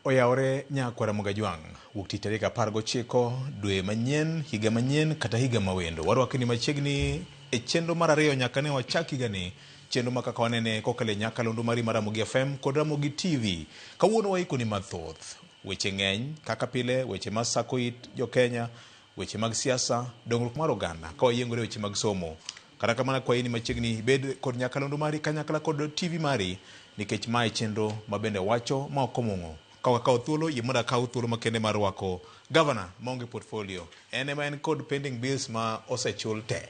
Oyawore nyakwara Mugajwang', wuok tich tarik 19 dwe manyien, higa manyien kata higa mawendo. Warwakni machiegni e chenro mar ariyo nyaka ne wachak higani, chenro ma kaka wanene kokalo e nyakalondo mari mar Ramogi FM kod Ramogi TV. Kawuono waikoni mathoth, weche ng'eny kaka pile, weche masako it jokenya, weche mag siasa, dongruok mar oganda, ka wayiengore weche mag somo. Kata kamano akwayi ni machiegni ibed kod nyakalondo mari kanyakla kod TV mari nikech mae chenro ma bende wacho ma ok omung'o. Ka ok akawo thuolo, yie mondo akaw thuolo makende mar rwako gavana maonge portfolio. En ema en kod pending bills ma osechul te.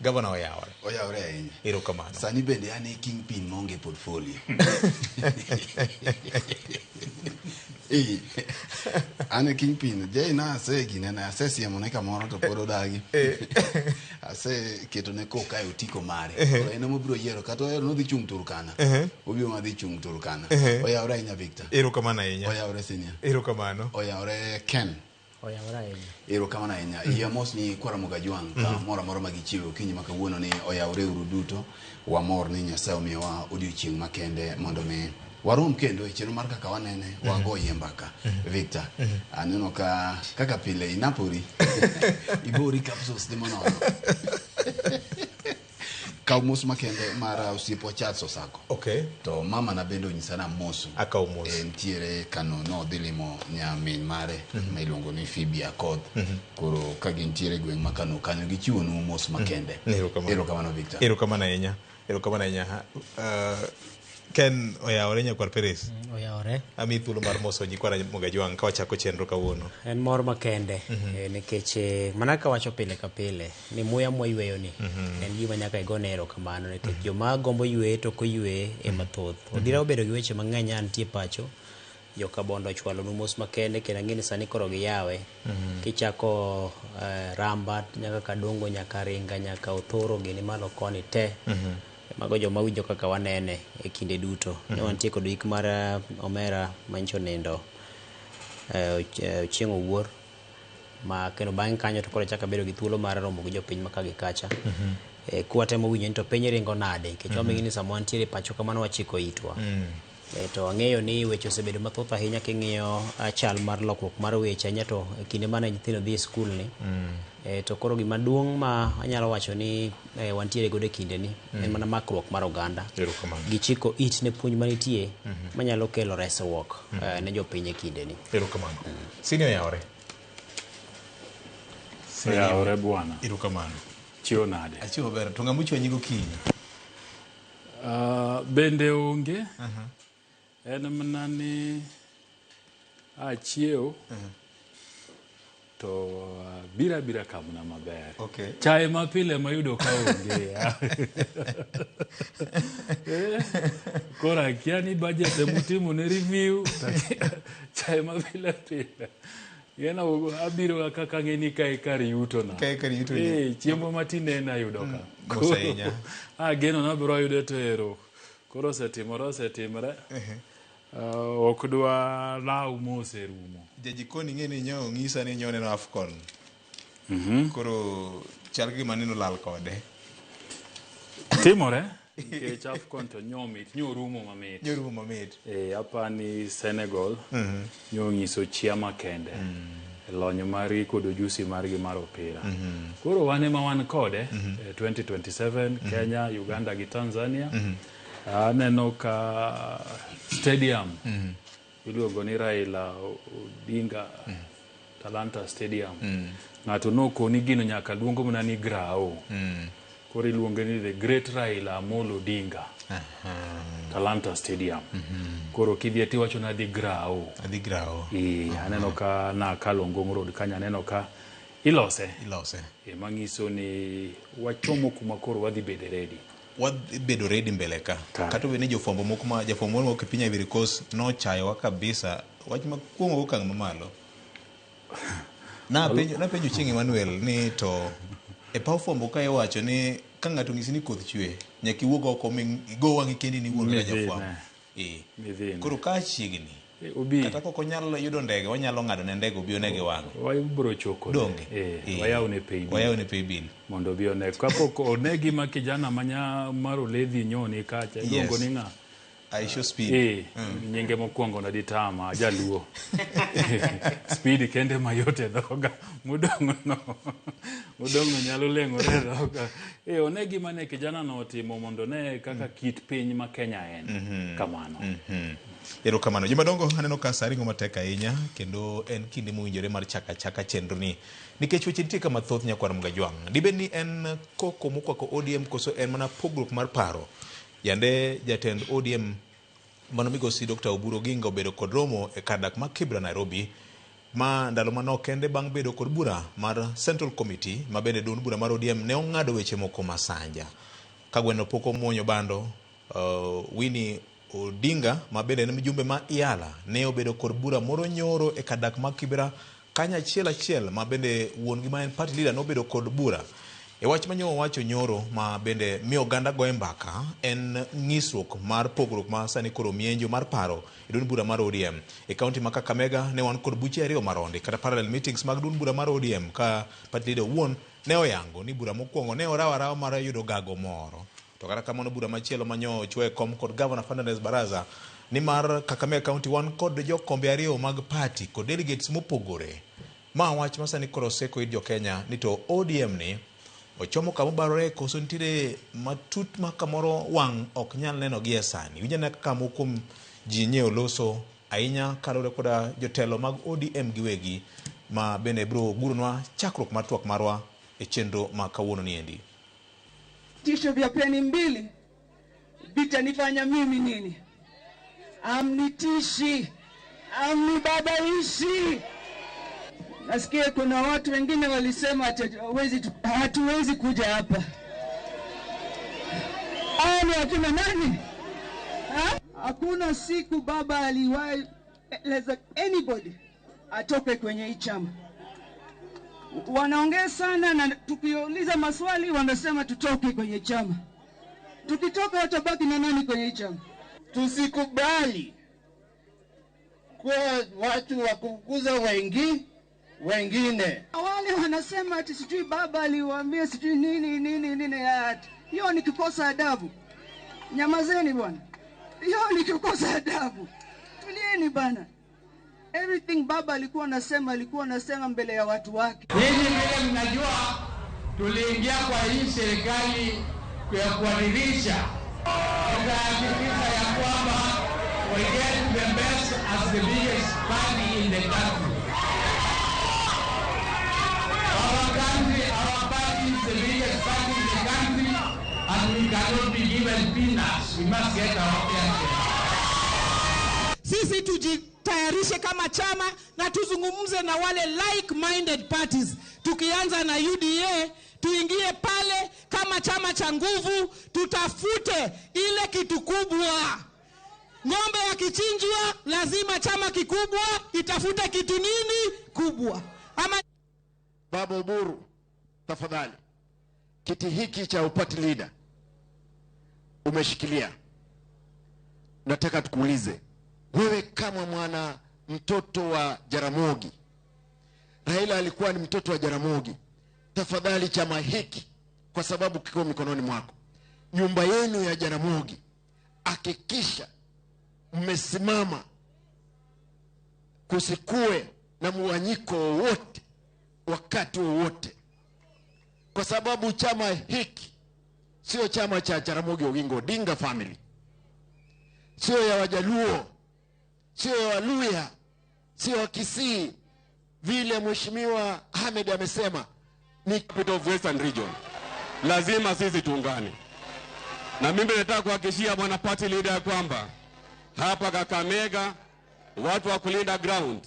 Gavana oyawore. Oyawore ahinya. Erokamano. Sani bende an e kingpin maonge portfolio. Eh, an e kingpin. Jay na ase ginene, asesiemone kamoro to pod odagi. Aseketone koka e otiko mare. Koro en ema obiro yiero kata ohero nodhi chung' Turkana. Obiro ma dhi chung' Turkana. Oyawore ahinya Victor. Erokamano ahinya. Oyawore senior. Erokamano. Oyawore Ken. Oyawore ahinya. Erokamano ahinya. Yie mos ni kwara Mogajwang' kamoro amora ma gichiewe okinyi ma kawuono ni oyawre uru duto. Wamor ni Nyasaye omiyowa odiochieng' makende mondo mi warom kendo e chenro mar kaka wanene wagoyie mbaka. Victor, aneno ka kaka pile inapori. Ibori capsules di monono. Kaw mos makende mar osiepwa Charles Osako. Okay. To mama na bende onyisa ni amosu. Akaw mos. E, nitiere kano nodhi limo nyamin mare ma iluongo ni Phoebe Akoth. Koro ka gintiere e gweng' ma Kano kanyo gichiwonu mos makende. Erokamano. Erokamano Victor. Erokamano ahinya. Erokamano ahinya. Ken oyawore nyakwar Peres. Oyawore. Amiyi thuolo mar moso nyikwa Ramogi Ajwang' ka wachako chenro kawuono. En mor makende nikech mana kaka wacho pile ka pile ni muya mwayweyo ni en gima nyaka igone erokamano nikech joma gombo yweye to ok oyweye e mathoth. Odira obedo gi weche mang'eny a nitie pacho joka Bondo ochwalonu mos makende kendo ang'e ni sani koro giyawe. Kichako Ramba nyaka Kadongo nyaka Ringa nyaka Othoro gini malo koni te. Mago joma winjo kaka wanene e kinde duto. Ne wantie kod yik mar omera manyicho nindo Ochieng' Owuor ma kendo bang'e kanyo to koro achako abedo gi thuolo mar romo gi jopiny ma ka gi kacha. Kwatemo winjo ni to piny ringo nade nikech waming'e ni sama wantiere pacho kamano wachiko itwa. To ang'eyo ni weche osebedo mathoth ahinya king'iyo chal mar lokruok mar weche ahinya to e kinde mane nyithindo dhi e skul ni. To koro gima duong' ma anyalo wacho ni wantiere godo e kinde ni en mana makruok mar oganda. Erokamano. Gi chiko it ne puonj manitie manyalo kelo resruok ne jopiny e kinde ni. Erokamano. Sini oyawore. Oyawore bwana. Erokamano. Chiwo nade? Achiwo maber. To ng'ama ochwanyi gokinyi? Bende onge. En mana ni achiew to bira bira kamna maber. Okay. Chae ma pile mayudo ka onge. Koro akia ni budget emutimo ne review. Chae ma pile pile. Yena abiro kaka ang'e ni kae kar yuto na. Kae kar yuto ni. Chiemo matin ayudo ka. Mos ahinya. Ageno na abiro yude to ero. Koro osetimore osetimore. Ok dwa law moserumo. Jajikoni ing'e ni nyo ng'isa ni nyo neno AFCON. Koro chal gima neno lal kode. Timore. Nikech AFCON to nyo mit, nyo rumo mamit. Nyo rumo mamit. Apani Senegal nyo nyiso chia makende. Lony margi kod ojusi margi mar opira. Koro wan ema wan kode 2027 Kenya, Uganda gi Tanzania. Aneno ka stadium iluongo ni Raila Odinga Talanta Stadium. Ng'ato nokoni gino nyaka luongo mana ni Grao. Koro iluonge ni the Great Raila Amolo Odinga Talanta Stadium. Koro kidhi tiwacho ni adhi Grao. Adhi Grao. Aneno ka nakalo Ngong Road kanyo aneno ka ilose. Ilose. Manyiso ni wachomo kuma koro wadhi bede ready. Wadhi bedo ready mbele ka. Kata obedo ni jofwambo moko ma jafwambo moro e piny Ivory Coast nochayowa kabisa. Wach ma kuong'o okang' mamalo. Napenjo Chieng' Emmanuel ni to e paw fwambo ka iwacho ni ka ng'ato onyisi ni koth chwe nyaka iwuog oko mi igo wang'i kendi ni iwuon kaka jafwambo. Koro ka chiegni kata kok onyal yudo ndege wanyalo ng'ado ne ndege obi one gi wang'e. Wabiro choko. Donge. Wayawne pay bill. Wayawne pay bill. Mondo obi one. Kapok one gima kijana manya mar Oledhi nyoni kacha iluongo ni ng'a? Aisho Speed. Nyinge mokwongo na ditama jaluo. Speed kende mayot e dhoga. Mudong'o nyalo leng'ore e dhoga. One gima ne kijana no otimo mondo ne kaka kit piny ma Kenya en. Kamano. Erokamano. Jomadongo, aneno ka sa ringo matek ahinya kendo en kinde mowinjore mar chaka chenro ni. Nikech weche nitie kama thoth nyakwar Mgajwang'. Dibed ni en koko mokwako ODM koso en mana pogruok mar paro. Yande jatend ODM mano migosi Dr. Oburu Oginga obedo kod romo e kar dak ma Kibra Nairobi ma ndalo manok kende bang' bedo kod bura mar Central Committee ma bende duond bura mar ODM ne ong'ado weche moko masanja. Ka gweno pok omuonyo bando, Winnie Odinga ma bende en mjumbe ma Iala ne obedo kod bura moro nyoro e kar dak ma Kibra kanya achiel achiel ma bende wuon gi ma en party leader nobedo kod bura. E wach manyo wacho nyoro ma bende miyo oganda goye mbaka en ng'isruok mar pogruok ma sani koro mienjo mar paro e duond bura mar ODM. E kaunti ma Kakamega ne wan kod buche ariyo maronde kata parallel meetings mag duond bura mar ODM ka party leader owuon ne oyango ni bura mokwongo ne orawo arawa mar yudo gago moro. To kata kamano bura machielo manyo ochwe kom kod Governor Fernandes Baraza ni mar Kakamega County wan kod jokombe ariyo mag party kod delegates mopogore. Ma wach ma sani koro oseko ir jo Kenya ni to ODM ni ochomo kama obarore koso nitiere matut ma kamoro wang' ok nyal neno gi e sani. Winj ane kaka moko kuom ji nyiewo loso ahinya kaluwore koda jotelo mag ODM giwegi ma bende biro guronwa chakruok mar twak marwa e chenro ma kawuono ni endi. Tisho vya peni mbili vitanifanya mimi nini? Amnitishi, amnibabaishi. Nasikia kuna watu wengine walisema hatuwezi kuja hapa. Hao akina nani? Hakuna siku baba aliwahi eleza anybody atoke kwenye hii chama. Wanaongea sana na tukiuliza maswali wanasema tutoke kwenye chama. Tukitoka watabaki na nani kwenye hii chama? Tusikubali kwa watu wa kufukuza wengine. Wale wanasema ati sijui baba aliwaambia sijui nini nini nini. Hiyo ni kukosa adabu. Nyamazeni bwana. Hiyo ni kukosa adabu. Tulieni bana. Everything baba alikuwa anasema mbele ya watu wake. Ninyi vile mnajua tuliingia kwa hii serikali ya kuadilisha. Tukahakikisha ya kwamba we get the best as the biggest party in the country. Our country, our party is the biggest party in the country, and we cannot be given peanuts. We must get our fair share. Sisi tujitayarishe kama chama na tuzungumze na wale like-minded parties. Tukianza na UDA, tuingie pale kama chama cha nguvu, tutafute ile kitu kubwa. Ng'ombe akichinjwa lazima chama kikubwa itafute kitu nini kubwa. Ama Baba Oburu, tafadhali, kiti hiki cha party leader umeshikilia. Nataka tukuulize, wewe kama mwana mtoto wa Jaramogi, Raila alikuwa ni mtoto wa Jaramogi, tafadhali chama hiki kwa sababu kiko mikononi mwako, nyumba yenu ya Jaramogi, hakikisha mmesimama, kusikue na muwanyiko wote wakati wowote, kwa sababu chama hiki sio chama cha Jaramogi Oginga Odinga family, sio ya Wajaluo, sio ya Waluya, sio ya Kisii. Vile Mheshimiwa Ahmed amesema ni capital of Western Region, lazima sisi tuungane. Na mimi nataka kuhakikishia bwana party leader kwamba hapa Kakamega watu wa kulinda ground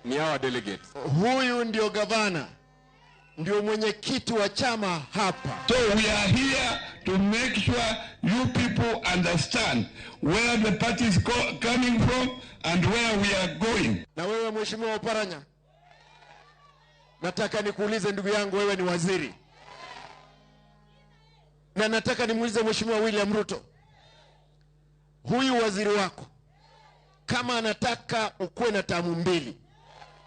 ni hawa delegates. Huyu ndio gavana, ndio mwenyekiti wa chama hapa. So we are here to make sure you people understand where the party is coming from and where we are going. Na wewe Mheshimiwa Oparanya, nataka nikuulize ndugu yangu, wewe ni waziri. Na nataka nimuulize Mheshimiwa William Ruto, huyu waziri wako kama anataka ukue na tamu mbili,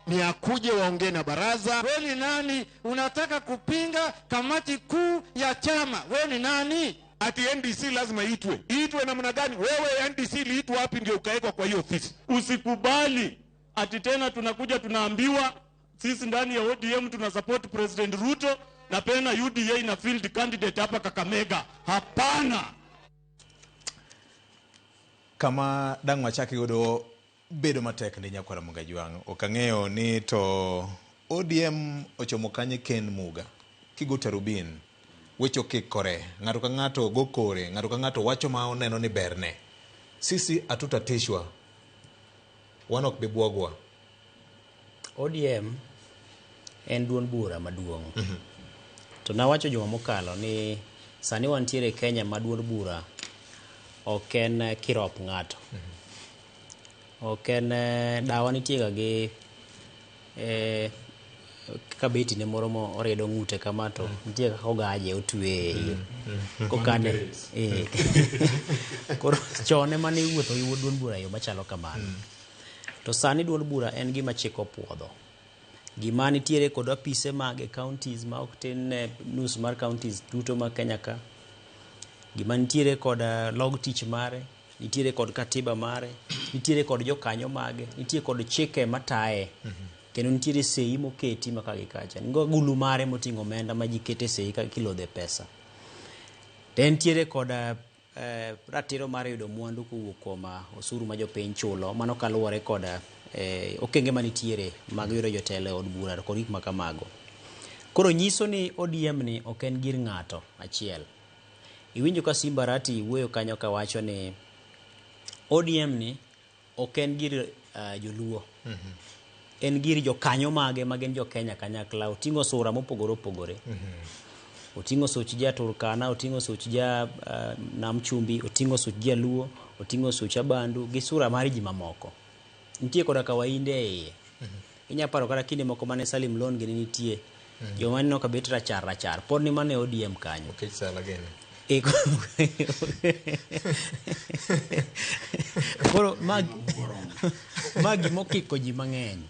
ni akuje waongee na baraza. Wewe ni nani unataka kupinga kamati kuu ya chama? Wewe ni nani? Ati NDC lazima iitwe. Iitwe namna gani? Wewe NDC iliitwa wapi ndio ukawekwa kwa hiyo ofisi? Usikubali ati tena tunakuja tunaambiwa sisi ndani ya ODM tuna support President Ruto na pena UDA na field candidate hapa Kakamega. Hapana. Kama dang' wachaki godo bedo matek ni nyakwara Mugajwang', ok ang'eyo ni to ODM ochomo kanye Ken Muga kigo tarubin weche okikore, ng'ato ka ng'ato go kore, ng'ato ka ng'ato wacho ma oneno ni berne. Sisi hatutatishwa, wan ok bi bwogwa. ODM en duond bura maduong'. To nawacho juma mokalo ni sani wantiere e Kenya ma duond bura ok en kirop ng'ato. Ok en dawa nitie ga gi kabeti ne moro mo oriedo ng'ute kama to nitie kaka ogaje otweye e iye. Kokane. Koro chon ema ne iwuotho gi duond bura e yo machalo kamano. To sani duond bura en gima chik opuodho. Gima nitiere kod apise mage counties ma ok tin ne nus mar counties duto ma Kenya ka. Gima nitiere kod log tich mare, nitiere kod katiba mare, nitiere kod jokanyo mage, nitie kod chike mataye. Kendo nitiere sei moketi ma ka gi kacha. Nigo agulu mare moting'o omenda ma ji kete sei ka kilodhe pesa. To entiere kod ratiro mar yudo mwandu kowuok kuom osuru ma jopiny chulo. Mano kaluwore kod okenge manitiere mag yudo jotelo e od bura kod gik ma kamago. Koro nyiso ni ODM ni ok en gir ng'ato achiel. Iwinjo ka Simba Arati wuoyo kanyo kawacho ni ODM ni ok en gir joluo. En gir jokanyo mage ma gin jo Kenya kanyakla. Oting'o sura mopogore opogore. Oting'o such ja Turkana, oting'o such ja Nam Chumbi, oting'o such Jaluo, oting'o such Abandu gi sura mar ji mamoko. Nitie koda ka Wahinde e iye. Inya paro kata kinde moko mane Salim Lone gini nitie. Joma neno ka bet rachar rachar. Pod ni mane ODM kanyo. Okech Sala gini. Koro ma gima okiko ji mang'eny.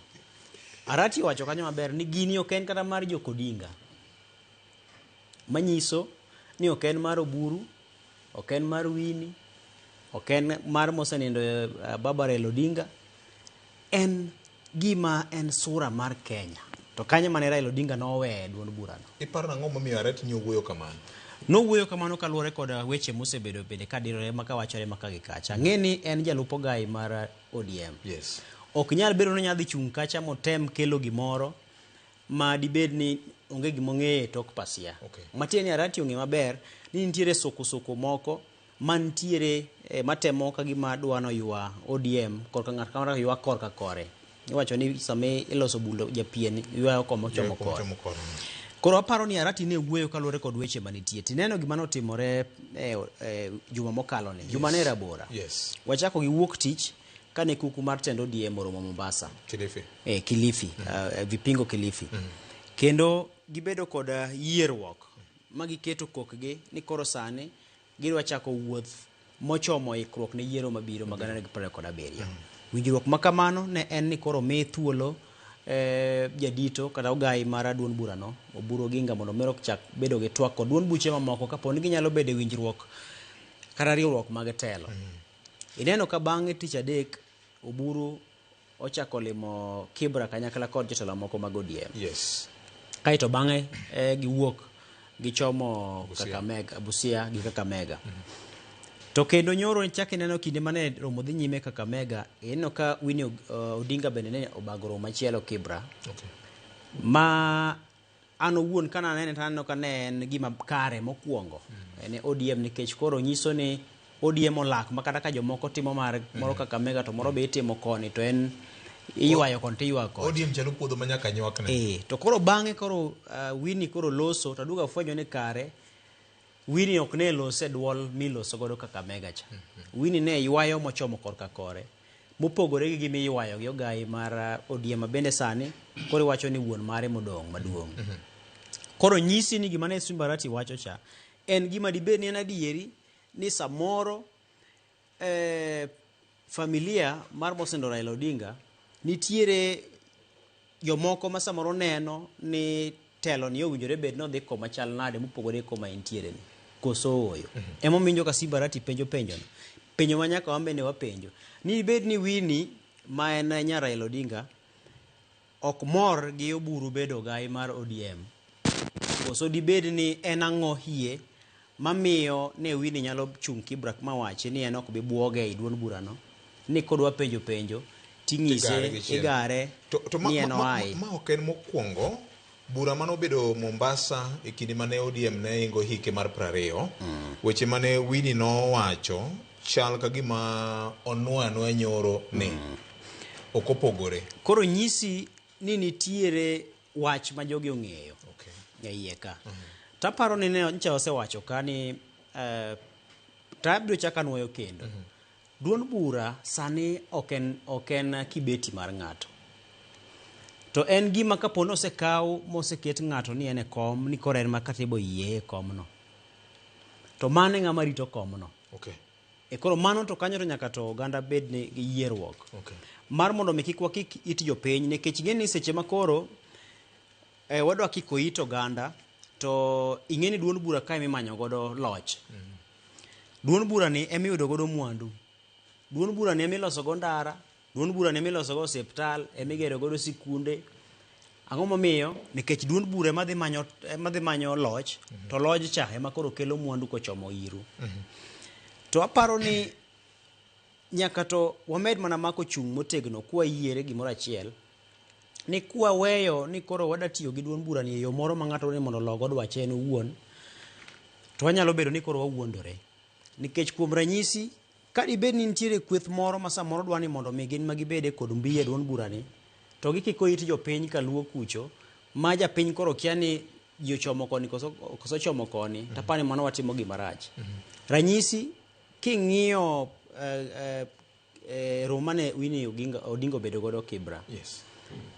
Arati owacho kanyo maber ni gini ok en kata mar Jokodinga. Manyiso ni ok en mar Oburu, ok en mar Winnie, ok en mar mosenindo Baba Raila Odinga. En gima en sura mar Kenya. To kanyo mane Raila Odinga noweye duond burano. Iparo nang'o momiyo Arati ni owuoyo kamano? Nowuoyo kamano kaluwore kod weche mosebedo bende kadirore ma kawachore ma ka gi kacha. Ang'e ni en jalup ogai mar ODM. Yes. Ok nyal bedo ni onyalo dhi chung' kacha motem kelo gimoro ma dibed ni onge gima ong'eyo e tok pasia. Okay. Matiende ni Arati ong'e maber ni nitiere soko-soko moko mantiere matemo ka gima dwa noywa ODM korka ng'ato ka ng'ato ywa korka kore. Iwacho ni sama iloso bulo japien ywayo koma ochomo kore. Koro aparo ni Arati ne wuoyo kaluwore kod weche manitie. Tineno gima notimore juma mokalo ni. Juma ne rabora. Yes. Wachako gi wuok tich kane kuku mar tend ODM oromo Mombasa. Kilifi. Kilifi. Vipingo Kilifi. Kendo gibedo kod yierruok ma giketo kokgi ni koro sani gidwa chako wuoth mochomo ikruok ne yiero mabiro mag 2027. Winjruok ma kamano ne en ni koro mi thuolo jadito kata ogai mar duond burano Oburu Oginga mondo mi chak bedo gi twak kod duond buche mamoko kapo ni ginyalo bedo e winjruok kata riwruok mag telo. Ineno ka bang'e tich adek Oburu ochako limo Kibra kanyakla kod jotelo moko mag ODM. Yes. Kaeto bang'e giwuok gichomo Kakamega, Busia gi Kakamega. To kendo nyoro chak ineno kinde mane romo dhi nyime Kakamega, ineno ka Winnie Odinga bende ne obago romo machielo Kibra. Okay. Ma an owuon kana anene to aneno ka ne en gima kare mokwongo. Ne ODM nikech koro nyiso ni ODM olak ma kata ka jomoko timo mar moro Kakamega to moro be itimo koni to en iywayo koni to iywayo koni. ODM chalo puodho ma nyaka nywakne. To koro bang'e koro Winnie koro loso to aduogo afwenyo ni kare Winnie ok ne lose duol miloso godo Kakamega cha. Winnie ne ywayo mochomo korka kore. Mopogore gi gima iywayo gi ogai mar ODM ma bende sani koro iwacho ni wuon mare modong' maduong'. Koro nyisi ni gima ne Simba Arati wacho cha en gima dibed ni en adieri ni samoro familia mar Mosendo Raila Odinga nitiere jomoko ma samoro neno ni telo ni owinjore bed ni odhi koma chal nade mopogore gi koma entiere ni. Koso ooyo? Emomiyo iwinjo ka Simba Arati penjo penjono. Penjo ma nyaka wan bende wapenjo. Ni bed ni Winnie ma en nyar Raila Odinga ok mor gi Oburu bedo gai mar ODM. Koso dibed ni en ang'o hie mamiyo ne Winnie nyalo chung' Kibra mawachi ni en ok bi buoge ei duond burano ni kodwa penjo penjo ting'ise Igare gi chien. igare To ma, ni en ma, ma, oayi. ma ok en mokwongo bura mane obedo Mombasa e kinde mane ODM ne ingo hike mar 20. Weche mane Winnie nowacho chal ka gima onwoyo anwoya nyoro ni ok opogore. Koro nyisi ni nitiere wach ma jogi ong'eyo Okay. e iye ka. Taparo ni ne ncha osewacho ka ni to abiro chako anuoyo kendo. Duond bura sani ok en kibeti mar ng'ato. To en gima kapo ni osekaw moseket ng'ato ni en e kom ni koro en ma katiba oyie e komno. To mano e ng'ama rito komno. Okay. E koro mano to kanyo to nyaka to oganda bed ni gi yierruok. Okay. Mar mondo mi kik wakik it jopiny nikech ing'e ni seche ma koro wadwa kiko it oganda to ing'e ni duond bura kae mimanyo godo loch. Duond bura ni emiyudo godo mwandu. Duond bura ni emiloso go ndara, duond bura ni emiloso go osiptal, emigero godo sikunde. Ang'o momiyo? Nikech duond bura ema dhi manyo loch, to loj cha ema koro kelo mwandu kochomo iru. To aparo ni nyaka to wamed mana mako chung' motegno kwayiere gimoro achiel ni kwaweyo ni koro wada tiyo gi duond bura ni e yo moro ma ng'ato ni mondo olo go dwache en owuon, to wanyalo bedo ni koro wawuondore. Nikech kuom ranyisi, ka dibed ni nitiere kweth moro ma samoro dwa ni mondo mi gin ma gibede kod mbi e duond bura ni, to gikiko it jopiny kaluo kucho, ma japiny koro kia ni ji ochomo koni koso chomo koni, tapani mano watimo gima rach. Ranyisi, king'iyo romo mane Winnie Odinga obedo godo Kibra. Yes.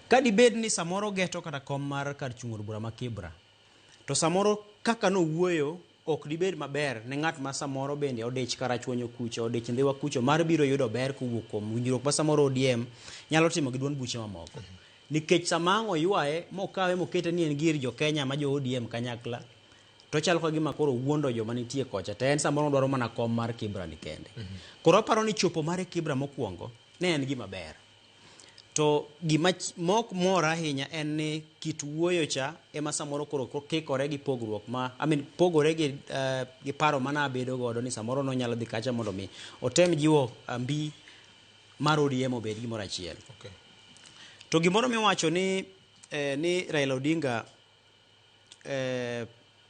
Ka dibed ni samoro geto kata kom mar kar chung' od bura ma Kibra, to samoro kaka nowuoyo ok dibed maber ne ng'at ma samoro bende odich Karachuonyo kucho, odich Ndhiwa kucho mar biro yudo ber kowuok kuom winjruok ma samoro ODM nyalo timo gi duond buche mamoko. Nikech sama ang' oywaye mokawe mokete ni en gir jo Kenya ma jo ODM kanyakla, to chalo ka gima koro wuondo joma nitie kocha, to en samoro dwaro mana kom mar Kibra ni kende. Koro aparo ni chopo mare Kibra mokwongo ne en gima ber. To gima mok mora ahinya en ni kit wuoyo cha ema samoro koro kikore gi pogruok ma I mean, pogore gi paro mana abedo godo ni samoro nonyalo dhi kacha mondo mi otem jiwo mbi mar ODM obed gimoro achiel. Okay. To gimoro miwacho ni ni Raila Odinga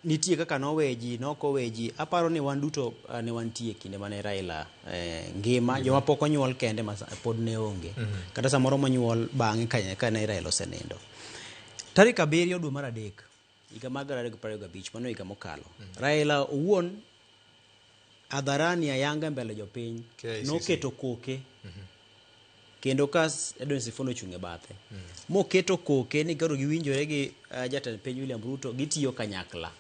nitie kaka noweji nokoweji, aparo ni wan duto ne wantie kinde mane Raila ngima, joma pok onyuol kende ma pod ne onge. Kata samoro monyuol bang'e ka ne Raila osenindo. Tarik 7 dwe mar 3 higa mar 2025, mano higa mokalo. Raila owuon hadharani ayanga mbele jopiny noketo koke. Kendo ka Edwin Sifuna ochung' e bathe. Moketo koke ni koro giwinjore gi jatend piny William Ruto gitiyo kanyakla.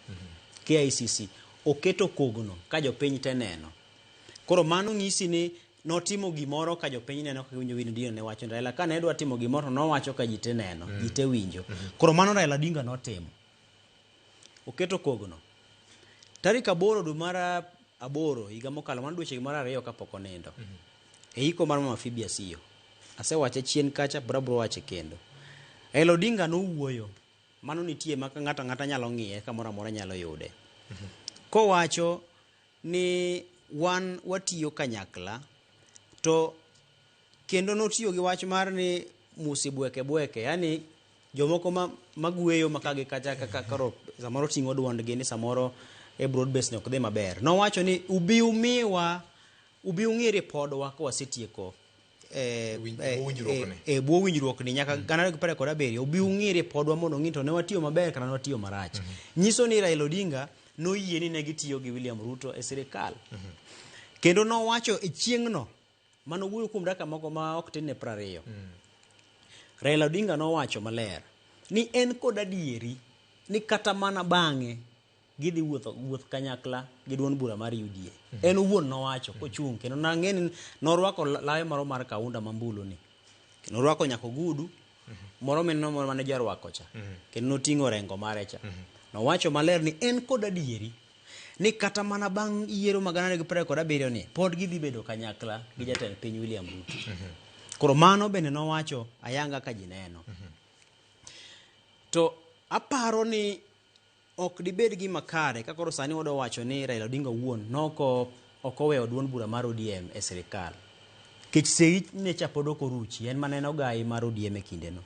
KICC oketo kogno ka jopiny te neno. Koro mano ng'isi ni notimo gimoro ka jopiny neno kaka winjo Winnie Odinga ne wacho. Raila ka ne dwa timo gimoro to nowacho ka ji te neno, ji te winjo. Koro mano Raila Odinga notimo. Oketo kogno. Tarik 8 dwe mar 8 higa mokalo, mano dweche mar 2 kapok onindo. E iko mar Mama Phoebe Asiyo. Asewache chien kacha, bro wache kendo. Raila Odinga nowuoyo. Mano nitie ma ng'ato ang'ata nyalo ng'iye kamoro amora nyalo yude. Kowacho ni wan watiyo kanyakla, to kendo notiyo gi wach mar ni musi bweke bweke, yani jomoko magweyo ma kagi kacha kaka koro samoro ting'o duondgi ni samoro e broad base ni ok dhi maber. Nowacho ni ubi umiwa, ubi ung'i ripodwa ka wasetieko bwo winjruok ni nyaka 2027, ubi ung'i ripodwa mondo ung'i to ne watiyo maber kata ne watiyo marach. Nyiso ni Raila Odinga noyie ni ne gitiyo gi William Ruto e sirikal. Kendo nowacho e chieng'no mano wuoyo kuom dakika moko ma ok tin ne 20. Raila Odinga nowacho maler ni en kod adieri ni kata mana bang'e gidhi wuoth kanyakla gi duond bura mar UDA. En owuon nowacho kochung' kendo nang'e ni norwako lawe moro mar kaunda mambulu ni. Kendo norwako nyaka ogudu moro mineno moro mane jarwako cha. Kendo noting'o rengo mare cha. Nowacho maler ni en kod adieri ni kata mana bang' yiero mag 2027 ni pod gidhi bedo kanyakla gi jatend piny William Ruto. Koro mano bende nowacho ayanga ka ji neno. To aparo ni ok dibed gima kare ka koro sani wadwa wacho ni Raila Odinga owuon noko ok oweyo duond bura mar ODM e sirikal. Nikech sei ne cha pod ok oruchi, en mana en ogai mar ODM e kindeno.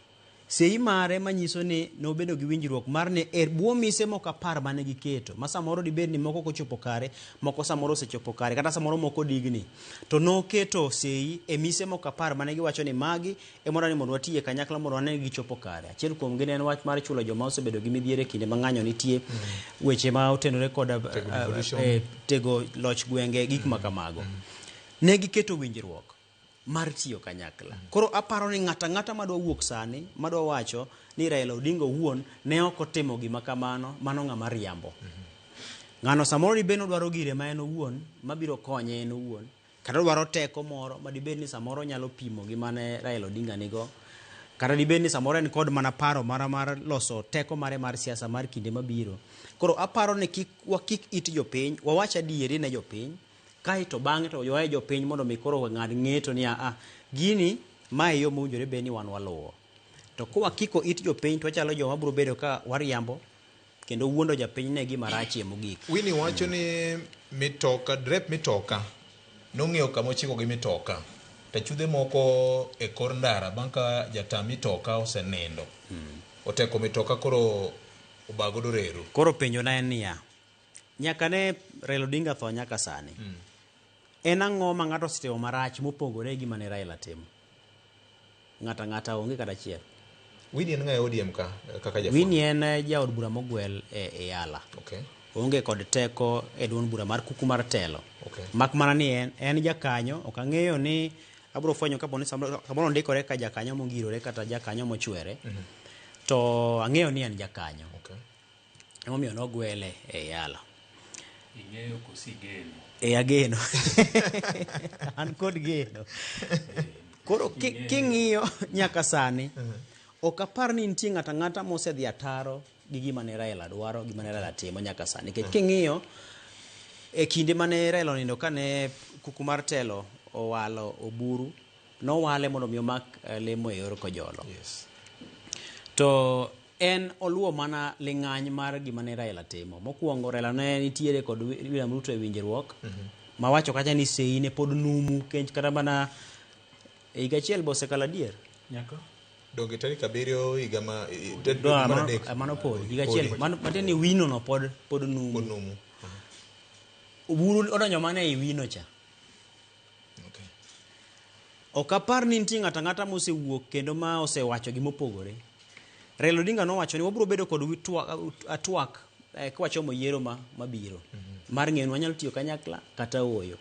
Sei mare manyiso ni nobedo gi winjruok mar ni e bwo mise moko 10 mane giketo, ma samoro dibed ni moko ok ochopo kare, moko samoro osechopo kare, kata samoro moko digni. To noketo sei e mise moko 10 mane giwacho ni magi ema ni mondo watiye kanyakla mondo wane ni gichopo kare. Achiel kuom gi ne en wach mar chulo joma osebedo gi midhiero e kinde ma ng'anyo nitie, weche ma otenore kod tego loch gwenge, gik ma kamago. Ne giketo winjruok mar tiyo kanyakla. Koro aparo ni ng'ato ang'ata madwa wuok sani, madwa wacho ni Raila Odinga owuon ne ok otimo gima kamano, mano ng'ama riambo. Ng'ano samoro dibed ni odwaro gire ma en owuon, mabiro konye en owuon, kata odwaro teko moro ma dibed ni samoro nyalo pimo gi mane Raila Odinga nigo, kata dibed ni samoro en kod mana paro mara mar loso teko mare mar siasa mar kinde mabiro. Koro aparo ni kik wakik it jopiny, wawach adieri ne jopiny, kaeto bang'e to wawe jopiny mondo mi koro ng'ad ng'eto ni a gini mae yo mowinjore bed ni wan waluwo. To kowakiko it jopiny to wachalo joma biro bedo ka wariambo kendo wuondo japiny ne gima rachie mogik. Winnie wacho ni mitoka, drep mitoka nong'eyo kama ochiko gi mitoka to achudhe moko e kor ndara bang' ka jata mitoka osenindo. Oteko mitoka koro obagodo reru. Koro penjo na en niya, nyaka ne Raila Odinga tho nyaka sani, en ang'o ma ng'ato osetimo marach mopogore gi gima ne Raila timo? Ng'ato ang'ata onge kata achiel. Winnie en ng'a e ODM ka kaka jafwambo? Winnie en jaod bura mogwel e Yala. Oonge kod teko e duond bura mar kuku mar telo. Mak mana ni en jakanyo, ok ang'eyo ni abiro fwenyo kapo ni samoro ondikore ka jakanyo mongirore kata jakanyo mochwere. To ang'eyo ni en jakanyo. Emomiyo nogwele e Yala. Ing'eyo koso igeno? E ageno. An kod geno. Koro king'iyo nyaka sani, ok apar ni nitie ng'ato ang'ata mosedhi ataro gi gima ne Raila dwaro, gima ne Raila timo nyaka sani. Nikech king'iyo e kinde mane Raila onindo kane kuku mar telo owalo Oburu, nowale mondo mi omak lemo e yor Kojolo. To en oluwo mana ling'any mar gima ne Raila timo. Mokwongo Raila ne nitiere kod William Ruto e winjruok, mawacho kacha ni sei ne pod numu kench kata mana higa achiel be osekalo adier. Nyaka? Donge tarik 7 higa ma, mar adek. Mano pod, higa achiel. Mano, matiende ni wino no pod numu. Pod numu. Oburu odonjo mana ei wino cha. Ok apar ni nitie ng'ato ang'ata mosewuok kendo ma osewacho gimopogore. Raila Odinga nowacho ni wabiro bedo kod twak kwachomo yiero mabiro. Mar ng'eyo ni wanyalo tiyo kanyakla kata ooyo.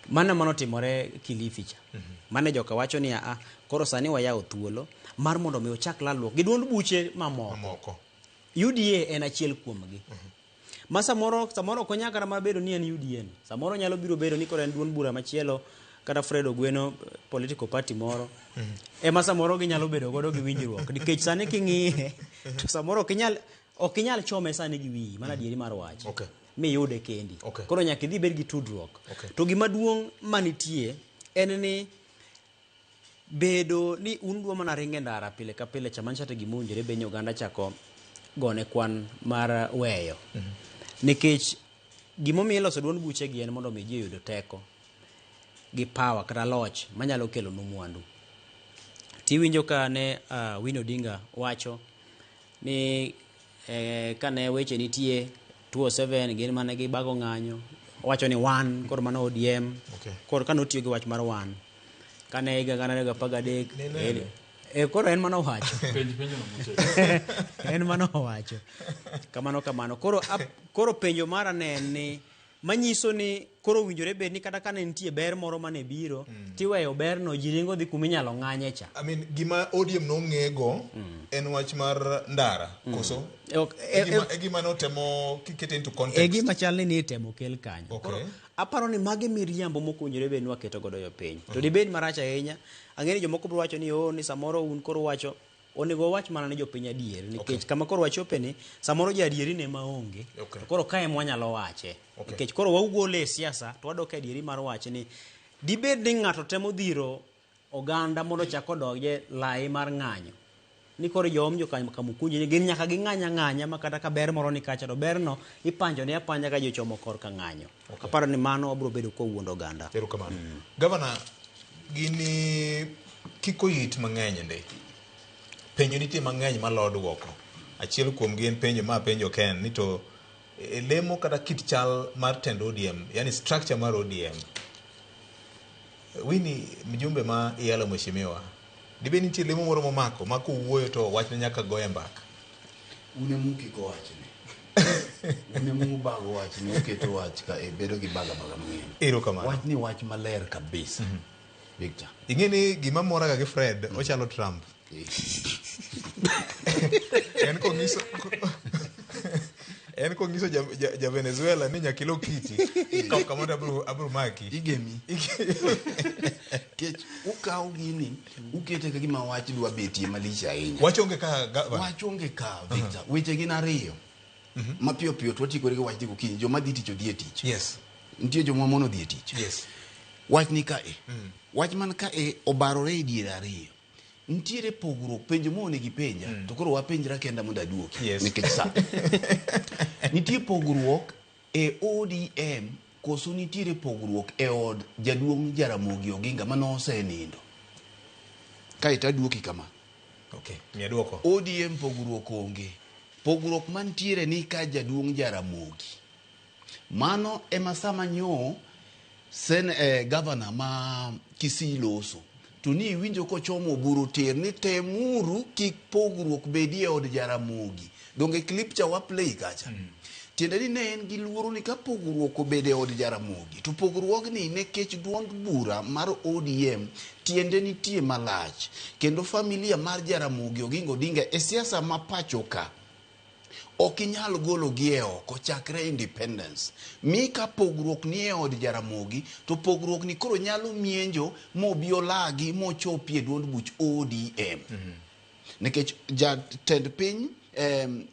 Mano manotimore Kilifi cha. Mane joka wacho ni a koro sani wayawo thuolo mar mondo mi ochak lalruok gi duond buche mamoko. UDA en achiel kuomgi. Ma samoro ok onyal kata mana bedo ni en UDA ni. Samoro nyalo biro bedo ni koro en duond bura machielo kata Fred Ogweno political party moro. Ema samoro ginyalo bedo godo gi winjruok. Nikech sani king'iye to samoro ok inyal chome sani gi wiyi, mana adieri mar wach. Miyude kendi. Koro nyaka idhi ibed gi tudruok. To gima duong' manitie en ni bedo ni un dwa mana ringo e ndara pile ka pile cha manyiso ni gima owinjore bed ni oganda chako gone kwan mar weyo. Nikech gimomiyo iloso duond buche gi en mondo mi ji oyud teko gi power kata loch manyalo kelo nu mwandu. Tiwinjo ka ne Winnie Odinga wacho ni kane weche nitie 207 gin mane gibago ng'anyo, owacho ni wan koro mano ODM. Koro kane otiyo gi wach mar wan kane higa gana ariyo gi apar gadek, koro en mano owacho. En mano owacho. Kamano kamano. Koro penjo mara ne en ni manyiso ni koro owinjore bed ni kata kane nitie ber moro mane biro, tiweyo berno ji ringo dhi kuma inyalo ng'anye cha. I mean, gima ODM nong'ego en wach mar ndara, koso? E gima notemo kikete into context. E gima chal ni nitemo kel kanyo. Koro aparo ni magi miriambo mokowinjore bed ni waketo godo jopiny. To dibed marach ahinya, ang'e ni jomoko biro wacho ni oh, ni samoro un koro wacho Onego wawach mana ne jopiny adier nikech kama koro wachope ni samoro ja adieri ne maonge. To koro kae ema wanyalo wache. Nikech koro wawuole e siasa to wadok e adieri mar wache ni dibed ni ng'ato temo dhiro oganda mondo ochak odonje lai mar ng'anyo. Ni koro joom jo Kamukunji ni gin nyaka ging'any ang'anya ma kata ka ber moro ni kacha to berno ipanjo ne apanja ka ji ochomo korka ng'anyo. Aparo ni mano wabiro bedo kwawuondo oganda. Erokamano. Gavana, gini kiko it mang'eny ndi. Penjo nitie mang'eny malo duoko. Achiel kuom gi en penjo ma penjo Ken ni to e lemo kata kit chal mar tend ODM, yani structure mar ODM. Winnie mjumbe ma iyalo mheshimiwa, dibed nitie lemo moro momako ma kowuoyo to wachne nyaka goye mbaka. Un ema ukiko wachni. Un ema ubago wachni, uketo wach ka e bedo gi baga baga mang'eny. Erokamano. Wach ni wach maler kabisa. Victor. Ing'e ni gima mora ga gi Fred, ochalo Trump. En kong'iso en kong'iso ja, ja, ja Venezuela ni nyaka ilok kiti kaw kamano abro abro maki. Igemi. Kech ukawo gini ukete ka gima wach dwa betie malich ahinya. Wach onge ka gavana. Wach onge ka Victor. Weche gin ariyo. Mapiyo piyo to watikore gi wach dhi gokinyi. Joma dhi tich odhi e tich. Yes. Nitie joma mon odhi e tich. Yes. Wach ni ka e. Wach man ka e obarore e diere ariyo. Nitiere pogruok penjo ma onego ipenja to koro wapenjra kenda mondo aduoki Yes. nikech sa. Nitie pogruok e ODM koso nitiere pogruok e od jaduong' Jaramogi Oginga mane osenindo. Kaeto aduoki kama. Okay, miya duoko. ODM pogruok onge. Pogruok mantiere ni ka jaduong' Jaramogi. Mano ema sama nyo sen, governor ma Kisii loso to ni iwinjo kochomo Oburu tir ni temuru kik pogruok bedie e od Jaramogi. Donge clip cha wa play kacha. Tiende ni ne en gi luoro ni ka pogruok obedo e od Jaramogi to pogruogni nikech duond bura mar ODM tiende nitie malach kendo familia mar Jaramogi Oginga Odinga e siasa ma pacho ka ok inyal golo gi e oko chakre independence. Mi ka pogruok ni e od Jaramogi to pogruok ni koro nyalo mienjo mobi olagi mochopi e duond buch ODM. Nikech jatend piny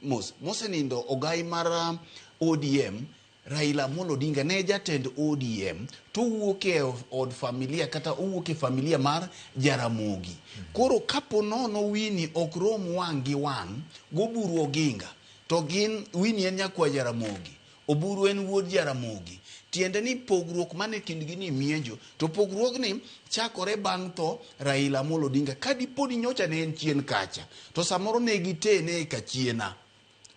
mos mosenindo ogai mar ODM Raila Amolo Odinga ne jatend ODM to owuok e od familia kata owuok e familia mar Jaramogi. Koro kapo nono Winnie ok rom wang' gi wang' goburu Oginga to gin Winnie en nyakwa Jaramogi, Oburu en wuod Jaramogi. Tiende ni pogruok mane kindgi ni mienjo to pogruogni chakore bang' tho Raila Amolo Odinga. Ka dipo ni nyocha ne en chien kacha to samoro ne gitene e kachiena.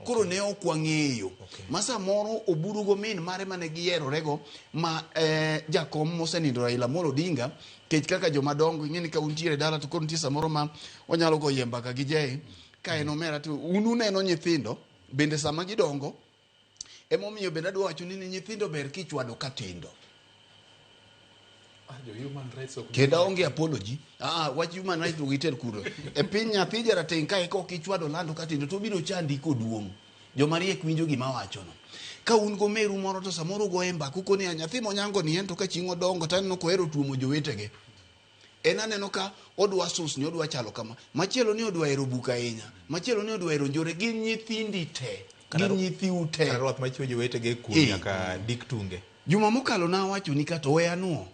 Koro ne ok wang'eyo. Ma samoro Oburu go min mare mane giyerorego ma jakom mosenindo Raila Amolo Odinga kech kaka joma dongo ing'e ni ka untiere dala to koro nitie samoro ma onyalo goye mbaka gi Jay ka en omera to un uneno nyithindo bende sama gidongo emomiyo bende adwa wacho ni nyithindo ber kichwado ka tindo. Jo human rights ok Kendo aonge apology. Wach human rights ok iter kuro. E piny nyathi jarateng' kae kok ichwado lando ka tindo to obiro chandi koduong'. Joma riek winjo gima awachono. Ka un gomeru moro to samoro ugoye mbaka ukoni nyathi monyango ni en to ka chieng' odongo to aneno kohero tuomo jowetege. En aneno ka odwa susni, odwa chalo kama. Machielo ni odwa hero buk ahinya. Machielo ni odwa hero njore. Gin nyithindi te. Gin nyithiu te. Kata rwath machiwo jowetege kuom nyaka dik tunge. Juma mokalo nawacho ni kata we anuo.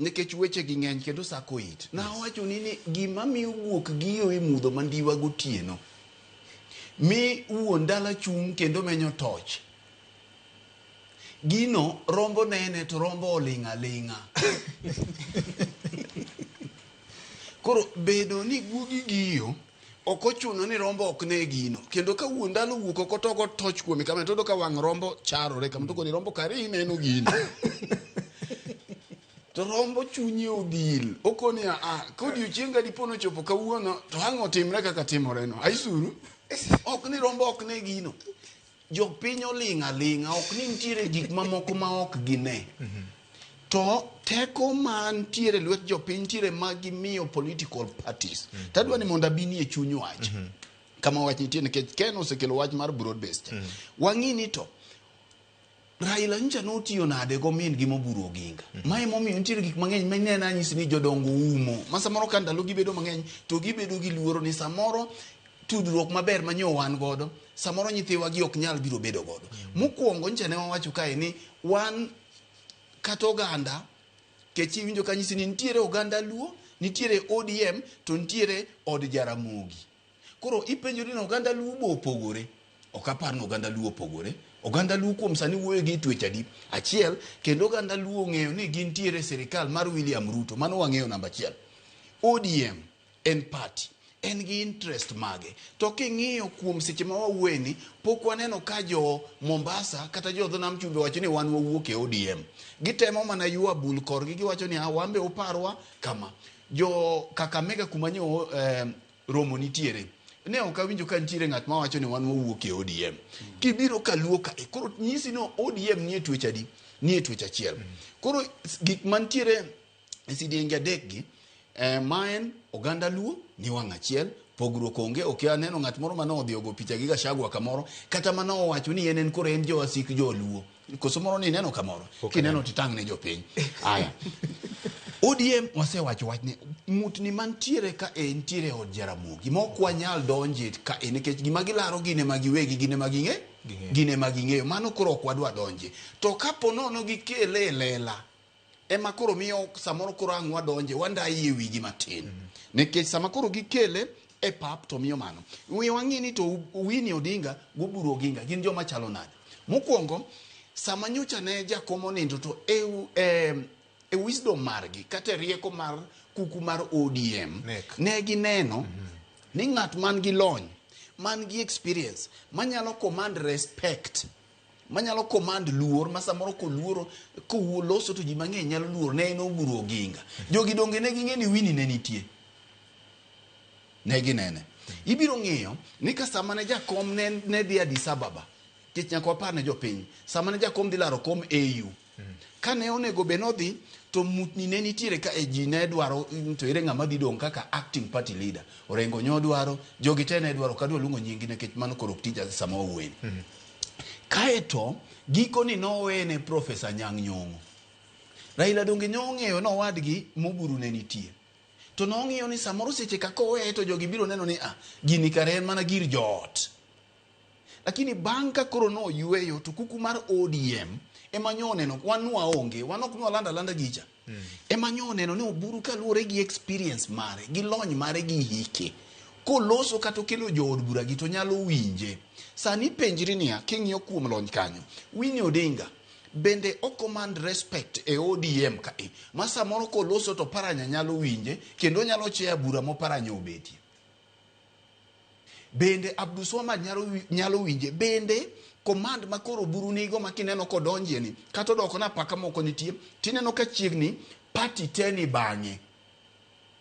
Nikech weche gi ng'eny kendo sako it. Nawacho ni ni gima miyo guok giyo e mudho mandiwa gotieno. Mi wuon dala chung' kendo menyo toch. Gino rombo nene to rombo oling' aling'a. Koro bedo ni guogi giyo ok ochuno ni rombo ok ne gino. Kendo ka wuon dala owuok oko to ogo toch kuome kama to ka wang' rombo charore kama to koni rombo kare ineno gino. To rombo chunye odhil. Okoni a kodiochieng' ka dipo nochopo kawuono to ang' otimre kaka timore no. Aisuru. Ok ni rombo ok ne gino. Jopiny oling' aling'a ok ni nitiere gik mamoko ma ok gine. To teko mantiere lwet jopiny nitiere ma gimiyo political parties. Tadwa ni mondo abini e chuny wach. Kama wach nitie nikech Ken osekelo wach mar broad based. Wang'i ni to Raila nyocha notiyo nade go min gi Moburu Oginga. Mae momiyo nitiere gik mang'eny ma nene anyisi ni jodongo umo. Ma samoro ka ndalo gibedo mang'eny to gibedo gi luoro ni samoro tudruok maber ma nyo wan godo, samoro nyithiwa gi ok nyal biro bedo godo. Mokwongo nyocha ne wawacho kae ni wan kata oganda kech iwinjo ka nyisi ni nitiere oganda Luo, nitiere ODM to nitiere od Jaramogi. Koro ipenjori ni oganda Luo bo opogore. Ok apar ni oganda Luo opogore. Oganda Luo kuom sani wuoyo gi twech adi? Achiel, kendo oganda Luo ong'eyo ni gintiere e sirikal mar William Ruto. Mano wang'eyo namba achiel. ODM en party. En gi interest mage. To king'iyo kuom seche ma wawuoye ni, pok waneno ka jo Mombasa kata jo dho nam chumbi wacho ni wan wawuok e ODM. Gitemo mana ywa bul korgi giwacho ni ah, wan be uparwa kama. Jo Kakamega kuma nyo romo nitiere. Ne ok awinjo ka nitiere ng'at mawacho ni wan wawuok e ODM. Kibiro kaluo ka e koro nyisi ni ODM nie twech adi? Nie twech achiel. Koro gik mantiere e sidienge adek gi ma en oganda Luo ni wang' achiel, pogruok onge. Ok aneno ng'at moro mane odhi ogo picha gi Gachagua kamoro, kata mane owacho ni en koro en jowasik joluo. Koso moro ni ineno kamoro? Kineno titang' ne jopiny. Aya. ODM wasewacho wachni, mutni mantiere ka e nitiere e od Jaramogi ma ok wanyal donje ka e nikech gima gilaro gin ema giwegi gin ema ging'e gin ema ging'eyo mano koro ok wadwa donje. To kapo nono gikele e lela ema koro miyo samoro koro ang' wadonje wandayi e wigi matin nikech sama koro gikele e pap to miyo mano wi wang'i ni to Winnie Odinga gi Oburu Oginga gin joma chalo nade. Mokwongo sama nyocha ne jakom onindo to e wisdom margi kata e rieko mar kuku mar ODM ne gineno ni ng'at man gi lony man gi experience manyalo command respect manyalo command luor ma samoro koluoro kowuo loso to ji mang'eny nyalo luoro ne en Oburu Oginga. Jogi donge ne ging'e ni Winnie ne nitie. Ne ginene. Ibiro ng'iyo ni ka sama ne jakom ne dhi Addis Ababa, nikech nyaka wapar ne jopiny, sama ne jakom dhi laro kom AU, kane onego bed nodhi to mutni ne nitiere ka e ji ne dwaro to ere ng'ama dhi dong' kaka acting party leader. Orengo nyo dwaro, jogi te ne dwaro, ok adwa luongo nying gi nikech mano koro ok tija sama wawuoyeni. Kaeto gikoni nowene Professor Anyang' Nyong'o. Raila donge nong'eyo nowadgi Moburu ne nitie. To nong'iyo ni samoro seche ka koweye to jogi biro neno ni ah, gini kare en mana gir joot. Lakini bang' ka koro noyweyo to kuku mar ODM ema nyo oneno wan nwaonge, wan ok nwalanda alanda gicha. Ema nyo oneno ni Oburu kaluwore gi experience mare, gi lony mare gi hike, koloso kata okelo jood bura gi to nyalo winje. Sani penjri niya, king'iyo kuom lony kanyo, Winnie Odinga bende o command respect e ODM ka e, ma samoro koloso to Paranya nyalo winje kendo onyalo chair bura mo Paranya obetie. Bende Abdulswamad nyalo winje. Bende command ma koro Oburu nigo ma kineno kodonjie ni kata odoko na apaka moko nitie tineno ka chiegni party te ni bang'e.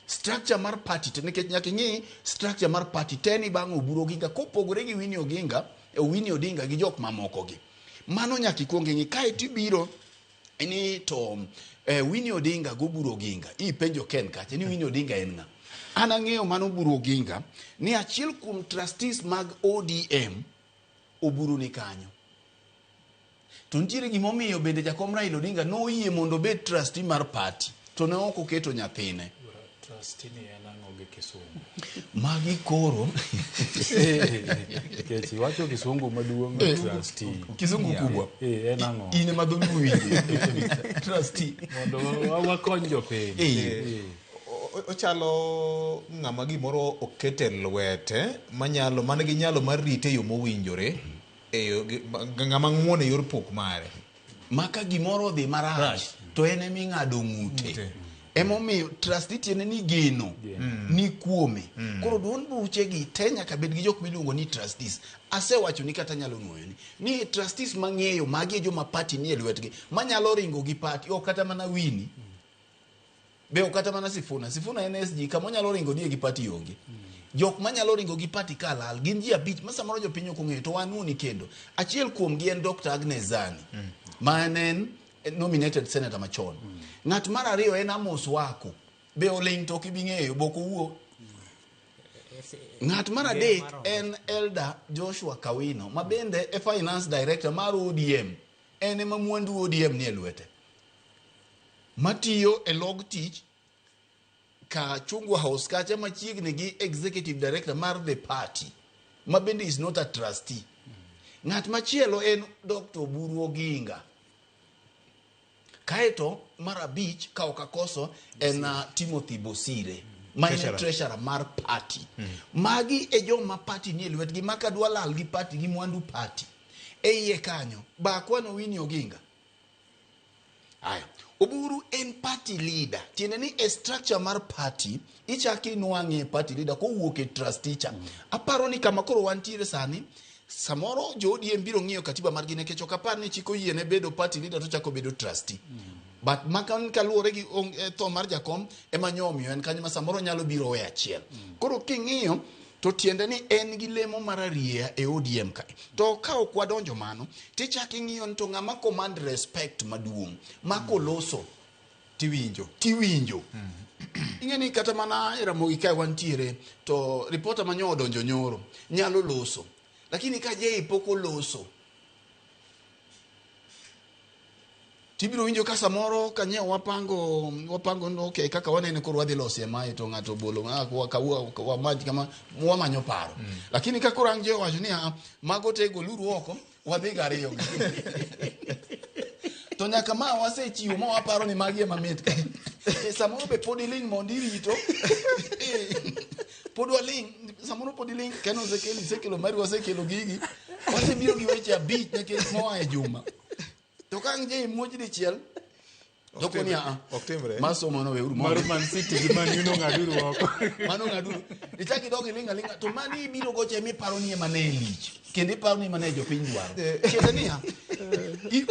Structure mar party te nikech nyaka ing'i structure mar party te ni bang' Oburu Oginga kopogore gi Winnie Oginga, Winnie Odinga gi jok mamoko gi. Mano nyaka ikuong ing'i kaeto ibiro ni to Winnie Odinga gi Oburu Oginga ipenjo Ken kacha ni Winnie Odinga en ng'a. An ang'eyo mano Oburu Oginga ni achiel kuom trustees mag ODM Oburu ni kanyo. To nitiere gimomiyo bende jakom Raila Odinga noyie mondo obed trustee mar party to ne ok oketo nyathine. Trustee ni en ang'o gi kisungu? Magi koro Nikech iwacho kisungu maduong' ni trustee. Kisungu kubwa. En ang'o? In ema dholuo winje. Trustee. Mondo wakony jopiny. Ochalo ng'ama gimoro okete lwete manyalo man gi nyalo mar rite e yo mowinjore ng'ama ng'uon e yor pok mare. Maka gimoro odhi marach to en ema ing'ado ng'ute. Emomiyo trustee tiende ni geno ni kuome. Koro duond buche gi te nyaka bed gi jok miluongo ni trustees. Asewacho ni kata nyalo nuoyo ni trustees mang'eyo magi e joma party nie lwetgi manyalo ringo gi party ok kata mana Winnie. Be ok kata mana Sifuna. Sifuna en SG kama onyalo ringo die gi party onge. Jok manyalo ringo gi party kalal gin ji abich ma samoro jopiny ok ong'eyo to wan wuoni kendo. Achiel kuom gi en Dr. Agnes Zani ma en nominated senator machon. Ng'at mar ariyo en Amos Wako. Be oling' to ok ibi ng'eyo, bok owuo. Ng'at mar adek en Elder Joshua Kawino ma bende e finance director mar ODM. En ema mwandu ODM nie lwete. Matiyo e log tich ka Chungwa House kacha machiegni gi executive director mar the party ma bende is not a trustee. Ng'at machielo en Dr. Oburu Oginga. Kaeto mar abich ka ok akoso en Timothy Bosire ma en Treasurer. treasurer mar party. Magi e joma party nie lwetgi ma kadwa lal gi party gi mwandu party. E iye kanyo ba akwano Winnie Oginga. Aya, Oburu en party leader. Tiende ni e structure mar party, ichako inwang'e party leader kowuok e trustee cha. Aparo ni kama koro wantiere sani, samoro jo ODM biro ng'iyo katiba margi nikech ok apar ni chik oyiene bedo party leader to chako bedo trustee. But maka kaluwore gi tho mar jakom ema nyo omiyo en kanyo ma samoro nyalo biro we achiel. Koro king'iyo to tiende ni en gi lemo mar arieya e ODM kae. To ka ok wadonjo mano, tichako ing'iyo ni to ng'ama command respect maduong' ma koloso Tiwinjo. Tiwinjo. Ing'e ni kata mana e Ramogi kae wantiere to reporter ma nyo odonjo nyoro nyalo loso. Lakini ka Jay pok oloso, tibiro winjo ka samoro kanyo wapango wapango no okay kaka wanene koro wadhi loso e mae to ng'ato obolo ah, wamany kama wamanyo paro. Lakini ka koro ang' je owacho ni ah, mago te goluru oko wadhi gariyo. To nyaka ma wasechiwo ma waparo ni magi ema mit ka. Samoro be pod iling' mondo irito. Pod waling', samoro pod iling', Ken osekelo, isekelo mari, wasekelo gigi. Wasebiro gi weche abich nikech moa e juma. To ka ang' je imuoch dichiel, to koni a Ok timre. Ma somo no weuru Mar Man City gi Man U nong'aduru oko. Mano ng'aduru. Ichak idog iling' aling'a to mani ibiro goche miparo ni ema ne lich. Kendo iparo ni ema ne jopiny dwaro. Tiende niya,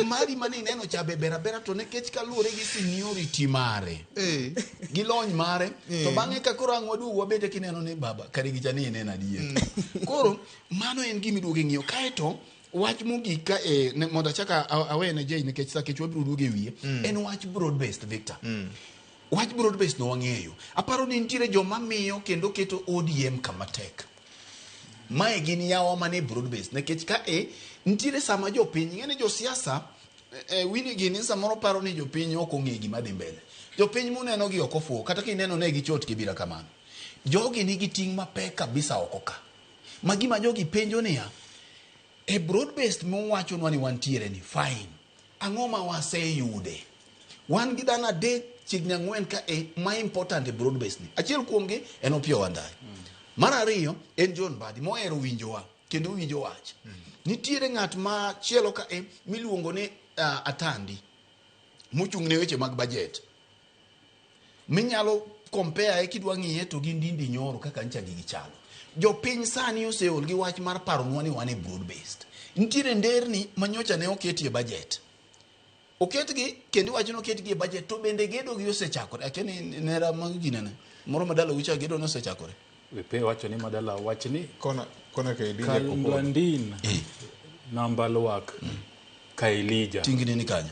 mari mane ineno cha be ber abera to nikech kaluwore gi seniority mare. Gi lony mare. To bang'e ka koro ang' waduogo wabete kineno ni baba kare gicha ni ineno adier. Koro mano en gima iduogo ing'iyo. Kaeto wach mogik ka mondo achak awene Jay nikech sa kech wabiro duogo e wiye. En wach broad based Victor. Wach broad based no wang'eyo. Aparo ni nitiere joma miyo kendo keto ODM kama tek. Mae gin yawa mane broad based nikech ka nitiere sama jopiny ing'e ni josiasa Winnie gini samoro paro ni jopiny ok ong'e gima dhi mbele. Jopiny muneno gi ok ofuwo kata kineno ne gichot kibira kamano. Jogi nigi ting' mapek kabisa oko ka. Ma gima jogi penjo niya, e broad based muwachonwa ni wantiere ni fine. Ang'o ma waseyude? Wan gi dhano adek chiegni ang'wen ka ma important e broad based ni. Achiel kuomgi en Opiyo Wandayi. Mar ariyo en John Mbadi mohero winjowa kendo winjo wach. Nitiere ng'at machielo ka miluongo ni Atandi mochung' ne weche mag budget. Minyalo compare kidwa ng'iye to gi Ndindi Nyoro kaka ncha gigi chalo. Jopiny sani oseol gi wach mar paronwa ni wan e broad based. Nitiere nderni manyocha ne oketi e budget. Oketgi kendo iwacho ni oketgi e budget to bende gedo gi osechakore. Akia ni nera mag ginene. Moro madala ucha gedo ne osechakore. Wepe wacho ni madala wach ni kona ka Elija Kopolo. Kalmlandin namba lwak ka Elija. Tingni ni kanyo.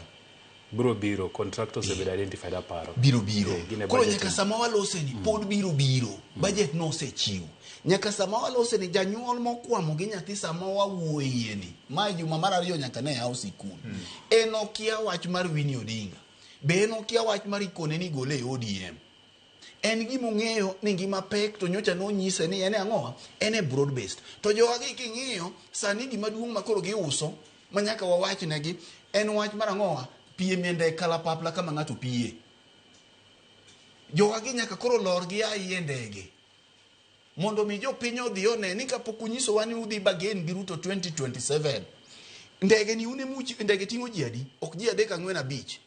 Biro biro, contractor osebedo identified aparo. Biro biro. Gin e Koro budget nyaka ni. sama walose ni pod biro biro. Budget no osechiw. Nyaka sama walose ni janyuol mokwamo gi nyathi sama wawuoyie ni. Mae juma mar ariyo nyaka ne yaw sikul. En okia wach mar Winnie Odinga. Be en okia wach mar ikone ni gole e ODM. En gima ong'eyo ni ngima pek to nyocha nonyise ni en e ang'owa? En e broad based. To jowagi king'iyo sani gima duong' ma koro giuso ma nyaka wawach negi en wach mar ang'owa? Piem e ndege kalapapla kama ng'ato piye. Jowagi nyaka koro lor gi a iye ndege. Mondo mi jopiny odhi one ni kapok unyisowa ni udhi bargain gi Ruto 2027. Ndege ni une muchi, ndege ting'o ji adi? Ok ji adek ang'wen abich.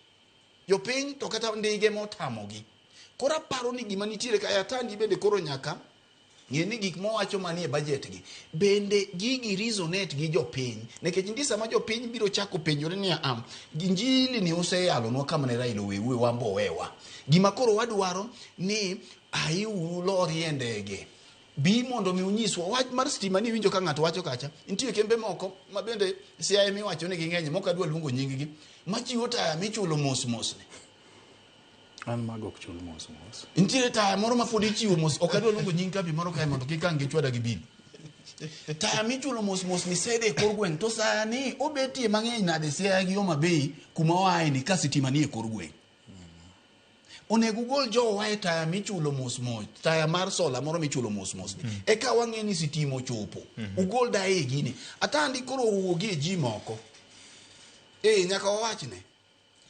Jopiny to kata ndege motamogi. Koro aparo ni gima nitiere ka Atandi bende koro nyaka ng'e ni gik mowacho manie budget gi bende gigi resonate gi jopiny nikech nitie sama jopiny biro chako penjore ni am injili ni useyalonwa kama ne Raila oweue wan bo owewa gima koro wadwaro ni aiuru lorie ndege bi mondo mi unyiswa wach mar stima ni iwinjo ka ng'ato wacho kacha nitie kembe moko ma bende Siaya miwacho ni ging'eny mok adwa luongo nying gi machiwo taya michulo mos mos ni. An mago ok chul mos mos. Nitiere taya moro ma pod ichiwo mos, ok adwa luongo nying kambi moro kae mondo kik ang' gichwada gi bil. Taya michulo mos mos ni sede e kor gweng' to sani obetie mang'eny nade Siaya gi Homa Bay kuma oaye ni ka sitima ni e kor gweng'. Onego ugol jowa e taya michulo mos mos, taya mar sola moro michulo mos mos ni. Eka wang'e ni sitima ochopo. Ugol daye e gini. Atandi koro owuogi e ji moko. Eh, nyaka wawachne.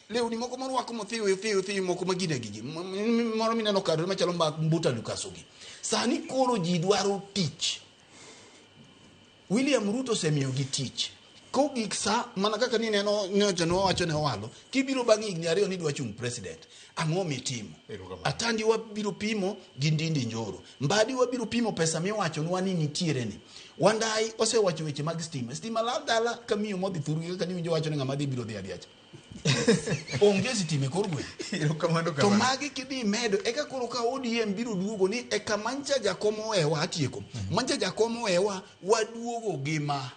Lewni moko morwako mothiwi thiwi thiwi moko ma gine gigi. Moro mineno kadore machalo mbuta Lukaso gi. Sani koro ji dwaro tich. William Ruto osemiyogi tich. Kogik sa mana kaka nineno nyocha nwawacho ne Owalo, kibiro bang' higni 2 ni idwa chung' president, ang'o mitimo? Atandi wabiro pimo gi Ndindi Njoro. Mbadi wabiro pimo pesa miwachonwa ni nitiere ni. Wandai osewacho weche mag stima. Stima lal dala ka miyo modhi thurgi kaka niwinjo wacho ni ng'ama dhi biro dhi adhiacha. Onge sitima e kor gweng'. To magi kidhi medo eka koro ka ODM biro duogo ni eka mancha jakom owewa atieko. Mancha jakom owewa waduogo gi ma.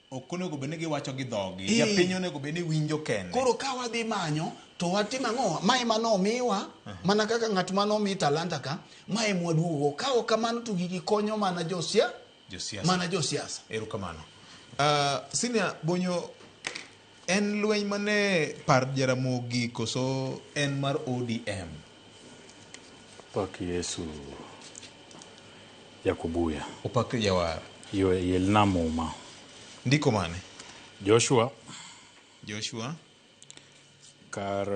Ok onego bed ni giwacho gi dhogi. Japiny onego bed ni winjo kende. Koro ka wadhi manyo to watim ang'o? Ma ema nomiwa mana kaka ng'at mane omi talanta ka, ma ema waduogo. Ka ok kamano to gigi konyo mana josiasa. Mana josiasa. Erokamano. Senior Bonyo, en lweny mane par Jaramogi koso en mar ODM? Pak Yesu Jakubuya. Opak Jawar. Yo yelna muma. Ndiko mane? Joshua. Joshua. Kar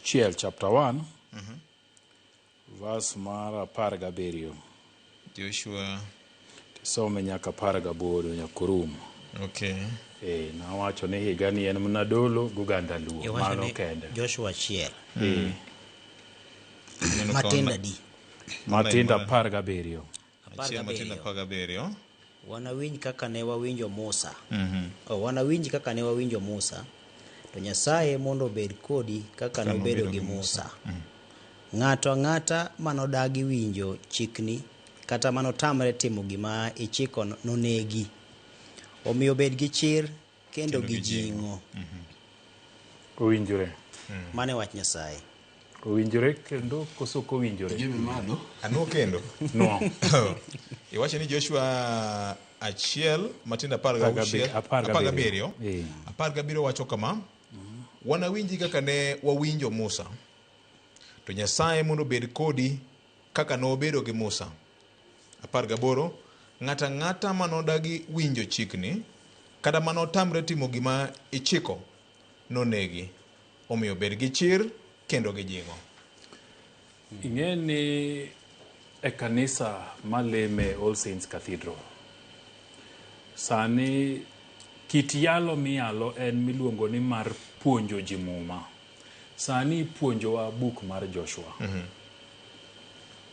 1 chapter 1. Verse mar 17. Joshua. Tisome nyaka 18 nyaka orum. Okay. Nawacho ni higa ni en mana dolo goganda Luo. Mano kende. Joshua 1. Matindo adi? Matindo 17. Matindo 17. Wanawinj kaka ne wawinjo Musa. Wanawinj kaka ne wawinjo Musa. To Nyasaye mondo obed kodi kaka nobedo gi Musa. Ng'ato ang'ata manodagi winjo chikni kata manotamre timo gima ichiko nonegi. Omiyo bed gi chir kendo gi jing'o. Owinjore. Mano e wach Nyasaye. Owinjore kendo koso ok owinjore? Anuo kendo? No. Iwacho ni Joshua 1 matindo 16 17. 17 wacho kama. Wanawinji kaka ne wawinjo Musa. To Nyasaye mondo obed kodi kaka nobedo gi Musa. 18 ng'ata ang'ata manodagi winjo chikni kata manotamre timo gima ichiko nonegi. Omiyo bed gi chir kendo gi jing'o. Ing'e ni e kanisa maleme All Saints Cathedral sani kit yalo miyalo en miluongo ni mar puonjo ji muma. Sani ipuonjowa buk mar Joshua.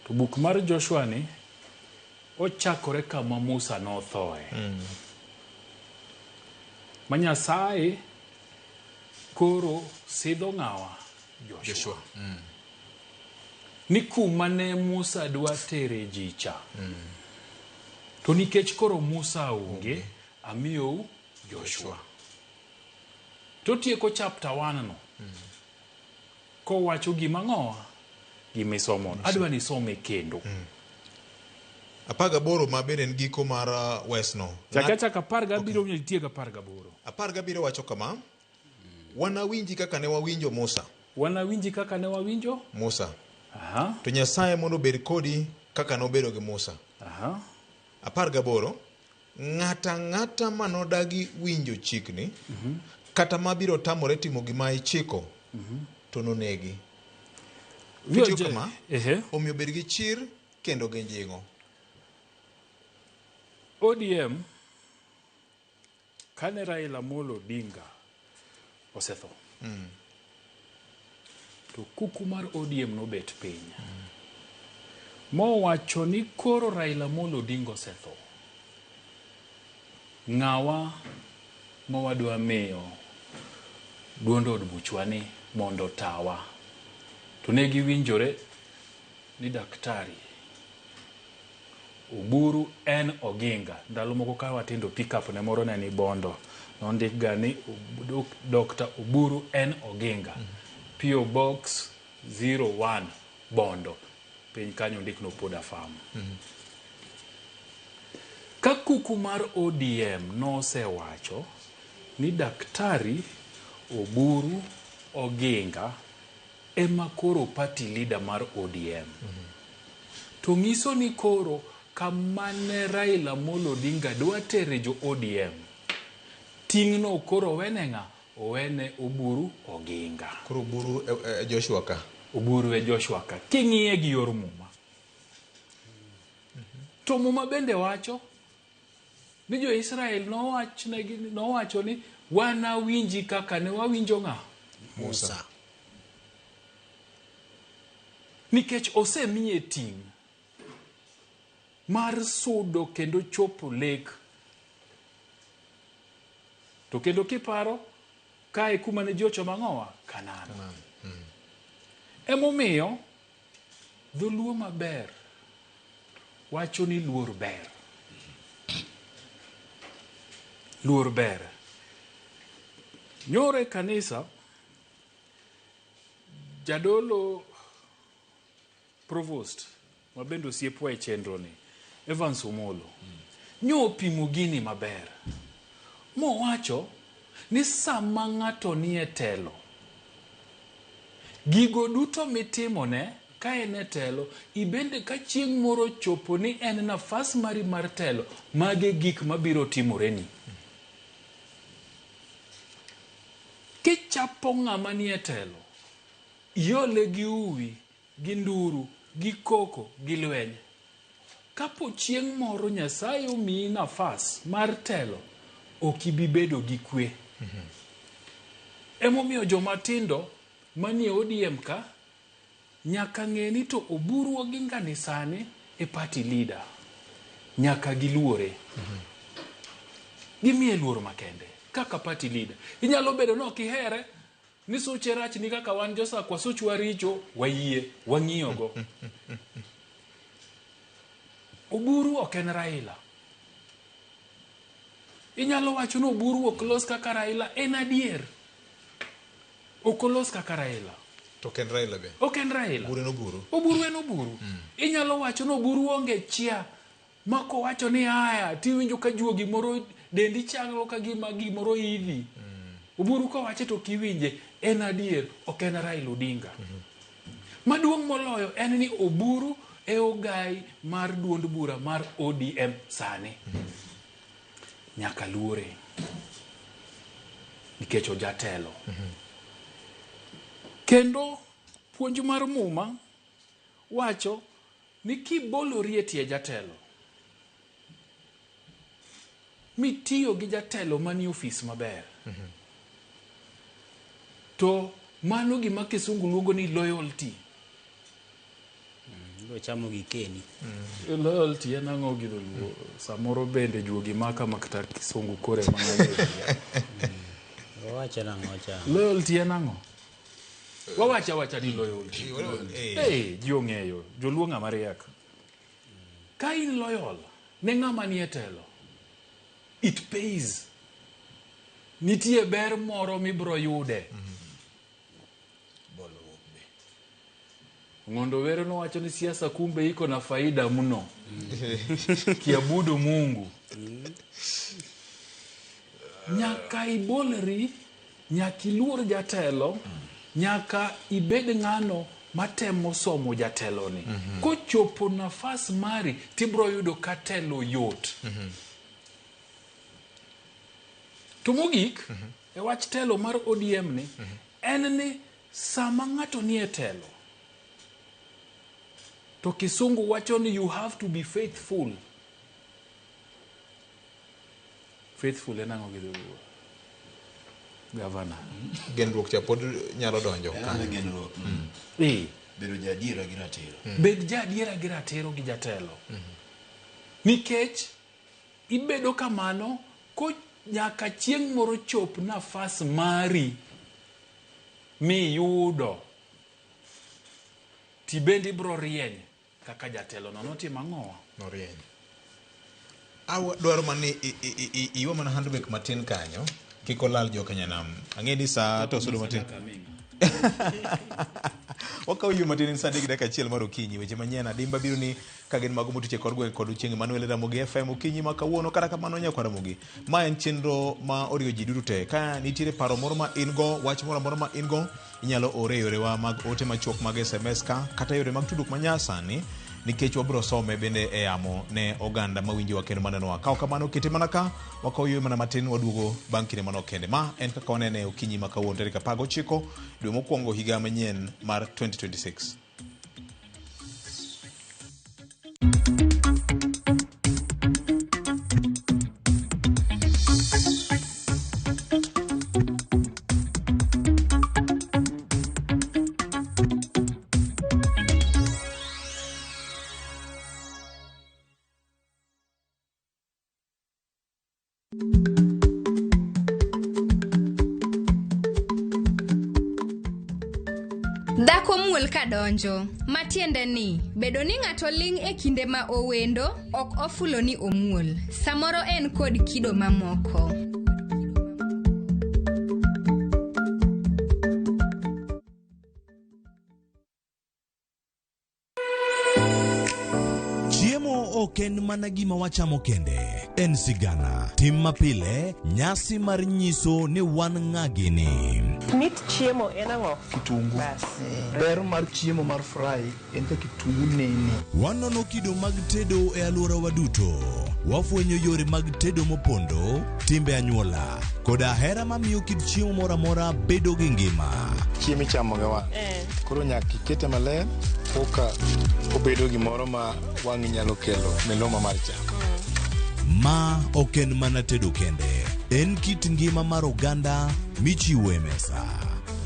To buk mar Joshua ni ochakore kama Musa nothoe. Ma Nyasaye koro sidho ng'awa Joshua. Ni kuma ne Musa dwa tere ji cha. To nikech koro Musa onge, amiyou Joshua. To tieko chapter 1 no. Kowacho gima ng'owa gima isomo. Adwa ni isome kendo. 18 ma bende en giko mar wesno. Chaka chaka 17 nitie 18. 17 wacho kama. Wanawinji kaka ne wawinjo Musa. Wanawinji kaka ne wawinjo Musa. To Nyasaye mondo obed kodi kaka nobedo gi Musa. 18 ng'ata ang'ata manodagi winjo chikni kata mabiro tamore timo gima ichiko to nonegi. Kama, omiyo bed gi chir kendo gi jing'o. ODM kane Raila Amolo Odinga osetho to kuku mar ODM nobet piny mowacho ni koro Raila Amolo Odinga osetho, ng'awa ma wadwa miyo duond od buchwa ni mondo otawa. To ne giwinjore ni daktari Oburu en Oginga. Ndalo moko ka watindo pick-up ne moro ne ni Bondo. Nondik ga ni Dr. Oburu en Oginga. PO Box 01 Bondo. Piny kanyo ondik no Poda Farm. Ka kuku mar ODM nosewacho ni Daktari Oburu Oginga ema koro party leader mar ODM. To nyiso ni koro kamane Raila Amolo Odinga dwa tere jo ODM, ting'no koro owene ng'a? Owene Oburu Oginga. Koro Oburu e Joshua ka. Oburu e Joshua ka. King'iye gi yor muma. To muma bende wacho ni jo-Israel nowacho ni wanawinji kaka ne wawinjo ng'a? Musa. Nikech osemiye ting' mar sudo kendo chopo lek. To kendo kiparo kae kuma ne ji ochomo ang'owa? Kanaan. Emomiyo dholuo maber wacho ni luor ber. Luor ber. Nyoro e kanisa, jadolo provost ma bende osiepwa e chenro ni, Evans Omolo, nyo opimo gini maber. Mowacho ni sama ng'ato nie telo, gigo duto mitimone ka en e telo, ibende ka chieng' moro chopo ni en nafas mari mar telo, mage gik mabiro timoreni. Kichapo ng'ama nie telo, iole gi uwi, gi nduru, gi koko, gi lweny. Kapo chieng' moro Nyasaye omiyi nafas mar telo, ok ibi bedo gi kwe. Emomiyo joma tindo manie ODM ka nyaka ng'e ni to Oburu Oginga ni sani e party leader. Nyaka giluore. Gimiye luor makende kaka party leader. Inyalo bedo ni ok ihere, ni suche rach ni kaka wan josakwa suchwa richo, wayie, wang'iyogo. Oburu ok en Raila. Inyalo wacho ni Oburu ok los kaka Raila, en adier. Ok olos kaka Raila. To ok en Raila be. Ok en Raila. Oburu en Oburu. Oburu en Oburu. Inyalo wacho ni Oburu onge chia. Ma kowacho ni aya, tiwinjo ka juogi moro dendi chalo ka gima gimoro idhi. Oburu kowache to kiwinje, en adier, ok en Raila Odinga. Maduong' moloyo en ni Oburu e ogai mar duond bura mar ODM sani. Nyaka luore. Nikech ojatelo. Kendo puonj mar muma wacho ni kibolori e tie jatelo, mitiyo gi jatelo manie ofis maber, to mano gima kisungu luongo ni loyalty. Ibiro chamo gikeni. Loyalty en ang'o gi dholuo? Samoro bende juogi maka ma kata kisungu kore mang'eny. Wawacho nang'o cha? Loyalty en ang'o? Wawacho awacha ni loyalty. Hey, ji ong'eyo. Joluo ng'ama riek. Ka in loyal ne ng'ama nie telo, it pays. Nitie ber moro mibro yude. Ng'ondo Were nowacho ni siasa kumbe iko na faida mno. Kiabudu Mungu. Nyaka ibolri, nyaka iluor jatelo, nyaka ibed ng'ano matemo somo jateloni. Kochopo nafas mari, tibro yudo ka telo yot. To mogik, e wach telo mar ODM ni, en ni sama ng'ato nie telo, to kisungu wacho ni you have to be faithful. Faithful en ang'o gi dholuo? Gavana. Genruok cha pod nyalo donjo En kanyo. genruok. Bedo jaadiera gi ratiro. Bed jaadiera gi ratiro gi jatelo. Nikech ibedo kamano ko nyaka chieng' moro chop nafas mari miyudo tibende ibro rieny kaka jatelo no notimo ang'owa. Norieny. Awa dwaro mana ni iwa mana handbrake matin kanyo kik olal jo Kenya Nam. Ang'e ni saa to osudo matin. Wakawo yie matin en saa 3:01 mar okinyi. Weche manyien adimba biro ni ka gin mago motuche kor gweng' kod Ochieng' Emmanuel Ramogi FM okinyi ma kawuono. Kata kamano nyakwar Ramogi, ma en chenro ma oriwo ji duto te. Ka nitiere paro moro ma in go, wach moro amora ma in go, inyalo ore e yorewa mag ote machuok mag SMS ka kata yore mag tudruok manyasani, nikech wabiro some bende e yamo ne oganda mawinjowa kendo manenowa. Ka ok kamano, kete mana ka wakawo yweyo mana matin, waduogo bang' kinde manok kende. Ma en kaka wanene okinyi ma kawuono tarik 19 dwe mokwongo higa manyien mar 2026. Dhako muol kadonjo, matiende ni bedo ni ng'ato ling' e kinde ma owendo ok ofulo ni omuol. Samoro en kod kido mamoko. Chiemo ok en mana gima wachamo kende, en sigana, tim mapile, nyasi mar nyiso ni wan ng'a gini. Mit chiemo en ang'o? Kitungu. Bas. Ber mar chiemo mar fry en ka kitungu nene. Wanono kido mag tedo e alworawa duto. Wafwenyo yore mag tedo mopondo, timbe anyuola, koda hera mamiyo kit chiemo moro amora bedo gi ngima. Chiemo ichamo gi wang'. Koro nyaka ikete maler koka obedo gimoro ma wang'i nyalo kelo miluma mar chamo. Ma ok en mana tedo kende, en kit ngima mar oganda michiwo e mesa.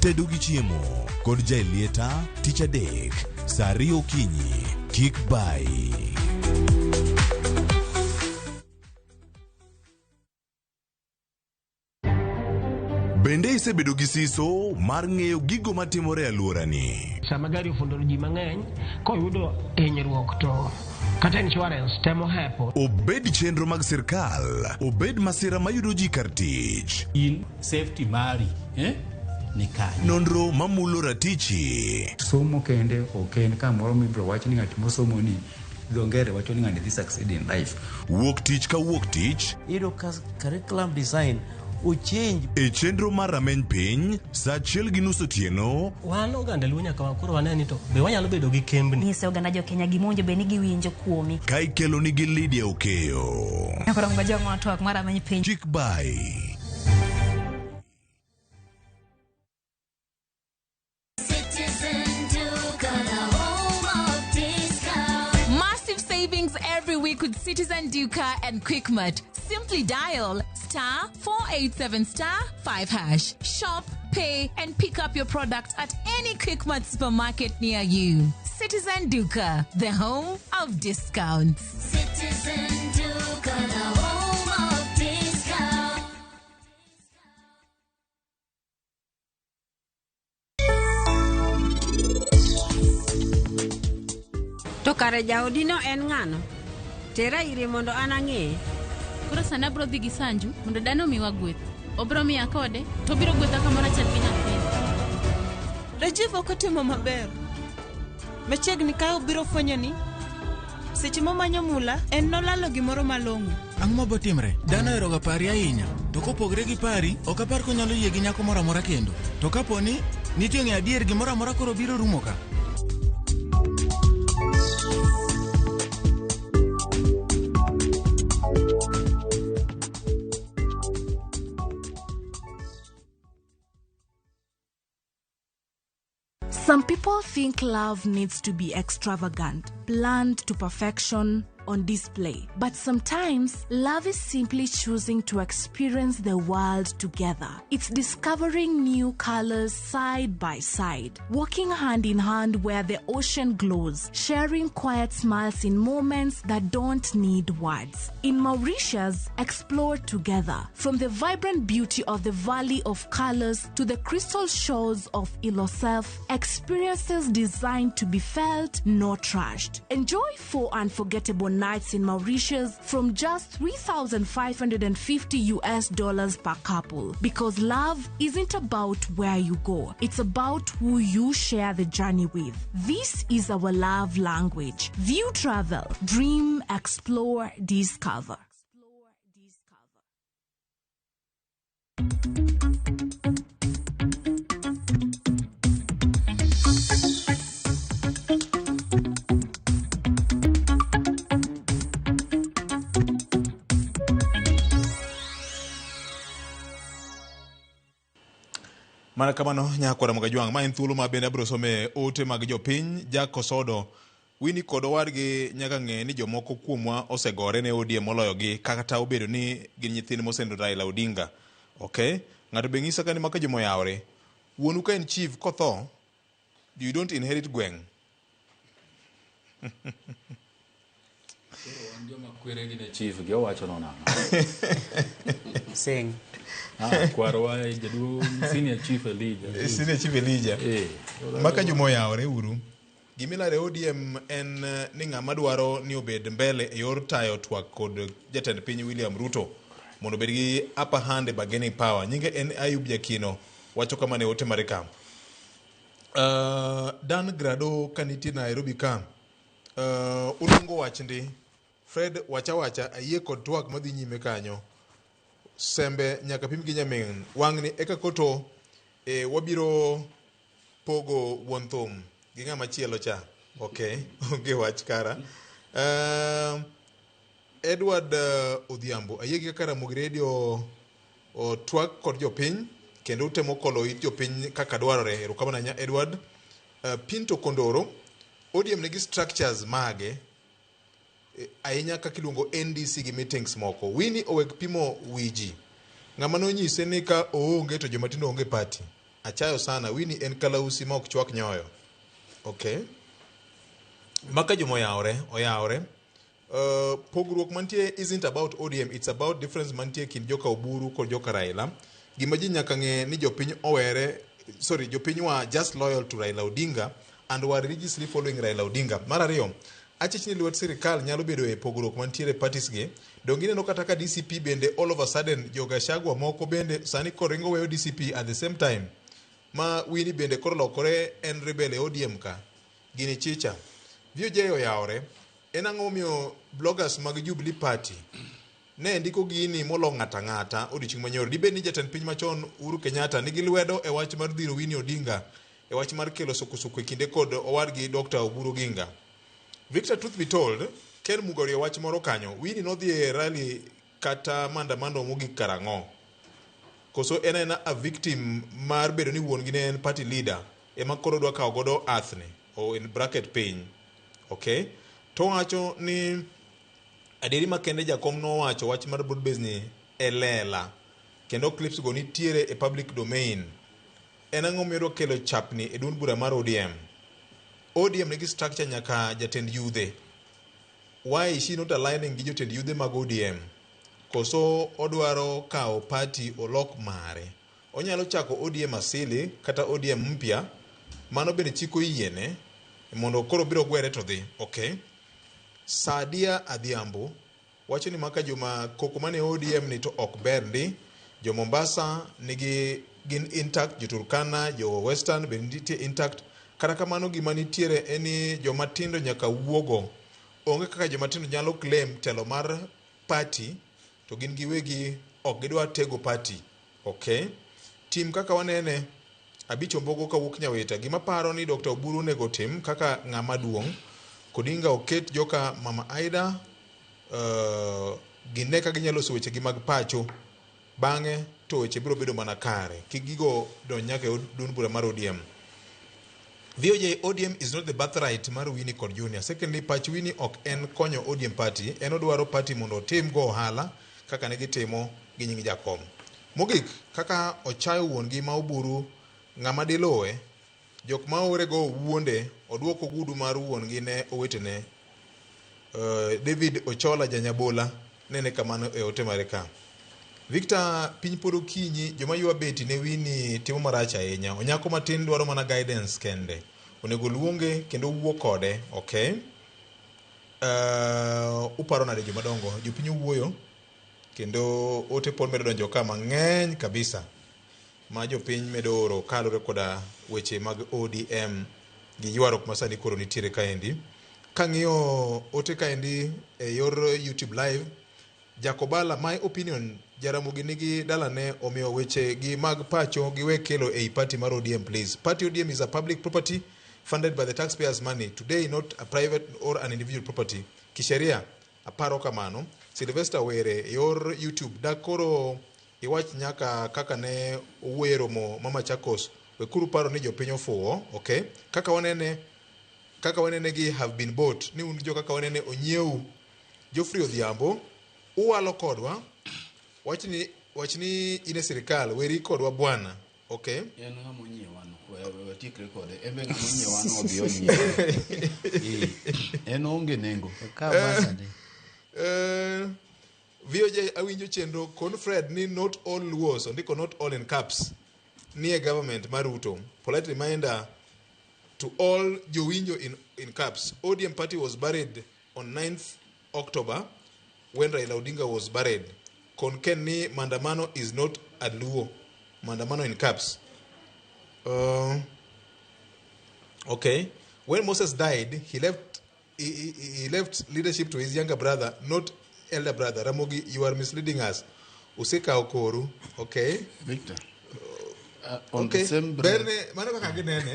Tedo gi chiemo kod Jaelieta tich adek saa 2 okinyi. Kik bai. Bende isebedo gi siso mar ng'eyo gigo matimore e alworani? Sama gari ofundo ji mang'eny koyudo hinyruok to kata insurance temo hepo. Obed chenro mag sirkal, obed masira mayudo ji kar tich. In safety mari ni kanye? Nonro mamulo ratichi. Somo kende ok en kamoro mibiro wach ni ng'at mosomo ni dho ngere wacho ni ng'ani dhi succeed in life. Wuok tich ka wuok tich. Iyudo ka curriculum design ochange. E chenro mar rameny piny saa 1:30 otieno. Wan oganda Luo nyaka koro wane ni to be wanyalo bedo gi kembni. Nyise oganda jo Kenya gima owinjo bed ni giwinjo kuomi. Ka ikelo nigi Lydia Okeyo. Koro ngojong'o twak mar rameny piny. Kik bai. Massive savings every week with Citizen Duka and Quickmart. Simply dial *487*5#. Shop, pay, and pick up your product at any Quickmart supermarket near you. Citizen Duka, the home of discounts. Citizen Duka, the home of discount. To kare jaodino en ng'ano? Tera ire mondo an ang'eye. Koro sani abiro dhi gi Sanju mondo dana omiwa gweth. Obiro miya kode to obiro gwetha kamoro achiel gi nyathini. Rajiv ok otimo maber. Machiegni ka obiro fwenyo ni seche momanyo mula en nolalo gimoro malong'o. Ang'o mabotimre? Dhano oheroga pari ahinya. To kopogre gi pari, ok apar konyalo yie gi nyako moro amora kendo. To kapo ni nitie ng'eyo adier gimoro amora koro biro rumo ka. Some people think love needs to be extravagant, planned to perfection, on display. But sometimes love is simply choosing to experience the world together. It's discovering new colors side by side, walking hand in hand where the ocean glows, sharing quiet smiles in moments that don't need words. In Mauritius, explore together. From the vibrant beauty of the Valley of Colors to the crystal shores of Ilosef, experiences designed to be felt, not rushed. Enjoy 4 unforgettable nights in Mauritius from just 3,550 US dollars per couple. Because love isn't about where you go, it's about who you share the journey with. This is our love language. View Travel. Dream, explore, discover. Mana kamano nyakwara Mogajwang', ma en thuolo ma bende abiro some ote mag jopiny. Jack Osodo, Winnie kod owadgi nyaka ng'e ni jomoko kuomwa osegore ne ODM moloyogi kata obedo ni gin nyithind mosendo Raila Odinga. Okay? Ng'ato be ng'isa ka ni maka joma oyawre. Wuonu ka en chief kotho, you don't inherit gweng'. Koro wan joma kweregi ne chief gi owacho no nang'o? Sing. Ah, kwarwa e jaduong' senior chief Elijah. Senior chief Elijah. Eh. Maka joma oyawre uru. Gimilare ODM en ni ng'ama dwaro ni obed mbele e yor tayo twak kod jatend piny William Ruto mondo obed gi upper hand e bargaining power. Nyinge en Ayub Jakino, wacho kama ne ote mare ka. Dan Grado ka nitie Nairobi ka, uluongo wach ndi. Fred wacha wacha ayie kod twak madhi nyime kanyo. Sembe nyaka pim gi nyamin. Wang'ni eka koto wabiro pogo wuon thum gi ng'ama chielo cha. Okay, onge wach kara. Edward Odhiambo, ayie gi kaka Ramogi Radio twak kod jopiny kendo utemo kolo it jopiny kaka dwarore. Erokamano ahinya Edward. Pinto Kondoro, ODM nigi structures mage ahinya kaka iluongo NDC gi meetings moko. Winnie owek pimo wi ji. Ng'ama nonyise ni ka oonge to joma tindo onge party. Achayo sana, Winnie en kalausi ma ok chwak nyoyo. Okay. Maka joma oyawre, oyawre. Pogruok mantie isn't about ODM, it's about difference mantie kind joka Oburu kod joka Raila. Gima ji nyaka ng'e ni jopiny owere, sorry, jopiny were just loyal to Raila Odinga and were religiously following Raila Odinga. Mar ariyo, achich ni lwet sirikal nyalo bedo e pogruok mantiere parties gi. Donge ineno kata ka DCP bende all of a sudden jo Gachagua moko bende sani koringo weyo DCP at the same time. Ma Winnie bende koro lokore en rebel e ODM ka. Gini chicha. VOJ oyawre. En ang'o momiyo bloggers mag Jubilee Party ne ndiko gini molo ng'ata ng'ata odiochieng' manyoro? Dibed ni jatend piny machon Uhuru Kenyatta nigi lwedo e wach mar dhiro Winnie Odinga e wach mar kelo sukusuku e kinde kod owadgi Dr. Oburu Oginga. Victor, truth be told, Ken Mugori e wach moro kanyo, Winnie nodhi e rally kata maandamano mogik karang'o? Koso en aena a victim mar bedo ni wuon gi ne en party leader ema koro dwa kawo godo earth ni, or in bracket piny. Okay? To wacho ni adieri makende jakom nowacho wach mar broad base ni e lela kendo clips go nitiere e public domain. En ang'o miyo kelo chapni e duond bura mar ODM? ODM nigi structure nyaka jatend yudhe. Why is she not aligning gi jotend yudhe mag ODM? Koso odwaro kawo party olok mare. Onyalo chako ODM asili kata ODM mpya, mano bende chik oyiene mondo koro biro gwere to dhi. Okay. Sadia Adhiambo wacho ni maka juma koko mane ODM ni to ok ber ndi. Jo Mombasa nigi gin intact, jo Turkana, jo Western bende nitie intact. Kata kamano gima nitiere en ni joma tindo nyaka wuogo. Onge kaka joma tindo nyalo claim telo mar party to gin giwegi ok gidwa tego party. Okay. Tim kaka wanene Abicho Mbogo kawuok Nyawita. Gima paro ni Dr. Oburu onego tim kaka ng'ama duong'. Kodinga oket joka Mama Aida gine ka ginyalo loso wechegi mag pacho. Bang'e to weche biro bedo mana kare. Kik gigo donj nyaka e duond bura mar ODM. VOJ ODM is not the birthright mar Winnie kod Junior. Secondly, pach Winnie ok en konyo ODM party, en odwaro party mondo otim go ohala kaka ne gitimo gi nying jakom. Mogik, kaka ochayo wuon gi ma Oburu ng'ama diluwe, jok ma oore go wuonde oduoko gudu mar wuon gi ne owetene. David Ochola Janyabola nene kamano e ote mare ka. Victor, piny pod okinyi, joma ywa beti ne Winnie timo marach ahinya. Onyako matin dwaro mana guidance kende. Onego luonge kendo wuo kode, okay? Uparo nade jomadongo? Jopiny owuoyo kendo ote pod medo donjo ka mang'eny kabisa ma jopiny medo oro kaluwore koda weche mag ODM gi ywaruok ma sani koro nitiere kaendi. Kang'iyo ote kaendi e yor YouTube live, Jakobala, my opinion, Jaramogi nigi dalane omiyo weche gi mag pacho giwe kelo ei party mar ODM please. Party ODM is a public property funded by the taxpayers money. Today not a private or an individual property. Kisheria, aparo kamano. Sylvester Were, yor YouTube, dak koro iwach nyaka kaka ne owuoyo e romo ma Machakos. Wekuru paro ni jopiny ofuwo, okay? Kaka wanene gi have been bought. Ni un jo kaka wanene onyiewu. Geoffrey Odhiambo, uwalo kodwa. Wachni in e sirikal, weri kodwa bwana. Okay. En ng'ama onyiewano, watiekre kode. En be ng'ama onyiewano odhi onyiewe. En onge nengo. VOJ awinjo chenro kon Fred ni not all Luos, ondiko not all in caps, nie government mar Ruto. Polite reminder to all jowinjo in caps. ODM party was buried on 9th October when Raila Odinga was buried. Kon Ken ni maandamano is not a Luo. Maandamano in caps. Okay. When Moses died, he left he left leadership to his younger brother, not elder brother. Ramogi, you are misleading us. Usika Okoru. Okay. Victor. On okay. the same breath,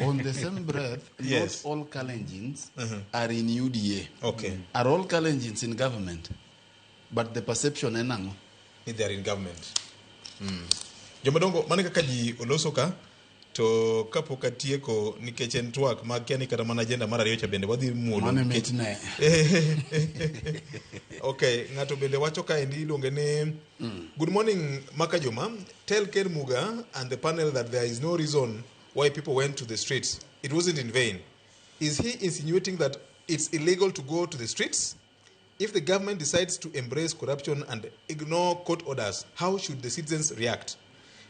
on the same breath, yes. Not all Kalenjins are in UDA. Okay. Are all Kalenjins in government? But the perception en ang'o? Ni they are in government. Jomadongo, mane kaka ji oloso ka, to kapok atieko nikech en twak ma kia ni kata mana agenda mar ariyo cha bende wadhi muolo. Mano mitne. Okay, ng'ato bende wacho kaendi iluonge ni Good morning Maka Juma. Tell Ken Muga and the panel that there is no reason why people went to the streets. It wasn't in vain. Is he insinuating that it's illegal to go to the streets? If the government decides to embrace corruption and ignore court orders, how should the citizens react?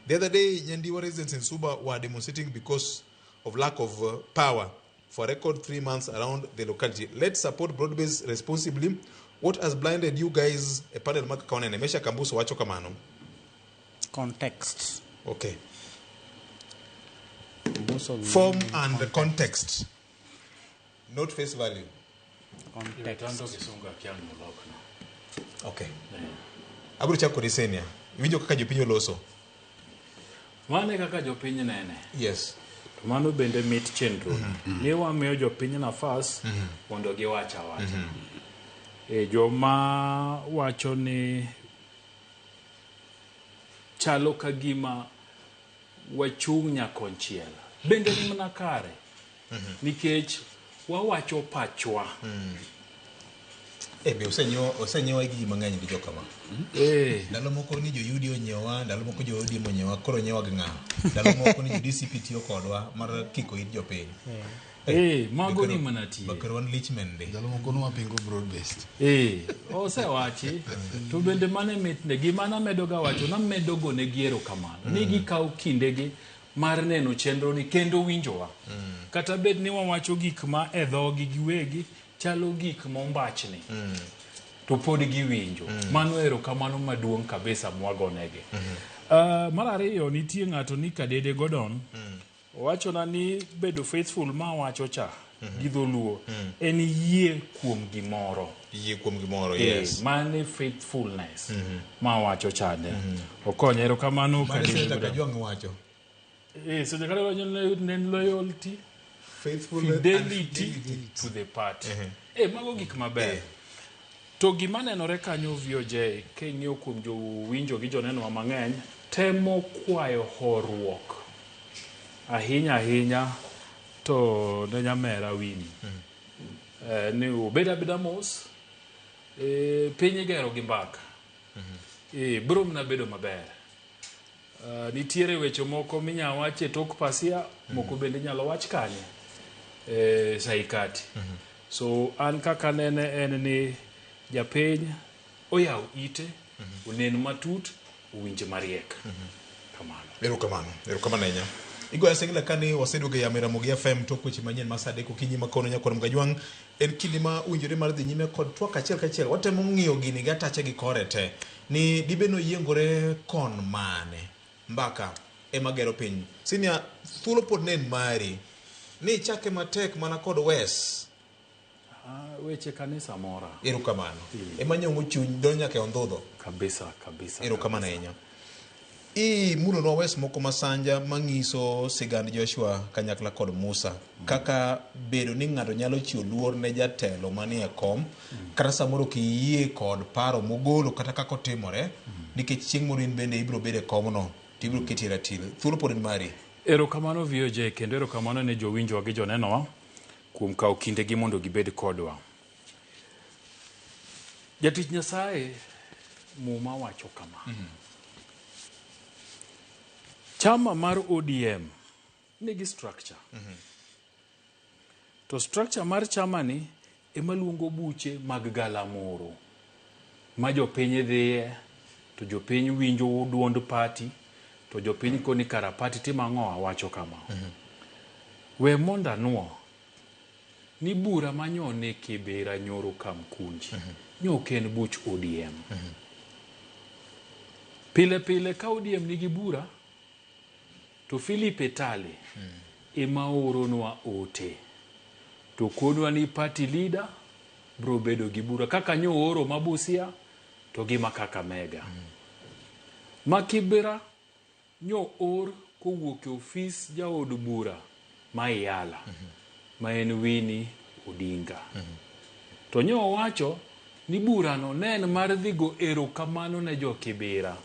The other day, Nyandiwa residents in Suba were demonstrating because of lack of power for a record 3 months around the locality. Let's support broad-based responsibly. What has blinded you guys? A panel mark kaonene. Mesha Kambuso wacho kamano. Context. Okay. Form and context. Not face value. Context. Okay. Abiro chako kod Senia. Iwinjo kaka jopiny oloso? Mane kaka jopiny nene. Yes. To mano bende mit chenro. Ni wamiyo jopiny nafas mondo giwach awacha. Joma wacho ni chalo ka gima wachung' nyakonchiel. Bende ni mana kare. Nikech wawacho pachwa. Be osenyiewa gi ji mang'eny gi jokama. Ndalo moko ni jo UDA onyiewa, ndalo moko jo ODM onyiewa, koro onyiewa gi ng'a? Ndalo moko ni jo DCP tiyo kodwa mar kiko it jopiny. Mago ni mana tiye. Bakar wan lichmen de. Ndalo moko nwapingo broad based. Osewachi. To bende mane mitne, gima namedo ga wacho, namedo gone gi erokamano. Ni gikawo kindegi mar neno chenro ni kendo winjowa. Kata bed ni wawacho gik ma e dhogi giwegi chalo gik mombachni. To pod giwinjo. Mano erokamano maduong' kabisa mwagonegi. Mar ariyo nitie ng'ato ni Kadede Gordon. Owachona ni bedo faithful ma wacho cha gi dholuo en yie kuom gimoro. Yie kuom gimoro, yes. Mane faithfulness ma wacho chande. Okonyo erokamano Mane Kadede Senator Gordon. Kajwang' wacho. So the loyalty, faithfulness, fidelity to the party. Mago gik maber. To gima nenore kanyo VOJ king'iyo kuom jowinjo gi joneno mang'eny temo kwayo horuok ahinya ahinya to ne nyamera Winnie. Ni obed abeda mos, piny igero gi mbaka. Biro mana bedo maber. Nitiere weche moko minya wach e tok pasia, moko bende inyalo wach kanye saikati. So an kaka nene en ni japiny oyaw ite, onen matut, owinj mariek. Kamano. Erokamano, erokamano ahinya. Igoyo sigla kani waseduogo e yamo e Ramogi FM tok weche manyien ma saa adek okinyi ma kono nyakwar Mgajwang'. En kinde ma owinjore mar dhi nyime kod twak achiel kachiel. Watemo ng'iyo gini gi atache gi kore te. Ni dibe noyiengore kon mane? Mbaka ema gero piny. Senior, thuolo pod ne en mari. Ni ichake matek mana kod Wes. Ah, weche kanisa mora. Erokamano. Ema nyong'o chuny donjo nyaka e ondhudho. Kabisa, kabisa. Erokamano ahinya. Imulonwa wes moko masanja mang'iso sigand Joshua kanyakla kod Musa kaka bedo ni ng'ato nyalo chiwo luor ne jatelo manie kom kata samoro ok iyie kod paro mogolo kata kaka otimore nikech chieng' moro in bende ibiro bedo e komno to ibiro keti e ratil. Thuolo pod en mari. Erokamano VOJ kendo erokamano ne jowinjowa gi jonenowa kuom kawo kindegi mondo gibed kodwa. Jatich Nyasaye Muma wacho kama. Chama mar ODM nigi structure. To structure mar chama ni ema luongo buche mag galamoro ma jopiny dhiye to jopiny winjo duond party to jopiny koni kara party timo ang'o awacho kama. We mondo anuo ni bura manyo ni Kibera nyoro Kamkunji nyo ok en buch ODM. Pile pile ka ODM nigi bura to Philip Etale ema oronwa ote to konwa ni party leader bro bedo gi bura kaka nyo ooro ma Busia to gi ma Kakamega. Ma Kibera nyo or kowuok e ofis jaod bura ma Iyala ma en Winnie Odinga. To nyo owacho ni burano ne en mar dhi go erokamano ne jo Kibera.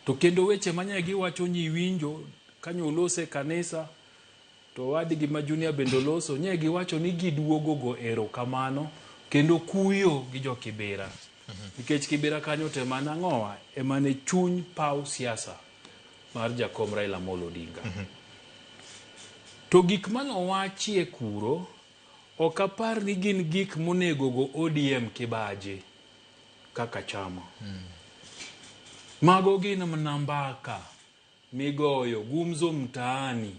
To kendo weche manye giwacho nyiwinjo kanyo olose e kanisa to owadgi ma Junior bende oloso nye giwacho ni giduogo go erokamano kendo kuyo gi jo Kibera. Nikech Kibera kanyo to ema nang'owa ema ne chuny paw siasa mar jakom Raila Amolo Odinga. To gik manowachie kuro ok apar ni gin gik monego go ODM kibaji kaka chama. Mago gin mana mbaka migoyo gumzo mtaani.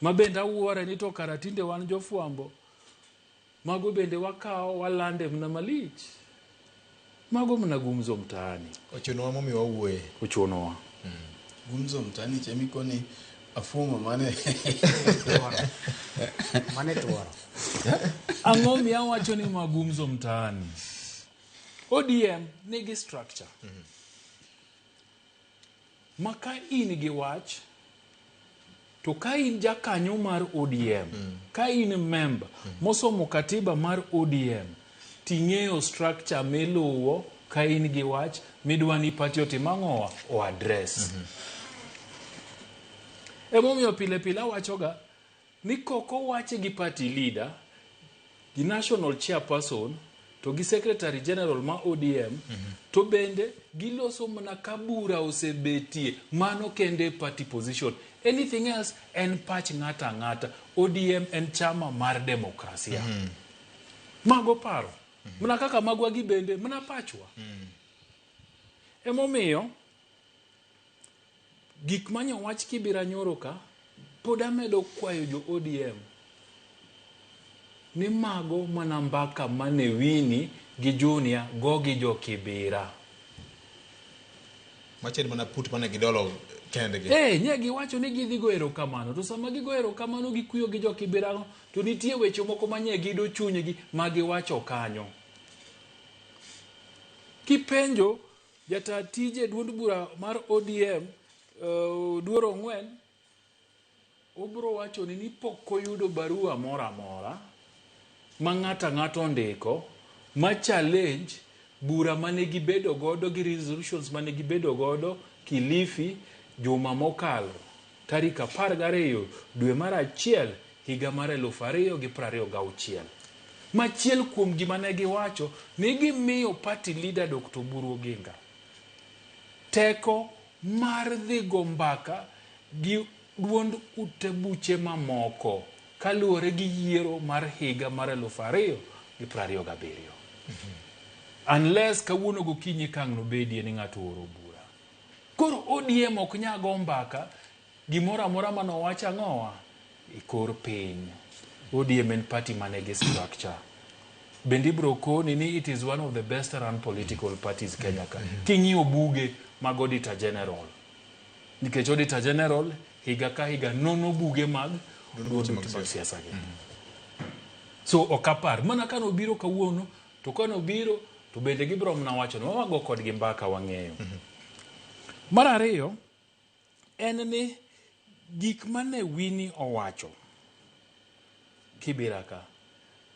Ma bende awuore ni to kara tinde wan jofwambo mago bende wakawo walande mana malich. Mago mana gumzo mtaani. Ochunowa momiyo wawuoye. Ochunowa. Gumzo mtaani cha mikoni afuong'o mane Mane tuoro. Ang'o miyo awacho ni ma gumzo mtaani? ODM nigi structure. Ma ka in gi wach to ka in jakanyo mar ODM, ka in member mosomo katiba mar ODM, ting'eyo structure miluwo ka in gi wach midwa ni party otim ang'owa o address. Emomiyo pile pile awachoga ni kok owache gi party leader, gi national chairperson, to gi secretary general ma ODM, to bende giloso mana ka bura osebetie, mano kende party position. Anything else en pach ng'ato ang'ata. ODM en chama mar demokrasia. Mago paro. Mana kaka magwa gi bende, mana pachwa. Emomiyo, gik manyo wach Kibera nyoro ka, pod amedo kwayo jo ODM ni mago mana mbaka mane Winnie gi Junior go gi jo Kibera. Machel mana put mane gidolo kendgi. Eh, nye giwacho ni gidhi go erokamano. To sama gigo erokamano gikuyo gi jo Kibera go, to nitie weche moko manye gido chunygi ma giwacho kanyo. Kipenjo jata tije duond bura mar ODM Duoro Ong'wen, obro wacho ni pok oyudo barua moro amora ma ng'ato ang'ata ondiko ma challenge bura mane gibedo godo gi resolutions mane gibedo godo Kilifi juma mokalo tarik 12 dwe mar achiel higa mar 2026. Machiel kuom gima ne giwacho ni gimiyo party leader Dr. Oburu Oginga teko mar dhi go mbaka gi duond ute buche mamoko kaluwore gi yiero mar higa mar 2027. Unless kawuono gokinyi kang' nobedie ni ng'ato ooro bura. Koro ODM ok nya go mbaka gimoro amora manowach ang'owa e kor piny. ODM en party manigi structure. Bende ibro koni ni it is one of the best run political parties Kenya ka. King'iyo buge mag Auditor General. Nikech Auditor General higa ka higa nono buge mag duond buche mag siasa gi. So ok apar. Mana ka nobiro kawuono, to ka nobiro, to bende gibiro mana wacho ni wago kodgi mbaka wang'eyo. Mar ariyo, en ni gik mane Winnie owacho Kibira ka,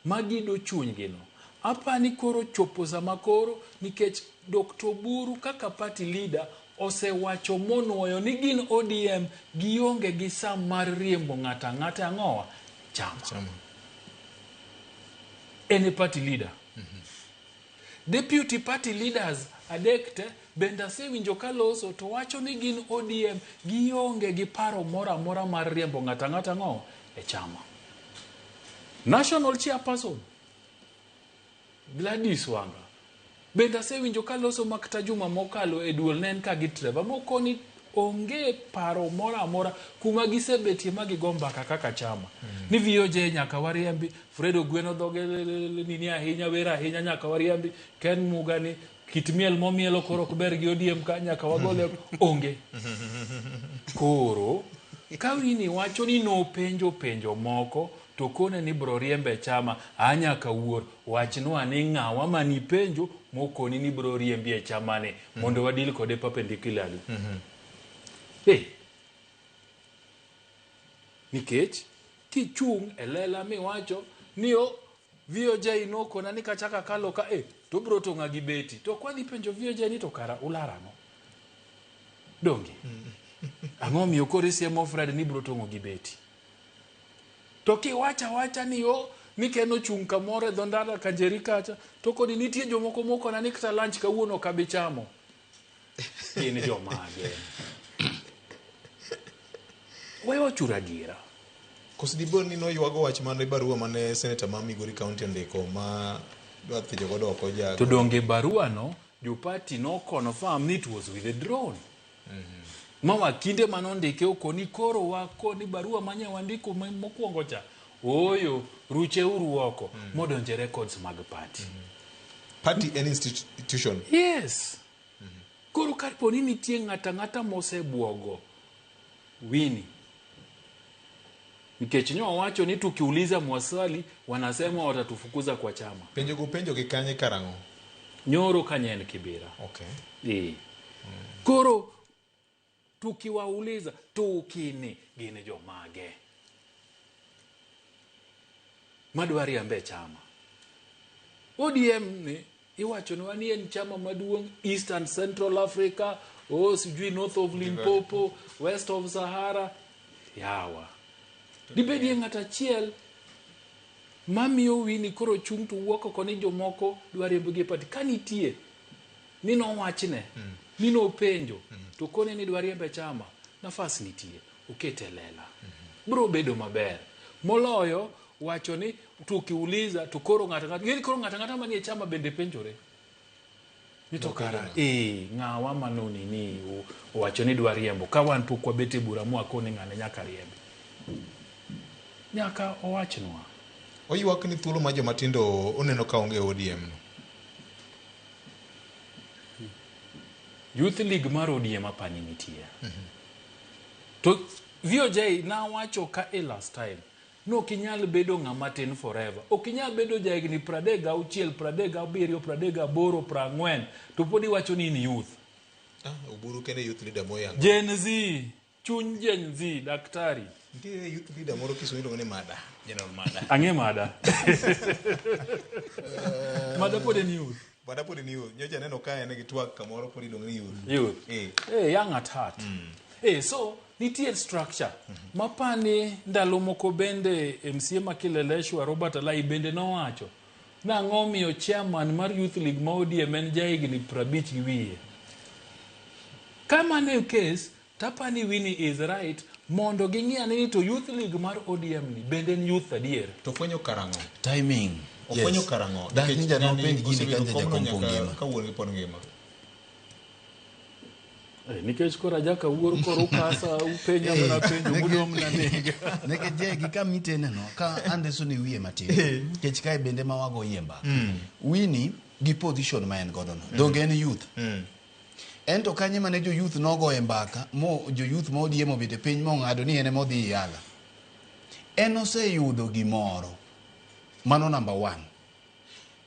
magido chunygi no. Apani koro chopo sama koro nikech Dr. Oburu kaka party leader osewacho monuoyo ni gin ODM gionge gi sa mar riembo ng'ato ang'ata ang'owa chama. En e party leader. Deputy party leaders adek te bende asewinjo ka loso to wacho ni gin ODM gionge gi paro moro amora mar riembo ng'ato ang'ata ang'o e chama. National chairperson Gladys Wanga bende asewinjo ka loso makata juma mokalo e duol ne en ka gi Trevor mokoni onge paro moro amora kuma gisebetie ma gigo mbaka kaka chama. Ni VOJ nyaka wariembi, Fred Ogweno dhoge nini ahinya, wer ahinya nyaka wariembi, Ken Muga ni kit miel momielo koro ok ber gi ODM ka nyaka wagole onge. Koro ka Winnie wacho ni nopenjo penjo moko to kone ni bro riembe e chama, a nyaka wuor wachnwa ni ng'awa manipenjo mokoni ni bro riembi e chama ni mondo wadil kode perpendicularly. Hey. Nikech kichung' e lela miwacho ni o VOJ nokona ni kachaka akalo ka e to bro tong'a gi beti. To ok wadhi penjo VOJ ni to kara ular ang'o? Donge? Ang'o miyo koro isiemo Fred ni bro tong'o gi beti? To kiwacho awacha ni o ni Ken ochung' kamoro e dho ndara Kanjeri kacha to koni nitie jomoko mokona ni kata lunch kawuono ok abi chamo. Gin jomage? We wachuru adiera. Koso dipo ni noywago wach mane barua mane senator ma Migori County ondiko ma dwa thicho godo oko ja To donge barua no jo party no confirm ni it was withdrawn. Ma wakinde mane ondike okoni koro wakoni barua manye wandiko mokwongo cha. Ooyo, ruche uru oko modonje records mag party. Party en institution. Yes. Koro kapo ni nitie ng'ata ng'ata mosebuogo Winnie. Nikech nyo wacho ni tukiuliza mwaswali wanasema watatufukuza kwa chama. Penjo go penjo gi kanye karang'o? Nyoro kanye en Kibera. Okay. Koro tukiwauliza tukini gin jomage madwa riembe chama. ODM ni iwacho ni en chama maduong' East and Central Africa, oh sijui north of Limpopo, west of Sahara. Yawa. Dibedie ng'at achiel mamiyo Winnie koro chung' to wuok oko ni jomoko dwa riembo gi e party. Ka nitie ni nowachne, ni nopenjo, to kone ni dwa riembe chama, nafas nitie, okete lela. Bro bedo maber. Moloyo wacho ni tukiuliza to koro ng'ato ng'ato ng'eni koro ng'ato ang'ata manie chama bende penjore. Ni to kara ng'awa manoni ni owacho ni dwa riembo ka wan pok wabet e bura mwakoni ng'ane nyaka riembi. Nyaka owachnwa. Oywak ni thuolo ma joma tindo oneno ka onge ODM no. Youth League mar ODM apani nitie. To VOJ nawacho ka e last time no ok inyal bedo ng'ama tin forever. Ok inyal bedo jahigni 36, 37, 38, 40 to pod iwacho ni in youth. Oburu kende youth leader moyango. Gen Z, chuny Gen Z, daktari. Nitie youth leader moro Kisumu iluongo ni Mada, General Mada. Ang'e Mada. Mada pod en youth. Mada pod en youth. Nyocha aneno ka en gi twak kamoro pod iluongo ni youth. Youth. Young at heart. So nitie structure mapani ndalo moko bende MCA ma Kileleshwa Robert Alai bende nowacho nang'o miyo chairman mar Youth League ma ODM en jahigni 50 gi wiye. Ka mano e case, tapani Winnie is right mondo ging'i ane ni to Youth League mar ODM ni bende en youth adier. To fwenyo karang'o? Timing. Ofwenyo karang'o? Dak ni Nikech jano ng'ani penj gini osebedo ka komno jakom nyaka ngima. ka wuon gi pod ngima. Nikech koro ajaka wuor koro ukasa upenja mana penjo mudwa mana nega. Nikech je gi kama itene no ka Anderson e wiye matin. Nikech kae bende ma wago yie mbaka. Winnie gi position ma en godo no. Donge en youth. En to kanye mane jo youth nogoye mbaka mo jo youth ma ODM obet e piny mong'ado ni en ema odhi Yala. En oseyudo gimoro. Mano number 1.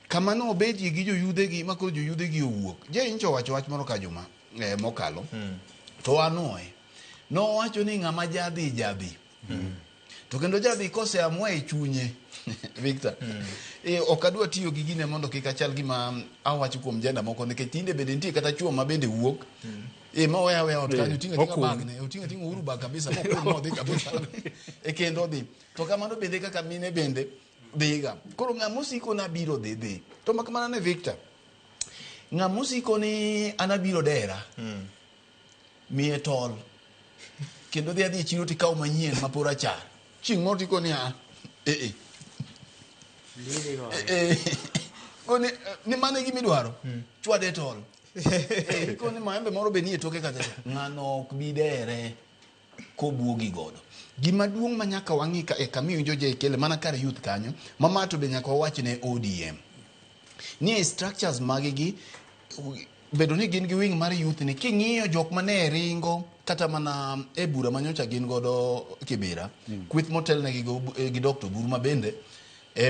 Kama no obedie gi joyudhegi ma koro joyudhegi owuok. Je nyocha owacho wach moro ka juma mokalo. To anoe. Nowacho ni ng'ama jadhi jadhi. To kendo jadhi koseamua e chunye. Victor. Ok adwa tiyo gi gine mondo kik achal gima awacho kuom jenda moko nikech tinde bende nitie kata chuo ma bende wuok. Ma oweya aweya ot kanyo, oting'o ating'a bagne, oting'o ating'a Uhuru bag kabisa, mokun modhi kabisa. Kendo odhi. To kamano bende kaka mine bende dhiga. Koro ng'ama osiko na biro dhi dhi. To mak mana ne Victor. Ng'ama osiko ni an abiro dera. Miye tol. Kendo dhi adhi e chiro tikaw manyien ma pod rachar. Chieng' moro tikoni a Koni ni mano e gima idwaro. Chwade tol. Koni maembe moro be nie toke kacha. Ng'ano ok bi dere kobuogi godo. Gima duong' ma nyaka wang'i ka e kama iwinjo je kele mana kar youth kanyo, ma to be nyaka wawach ne ODM. Ni e structures magi gi bedo ni gin gi wing mar youth ni king'iyo jok mane ringo kata mana e bura manyocha gin godo Kibera, kweth motelnegi gi Dr. Oburu ma bende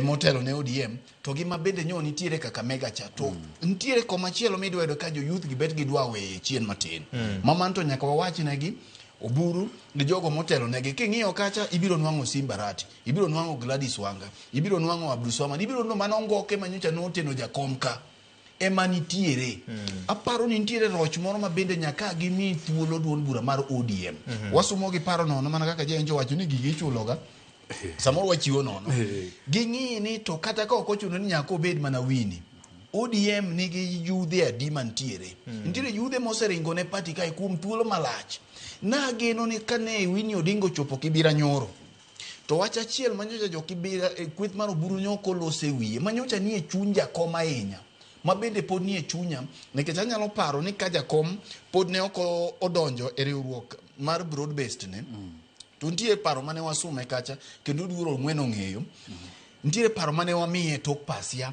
motelo ne ODM, to gi ma bende nyo nitiere Kakamega cha, to nitiere komachielo midwa yudo ka jo youth gi bet gidwa weye chien matin. Ma mano to nyaka wawach negi Oburu gi jogo motelo negi. King'iyo kacha ibiro nwang'o Simba Arati, ibiro nwang'o Gladys Wanga, ibiro nwang'o Abdulswamad, ibiro nwang'o mano Ngoke manyocha noteno jakom ka ema nitiere. Aparo ni nitiere roch moro ma bende nyaka gimi thuolo duond bura mar ODM. Wasumo gi paro nono mana kaka Jenjo wacho ni gigi ichuloga. Samoro wachiwo nono. Ging'i ni to kata ka ok ochuno ni nyaka obed mana Winnie. ODM nigi yudhe adi mantiere. Nitiere yudhe moseringo ne party kae kuom thuolo malach. Nageno ni kane Winnie Odinga ochopo Kibira nyoro, to wach achiel manyocha jo Kibira kweth mar Oburu nyoko lose wiye, manyocha nie chuny jakom ahinya, ma bende pod nie chunya, nikech anyalo paro ni ka jakom pod ne ok odonjo e riwruok mar broad based ne, to nitie paro mane wasume kacha, kendo Oduor Ong'wen ong'eyo, nitiere paro mane wamiye tok pasia,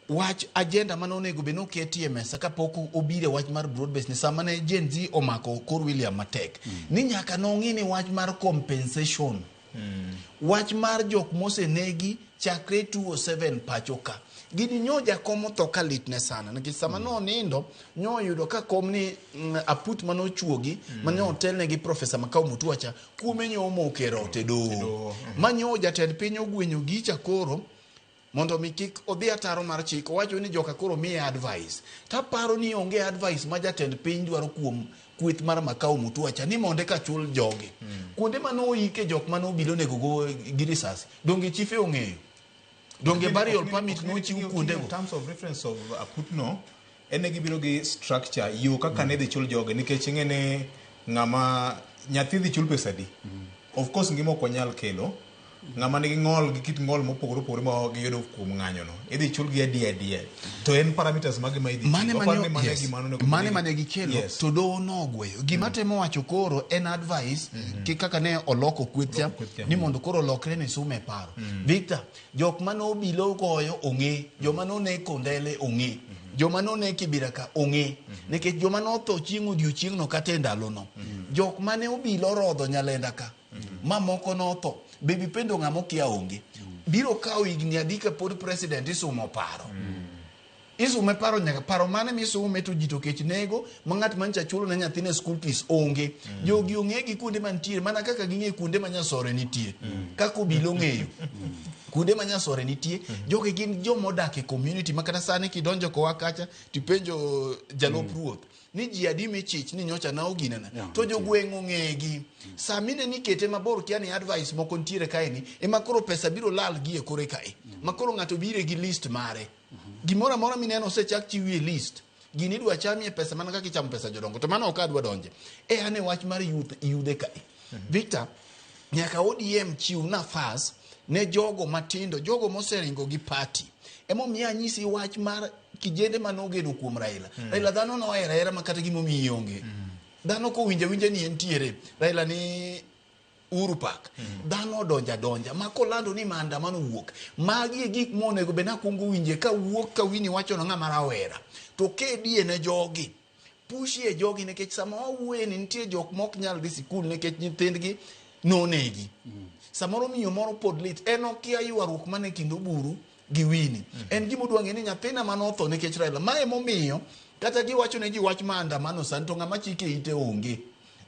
wach agenda mane onego bed ni oketi e mesa kapok obiro e wach mar broad based ni sama ne Gen Z omako kor William matek, ni nyaka nong'i ni wach mar compensation, wach mar jok mosenegi chakre 2007 pacho ka. Gini nyo jakom otho ka litne sana, nikech sama nonindo nyo oyudo ka kom ni aput manochuogi, mane otelne gi Professor Makau Mutua cha, kuome nyo omoke rote doho. Ma nyo jatend piny ogwenyo gicha koro mondo mi kik odhi ataro mar chik, owacho ni joka koro miye advice. Taparo ni onge advice ma jatend piny dwaro kuom kweth mar Makau Mutua cha ni mondo eka chul jogi. Kuonde mane oike jok mane obilo onego go gi risasi, donge chife ong'eyo? Donge burial permit nochiw kuondego? In terms of reference of aputno, en ne gibiro gi structure yo kaka ne dhi chul jogi, nikech ing'e ni ng'ama nyathi dhi chul pesa adi. Of course ngima ok wanyal kelo. Ng'ama nigi ng'ol gi kit ng'ol mopogore opogore ma giyudo kuom ng'anyo no, idhi chulgi adi adier. To en parameters mage ma idhi Mane chiwo? mane Aparo ni mano e yes. gima onego Mane bed ni- mane gikelo, Yes. to doho nogweyo. Gima temo wacho koro en advice ki kaka ne oloko kweth cha, ni mondo koro olokre ni sume paro. Victor, jok mane obilo goyo ong'e, joma none Kondele ong'e, joma none Kibira ka ong'e, nikech joma notho chieng' odiochieng'no kata e ndalono, jok mane obilo rodho Nyalenda ka, mamoko notho. Baby Pendo ng'ama okia onge. Biro kawo higni adi kapod president isumo paro. Isume paro nyaka paro mane misume to ji to kech nego ma ng'at mancha chulo ne nyathine school fees onge. Jogi ong'e gi kuonde mantie mana kaka ging'e kuonde ma Nyasore nitie. Kaka obilo ong'eyo. Kuonde ma Nyasore nitie, jogi gin joma odak e community ma kata sani kidonjo kowa kacha tipenjo jalup ruoth ni ji adi michich ni nyocha na oginena to jogweng' ong'egi. Samine ni kete mabor kia ni advice moko nitiere kae ni ema koro pesa biro lal gi e kore kae. Ma koro ng'ato bire gi list mare. Gimoro amora mineno osechak chiwi e list. Gini idwa chamie pesa mana kaka ichamo pesa jodongo. To mano ok adwa donje. E ane wach mar youth yudhe kae. Victor, nyaka ODM chiw nafas ne jogo matindo, jogo moseringo gi party. Emomiyo anyisi wach mar kijende mane ogeno kuom Raila. Raila dhano nohero ahera ma kata gimomiyo ionge. Dhano kowinjo awinja ni entiere Raila ni Uhuru Park, dhano odonjo adonja ma kolando ni maandamano wuok. Magi e gik monego bed ni akwongo winje ka wuok ka Winnie wacho no ng'ama rawera. To kedie ne jogi. Pushie jogi nikech sama wawuoye ni nitie jok mok nyal dhi sikul nikech nyithindgi nonegi. Samoro miyo moro pod lit, en okia ywaruok mane kind Oburu gi Winnie. En gima odwa ng'e ni nyathina mane otho nikech Raila. Mae emomiyo kata giwacho ne ji wach maandamano sani to ng'ama chike ite onge.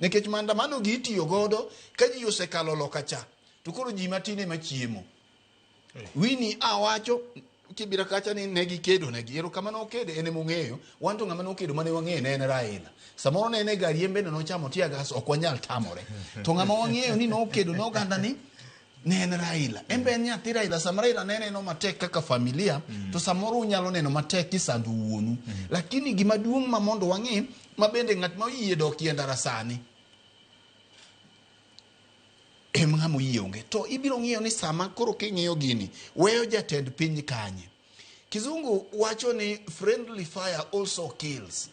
Nikech maandamano gi itiyo godo ka ji osekalo loka cha to koro ji matin ema chiemo. Winnie awacho kibira kacha ni ne gikedo negi. Erokamano okede en emong'eyo. Wan to ng'ama nokedo mane wang'eyo ne en Raila. Samoro ne en e gari en bende nochamo tear gas ok wanyal tamore. To ng'ama wang'eyo ni nokedo ne oganda ni ne en Raila. En be en nyathi Raila. Sama Raila ne neno matek kaka familia, to samoro unyalo neno matek kisando wuonu. Lakini gima duong' ma mondo wang'e, ma bende ng'at ma oyie dok e ndara sani, em ng'ama oyie onge. To ibiro ng'iyo ni sama koro king'iyo gini, weyo jatend piny kanye. Kizungu wacho ni friendly fire also kills.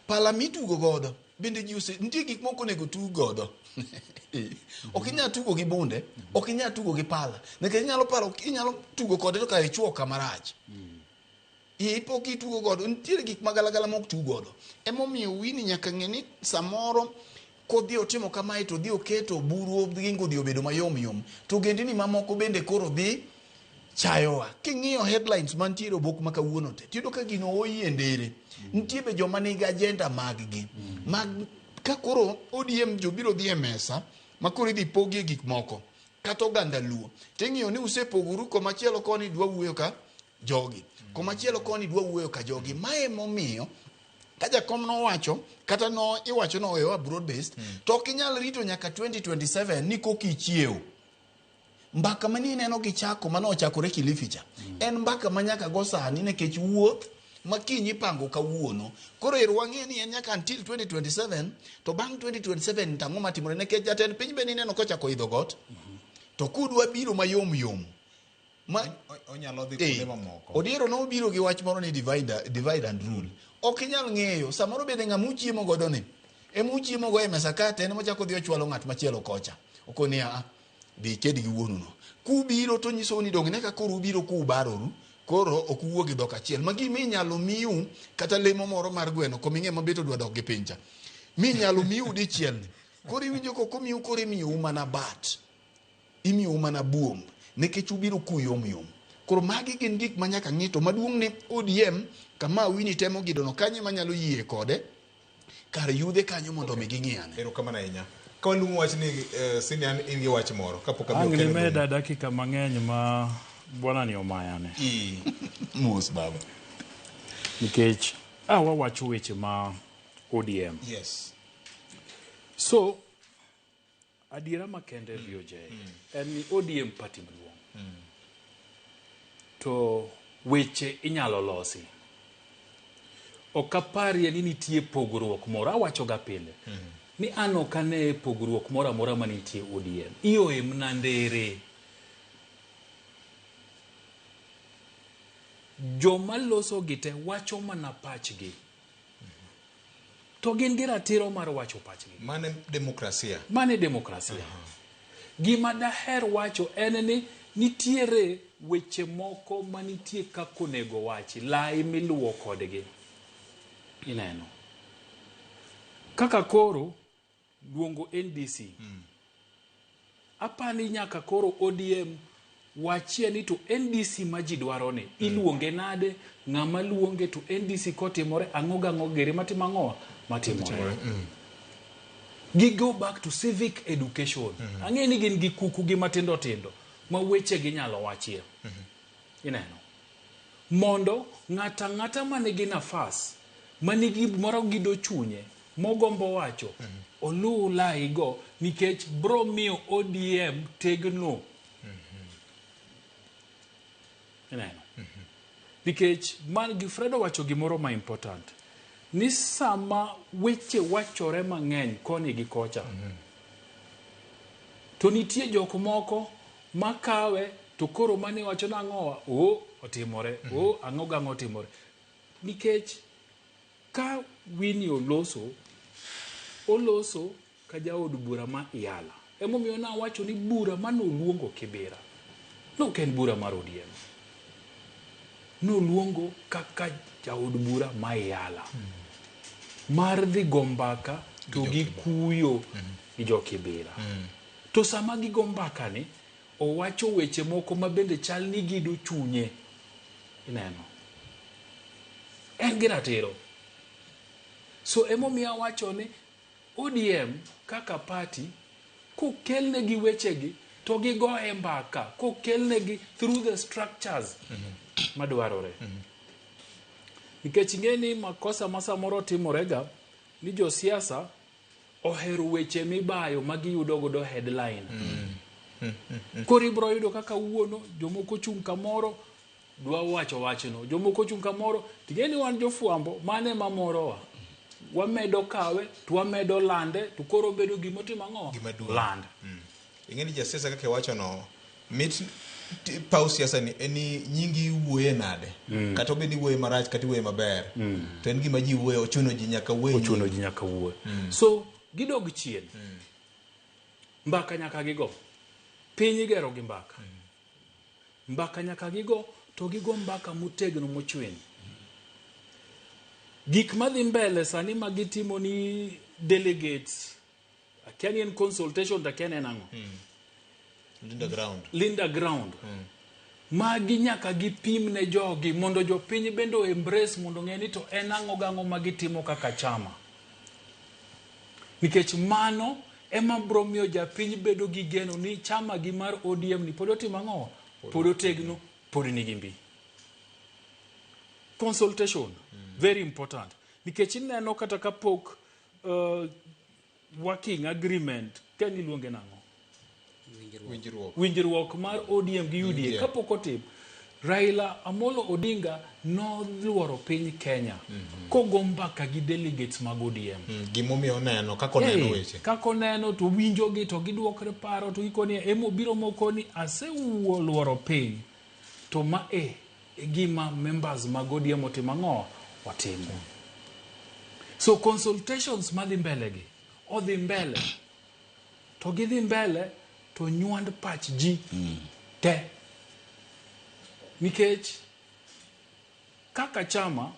Pala mitugo godo bende ji ose nitie gik moko onego tug godo. Ok inyal tugo gi bunde, ok inyal tugo gi pala. Nikech inyalo paro inyalo tugo kode to kare ichuo kama rach. Ipo kitugo godo, nitiere gik magalagala mok tug godo. Emomiyo Winnie nyaka ng'e ni samoro kodhi otimo kamae to odhi oketo buru ogingo odhi obedo mayom yom. To ogendini mamoko bende koro dhi chayowa. King'iyo headlines mantiere obok ma kawuono te, tiyudo ka gino oyie ndere. Nitie be joma nigi agenda mag gi. Mag ka koro ODM jobiro dhi e mesa ma koro idhi pogie gik moko. Kata oganda Luo. Ting'iyo ni usepogoru komachielo koni dwa wuoyo ka jogi. Komachielo koni dwa wuoyo ka jogi. Mae emomiyo ka jakom nowacho kata no iwacho no owewa broad based to ok inyal rito nyaka 2027 ni koka ichiew. Mbaka mani ineno gichako mane ochakore Kilifi cha. En mbaka ma nyaka go sani nikech wuoth ma kiny ipango kawuono. Koro ero wang'e ni en nyaka until 2027 to bang' 2027 to ang'o matimore nikech jatend piny be nineno kochako idho got. To kudwa biro mayom yom. Ma, Onyalo dhi kuonde mamoko. Odiero nobiro gi wach moro ni divide and rule. Ok inyal ng'eyo, samoro bende ng'ama uchiemo godo ni, ema uchiemo go e mesa ka to en emochako odhi ochwalo ng'at machielo kocha. Okoni a, dhi iked gi wuonu no. Kubiro to nyisou ni donge ne ka koro ubiro kubaroru, koro ok uwuo gi dhok achiel. Ma gima inyalo miu kata lemo moro mar gweno koming'e mabet odwa dok gi piny cha. Minyalo miu dichiel ni. Koro iwinjo kok omiu koro imiyou mana bat. Imiyou mana buomb nikech ubiro kuyom yom. Koro magi gin gik ma nyaka ng'i to maduong' ni ODM kama Winnie temo gidono kanye manyalo yie kode kar yudhe kanyo mondo mi ging'i ane. Erokamano ahinya. Ka waluongo wach ni Sinian in gi wach moro kapok abiro Ang' kelo nimeda dakika mang'eny ma bwana ni omayane. Mos baba. Nikech a wawacho weche ma ODM. Yes. So adiera makende VOJ en ni ODM party maduong'. To weche inyalo losi. Ok aparie ni nitie pogruok moro, awacho ga pile. Ni an ok ane pogruok moro amora manitie ODM. Ioe mna ndere. Joma loso gi te wacho mana pachgi. To gin gi ratiro mar wacho pachgi. Mane demokrasia. Mane demokrasia. Gima daher wacho en ni nitiere weche moko manitie kaka onego wachi, lai miluwo kodgi. Ineno. Kaka koro luongo NDC. Apani nyaka koro ODM wachie ni to NDC ma ji dwaro ni iluonge nade, ng'ama luonge to NDC kotimore ang'o gang'o gere matimo ang'o matimore. Gi go back to civic education. Ang'e ni gin gi kuku gi matindo tindo ma weche gi nyalo wachie. Ineno. Mondo ng'ata ang'ata manigi nafas, manigi moro gido chunye, mogombo wacho, oluw lai go nikech bro miyo ODM tegno. Ineno. Nikech man gi Fred owacho gimoro ma important. Ni sama weche wachore mang'eny koni gi kocha, to nitie jok moko makawe to koro mane wacho nang'owa, o otimore, o ang'o gang'o otimore. Nikech Ka Winnie oloso, oloso ka jaod bura ma Iyala. Emomiyo nawacho ni bura manoluongo Kibera nok en bura mar ODM. Noluongo kaka jaod bura ma Iyala. Mar dhi go mbaka to gi kuyo gi jo Kibera. To sama gigo mbaka ni, owacho weche moko ma bende chal ni gido chunye. Ineno? En gi ratiro. So emomiyo awacho ni ODM kaka party kokelnegi wechegi to gigoye mbaka kokelnegi through the structures madwarore. Nikech ing'e ni makosa ma samoro timorega ni josiasa ohero weche mibayo ma giyudo godo headline. Koro ibiro yudo kaka wuono jomoko chung' kamoro dwa wacho wachno, jomoko ochung' kamoro ting'e ni wan jofwambo mano ema morowa. Wamedo kawe to wamedo lande to koro obedo gimotimo ang'o? Land. Ing'e ni jasiasa kaka iwacho no, mit paw siasa ni en ni nyingi iwuoye nade. Kata obed ni iwuoye marach kata iwuoye maber. To en gima ji wuoye, ochuno ji nyaka wuoye. Ochuno ji nyaka wuoye. So gidog chien. Mbaka nyaka gigo. Piny igero gi mbaka. Mbaka nyaka gigo to gigo mbaka motegno mochwiny. Gik madhi mbele sani ma gitimo ni delegates, akia ni en consultation to akia ni en ang'o. Linda ground. Linda ground. Magi nyaka gipim ne jogi mondo jopiny bende o embrace mondo ong'e ni to en ang'o gang'o ma gitimo kaka chama. Nikech mano ema bro miyo japiny bedo gi geno ni chama gi mar ODM ni pod otimo ang'o? Pod otegno, pod nigi mbi. Consultation, very important. Nikech ineno kata kapok working agreement, ken iluonge nang'o? Winjruok. Winjruok mar ODM gi UDA kapok otim, Raila Amolo Odinga noluoro piny Kenya kogo mbaka gi delegates mag ODM. Gimomiyo oneno, kaka oneno weche. Kaka oneno to winjogi to giduokre paro to gikoni emo biro moko ni asewuo piny to ma e gima members mag ODM otimo ang'o? Otimo. So consultations madhi mbele gi odhi mbele to gidhi mbele to nywand pach ji te. Nikech kaka chama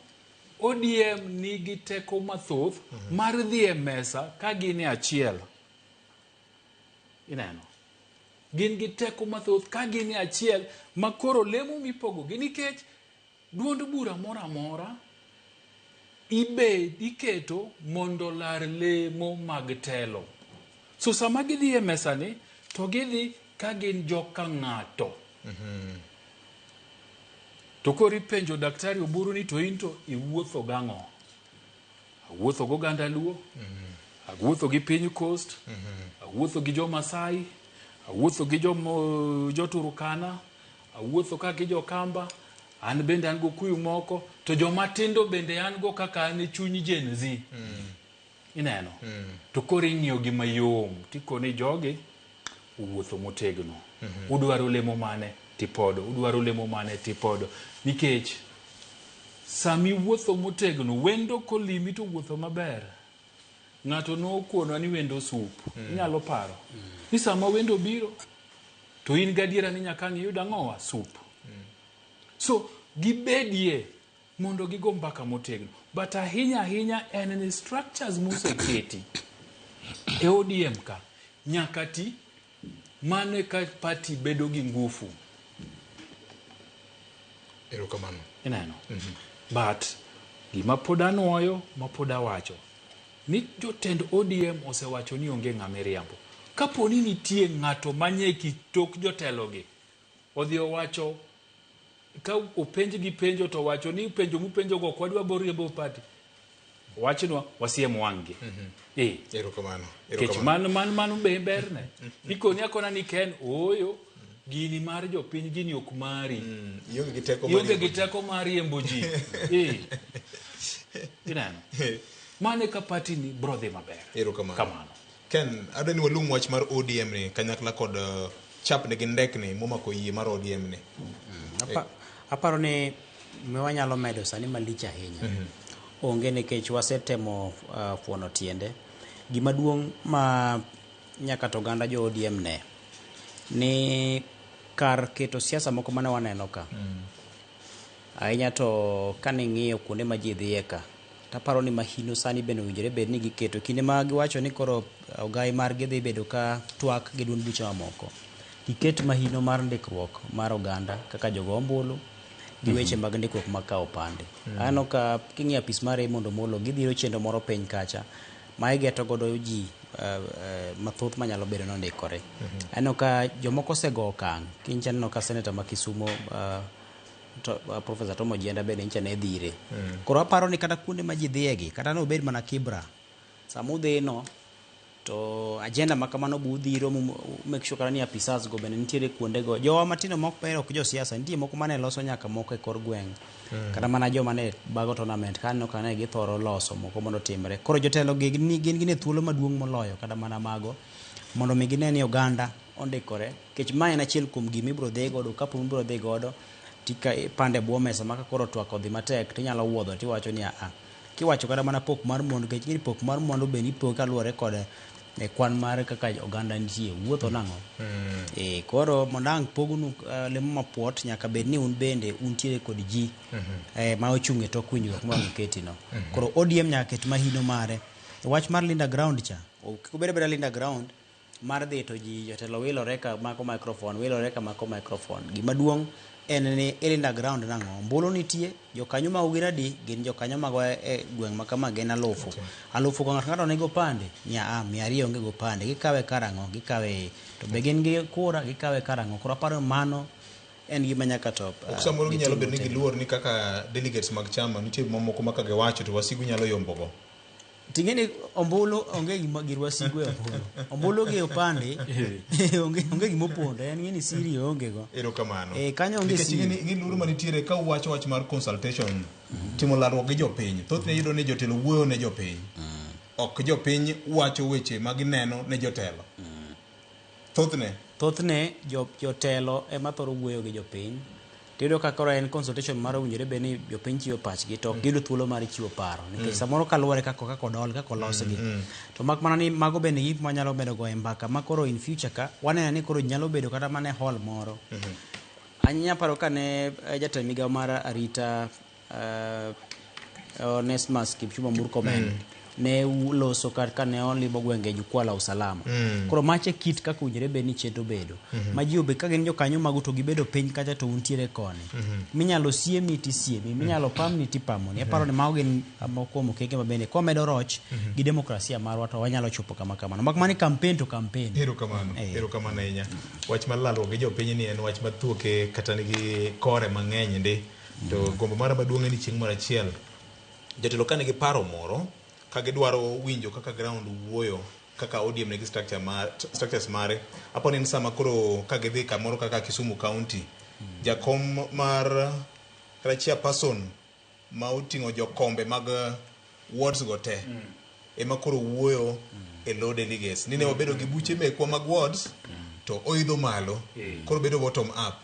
ODM nigi teko mathoth mar dhi e mesa ka gin e achiel. Ineno? Gin gi teko mathoth ka gin e achiel ma koro lemo mipogo gi nikech duond bura moro amora iketo mondo lar lemo mag telo. So sama gidhi e mesa ni to gidhi ka gin joka ng'ato. To koro ipenjo Daktari Oburu ni to in to iwuotho gang'o? Awuotho gi oganda Luo, awuotho gi piny Coast, awuotho gi jo Masai, awuotho gi jo Turkana, awuotho ka gi jo Kamba, an bende an go kuyu moko, to joma tindo bende an go kaka an e chuny Gen Z. Ineno? To koro ing'iyo gi mayom, tikoni jogi owuotho motegno. Udwaro lemo mane tipodo, udwaro lemo mane tipodo. Nikech sami wuotho motegno, wendo kolimi to wuotho maber. Ng'ato nokonwa ni wendo sup. Inyalo paro. Ni sama wendo biro, to in gadiera ni nyaka ang' iyud ang'owa? Sup. So, gibedie mondo gigo mbaka motegno. But ahinya ahinya en ni structures moseketi e ODM ka nyaka ti mano eka party bedo gi ngufu. Erokamano. Ineno? But gima pod anuoyo ma pod awacho ni jotend ODM osewacho ni onge ng'ama iriambo. Kapo ni nitie ng'ato manye tok jotelogi odhi owacho ka openj gi penjo to wacho ni penjo mupenjo go ok wadwa bo riembo party. Wachnwa wasiem wang'gi. Erokamano. Nikech mano mano mano be berne. Ikoni akona ni Ken ooyo gini mar jopiny gini ok mari. Ionge gi teko mar Ionge gi riembo ji. teko mar riembo ji. Ineno? Mano eka party ni bro dhi maber. Erokamano. Kamano. Ken, adwa ni walung wach mar ODM ni kanyakla kod chapni gi ndekni momako yie mar ODM ni. Aparo ni wanyalo medo sani malich ahinya. Onge nikech wasetemo fuono tiende. Gima duong' ma nyaka to oganda jo ODM ne ni kar keto siasa moko mane waneno ka ahinya to kane ing'iyo kuonde ma ji dhiye ka taparo ni mahino sani bende owinjore bed ni giketo kinde ma giwacho ni koro ogai margi dhi bedo ka twak gi duond buche mamoko giket mahino mar ndikruok mar oganda kaka jogo ombulu gi weche mag ndikruok mag kawo opande. Aneno ka king'iyo apis mar Raymond Omolo gidhiro chenro moro piny kacha ma igeto godo ji mathoth manyalo bedo ni ondikore. Aneno ka jomoko osego okang' kincha aneno ka seneta ma Kisumo Professor Tom Ojienda bende nyicha ne dhire. Koro aparo ni kata kuonde ma ji dhiyegi kata ne obed mana Kibra sama udhino to agenda ma kamano bu udhiro make sure kata ni apisas go bende nitiere kuonde go. Jowa matindo mok ber ok josiasa nitie moko mane loso nyaka moko e kor gweng'. Kata mana joma ne bago tournament ka aneno ka ne githoro loso moko mondo otimre. Koro jotelo gi gin gin e thuolo maduong' moloyo kata mana mago mondo mi gine ni oganda ondikore nikech ma en achiel kuom gima ibiro dhi godo kapo ibiro dhi godo tika ipande e bwo mesa ma ka koro twak odhi matek tinyalo wuodho tiwacho ni aa kiwacho kata mana pok mar mwandu nikech ing'e ni pok mar mwandu bende ipogo kaluwore kod kwan mar kaka oganda nitie wuotho nang'o koro mondo ang' pognu lemo mapuot nyaka bed ni un bende untiere kod ji ma ochung' e tok winjruok ma uketi no. Koro ODM nyaka ket mahino mare. Wach mar Linda Ground cha kik obed abeda Linda Ground mar dhi to ji jotelo wilore ka mako microphone wilore ka mako microphone. Gima duong' en ni ilinda ground nang'o ombulu nitie jokanyo magu gin adi gin jokanyo magwa e gweng' ma kama gin alufu alufu go ng'ato ng'ato nigi opande ni aa 200 onge gopande gikawe karang'o gikawe to be gin gi kura gikawe karang'o koro aparo ni mano en gima nyaka to Ok samoro ginyalo bedo ni gitim giluor ni kaka delegates mag chama nitie mamoko ma ka giwacho to wasigu nyalo yombogo. Ting'e ni ombulu onge gima gir wasigu e ombulu. Ombulu gi opande onge onge gima opondo en ng'e ni siri onge go. Erokamano. Kanyo onge Nikech siri. ing'e ni luoro manitiere ka uwacho wach mar consultation timo lalruok gi jopiny thothne iyudo ni jotelo wuoyo ne jopiny ok jopiny wacho weche ma gineno ne jotelo thothne Thothne jotelo ema thoro wuoyo gi jopiny. Tiyudo ka koro en consultation mar owinjore bed ni jopiny chiwo pachgi to ok giyudo thuolo mar chiwo paro nikech samoro kaluwore kaka kaka odol kaka olosgi. To mak mana ni mago bende gik manyalo medo goyo mbaka ma koro in future ka waneno ni koro nyalo bedo kata mana e hall moro. Anya paro ka ne jatend migawo mar arita Onesmus Kipchumba Murkomen ne loso ka ne olimo gwenge jukwaa la usalama. Koro mache kit kaka owinjore bed ni chenro bedo. Ma ji obed ka gin jokanyo magu to gibedo piny kacha to untiere koni. Minyalo siemi tisiemi, minyalo pamni tipamoni. Aparo ni mago gin moko kuom okenge ma bende kwamedo roch gi demokrasia marwa to wanyalo chopo kama kamano. Mak mana ni campaign to campaign. Erokamano, erokamano ahinya. Wach mar lalruok gi jopiny ni en wach mathuoke kata nigi kore mang'eny ndi. To gombo mara maduong' en ni chieng' moro achiel jotelo ka nigi paro moro ka gidwaro winjo kaka ground wuoyo kaka ODM nigi structure mar, structures mare apo ni en sama koro ka gidhi kamoro kaka Kisumu County jakom mar kata chairperson ma oting'o jokombe mag wards go te ema koro wuoyo e lo delegates ni ne wabedo gi buche mekwa mag wards to oidho malo koro bedo bottom up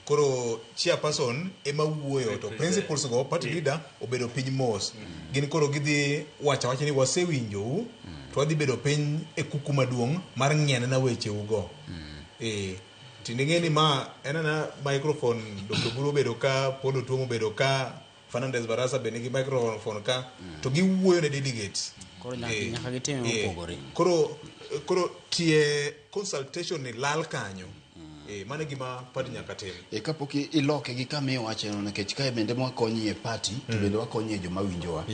koro chairperson ema wuoyo to principals go party leader obedo piny mos gin koro gidhi wacho awacha ni wasewinjou to wadhi bedo piny e kuku maduong' mar ng'ianena wecheu go tinde ing'e ni ma en ana microphone Dr. Oburu obedo ka Paul Otuoma obedo ka Fernandez Barasa be nigi microphone ka to giwuoyo ne delegates Koro nyaka gitime mopogore. Koro tie consultation ni lal kanyo. Mano e gima party nyaka tim. Kapok iloke gi kama iwacheno nikech kae bende mwakonyi e party to bende wakonyi e joma winjowa.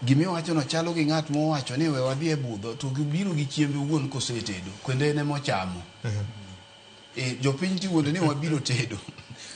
Gima iwachono chalo gi ng'at mowacho ni we wadhi e budho to gibiro gi chiembe owuon kosetedo kendo en ema ochamo. Jopiny tiwuondo ni wabiro tedo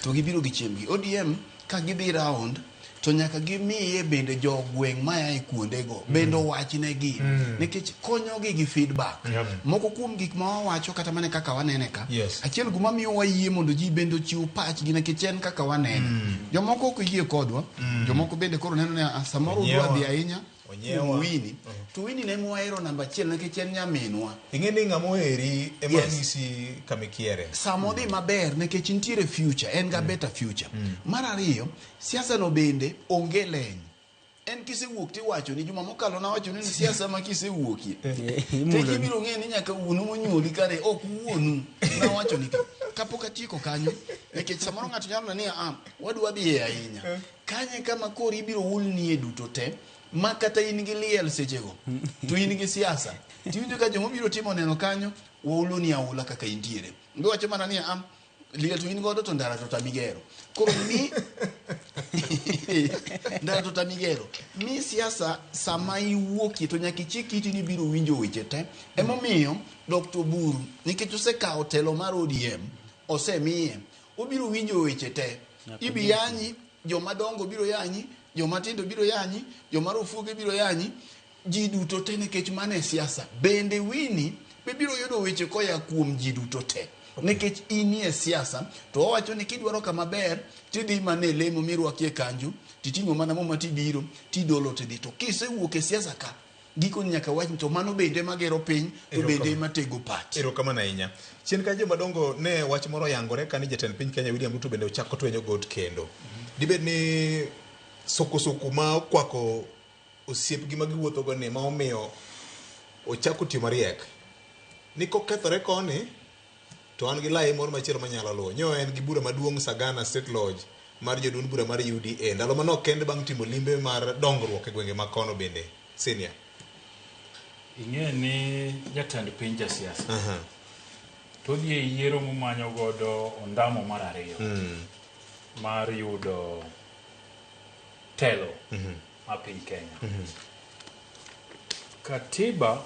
to gibiro gi chiembgi. ODM ka gidhi round to nyaka gimiye bende jogweng' maya e kuondego bende owachnegi nikech konyogi gi feedback. Moko kuom gik ma wawacho kata mana kaka wanene ka achiel gima miyo wayie mondo ji bende ochiw pachgi nikech en kaka wanene. Jomoko ok oyie kodwa, jomoko bende koro neno ni samoro udwa dhi ahinya kuom Winnie to Winnie ne mwahero namba achiel nikech en nyaminwa. Ing'e ni ng'ama oheri ema nyisi kama ikiere. Sama odhi maber nikech nitiere future, en ga better future. Mar ariyo, siasa no bende onge leny. En kisewuok tiwacho ni juma mokalo nawacho ni siasa ma kisewuokie. Tek ibiro ng'e ni nyaka wuonu monyuoli kare ok wuonu. Nawacho ni ka. Kapok atieko kanyo, nikech samoro ng'ato nyalo neno ni ah, wadwa dhiye ahinya. Kanye kama koro ibiro ulnie duto te, ma kata in gi liel sechego, to in gi siasa. Tiwinjo ka joma biro timo neno kanyo, wauloni aula kaka intiere. Giwacho mana ni ah, liel to in godo to ndara to tamigero. Koro mi ndara to tamigero. Mi siasa sama iwuokie to nyaka ichik iti ni ibiro winjo weche te. Emomiyo Dr. Oburu nikech osekawo telo mar ODM, osemiye, obiro winjo weche te. Ibi yanyi, joma dongo biro yanyi, joma tindo biro yanyi, joma rofuoge biro yanyi, ji duto te nikech mano e siasa. Bende Winnie be biro yudo weche koya kuom ji duto te. Nikech inie siasa, to owacho ni kidwaro kama ber, tidhi mana e lemo mirwakie kanju, titing'o mana muma tibiro, tidolo tidhi. To kisewuok e siasa ka, gikone nyaka wach ni to mano bende magero piny, to bende matego party. Erokamano ahinya. Chien ka jomadongo ne wach moro oyangore kane jatend piny Kenya William Ruto bende ochako twenyo got kendo. Dibed ni sukusuku ma okwako osiepgi ma giwuothogo ni ma omiyo ochako tiyo mariek ni kokethore koni to an gi lai moro machielo manyalo luwo. Nyo en gi bura maduong' Sagana State Lodge mar joduond bura mar UDA ndalo manok kende bang' timo limbe mar dongruok e gwenge ma kono bende. Senior. Ing'e ni jatend piny jasiasa. To odhi e yiero momanyo godo ondamo mar ariyo mar yudo telo mar piny Kenya. Katiba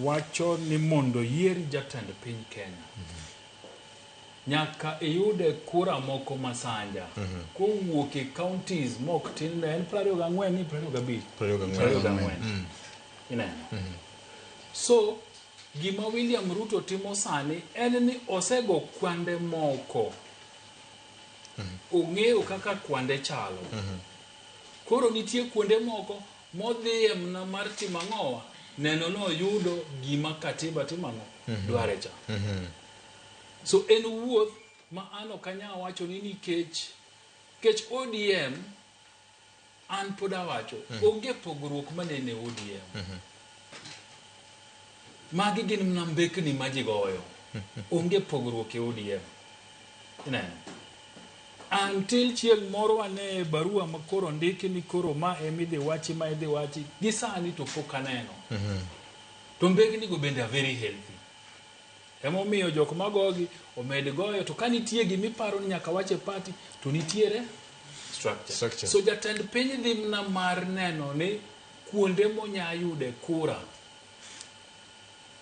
wacho ni mondo yier jatend piny Kenya nyaka iyude kura moko masanja kowuok e counties mok tin ne en 24 ni 25 24. Ineno. So gima William Ruto timo sani en ni osego kwande moko. Ong'eyo kaka kwande chalo. Koro nitie kuonde moko modhiye mna mar timo ang'owa neno ni oyudo gima katiba timo ang'o dware cha. So en wuoth ma an ok anyal wacho ni nikech kech ODM an pod awacho onge pogruok manene ODM. Magi gin mana mbekni ma ji goyo. Onge pogruok e ODM. Ineno. Until chieng' moro wane barua ma koro ndiki ni koro ma ema idhi wachi ma idhi wachi gi sani to pok aneno. To mbekni go bende are very healthy. Emomiyo jok magogi omed goyo to ka nitie gimiparo ni nyaka wach e party to nitiere structure. Structure. So jatend piny dhi mana mar neno ni kuonde monya yude kura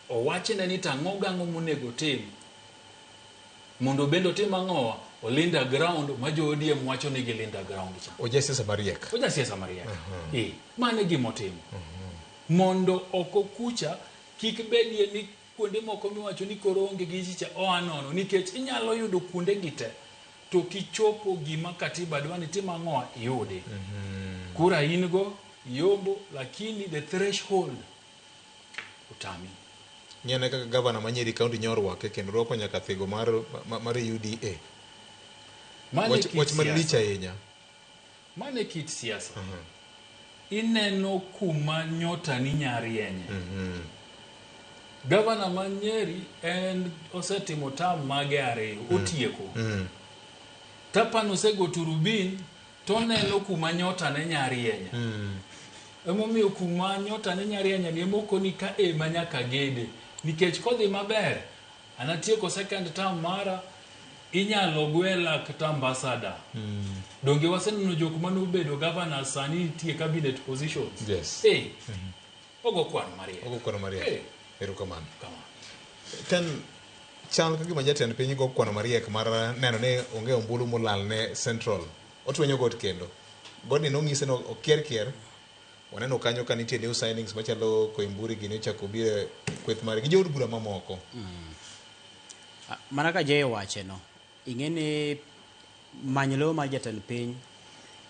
owachne ni tang'o gang'o monego tim mondo bende otim ang'owa olinda ground ma jo ODM wacho ni gilinda ground cha. Oja siasa mariek. Oja siasa mariek. Eh, mano e gima otimo. Mondo oko kucha kik bedie ni kuonde moko miwacho ni koro onge gi chicha oa nono nikech inyalo yudo kuonde gi te to kichopo gima katiba dwa ni tim ang'owa iyudi. Kura in go yombo lakini the threshold otami. Ng'ene kaka gavana ma Nyeri County nyorwake kendo rwako nyaka thigo mar UDA. Mano e kit Wach malich siasa. ahinya. Mano e kit siasa. Ineno kuma nyota ni nya rienye. Gavana ma Nyeri en osetimo term mage ariyo, otieko. Tapan osego turubin to oneno kuma nyota ne nya rienye. Emomiyo kuma nyota ne nya rienye ni emokoni ka ema nyaka gede. Nikech kodhi maber, anatieko second term mara, inyalo gwela kata ambassador. Donge waseneno jok manobedo governor sani nitie cabinet positions. Yes. Ogo kwan mariek. Ogo kwano mariek. Erokamano. Kama. Ken chal ka gima jatend piny go kwano mariek mar neno ni onge ombulu molal ne Central. Otwenyo got kendo. Godni nong'ise ni okier kier. Waneno kanyo ka nitie new signings machalo Koimburi gini ochako biro e kweth mare gi jood bura mamoko. Mana ka Jay owache no, ing'e ni manyo lowo mar jatend piny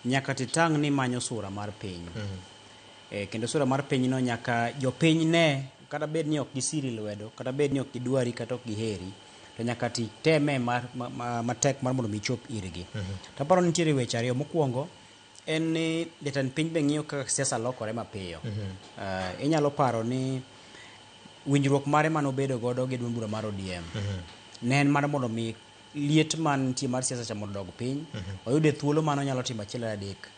nyaka titang' ni manyo sura mar piny. Kendo sura mar piny no nyaka jopiny ne kata bed ni ok gisiri lwedo, kata bed ni ok gidwari kata ok giheri, to nyaka titeme matek mar mondo mi ichop irgi. To aparo ni nitiere weche ariyo. Mokwongo, en ni jatend piny be ng'iyo kaka siasa lokore mapiyo. Inyalo paro ni winjruok mare manobedo godo gi duond bura mar ODM ne en mar mondo mi liet mantie mar siasa cha mondo odog piny, oyude thuolo mane onyalo timo achiel adek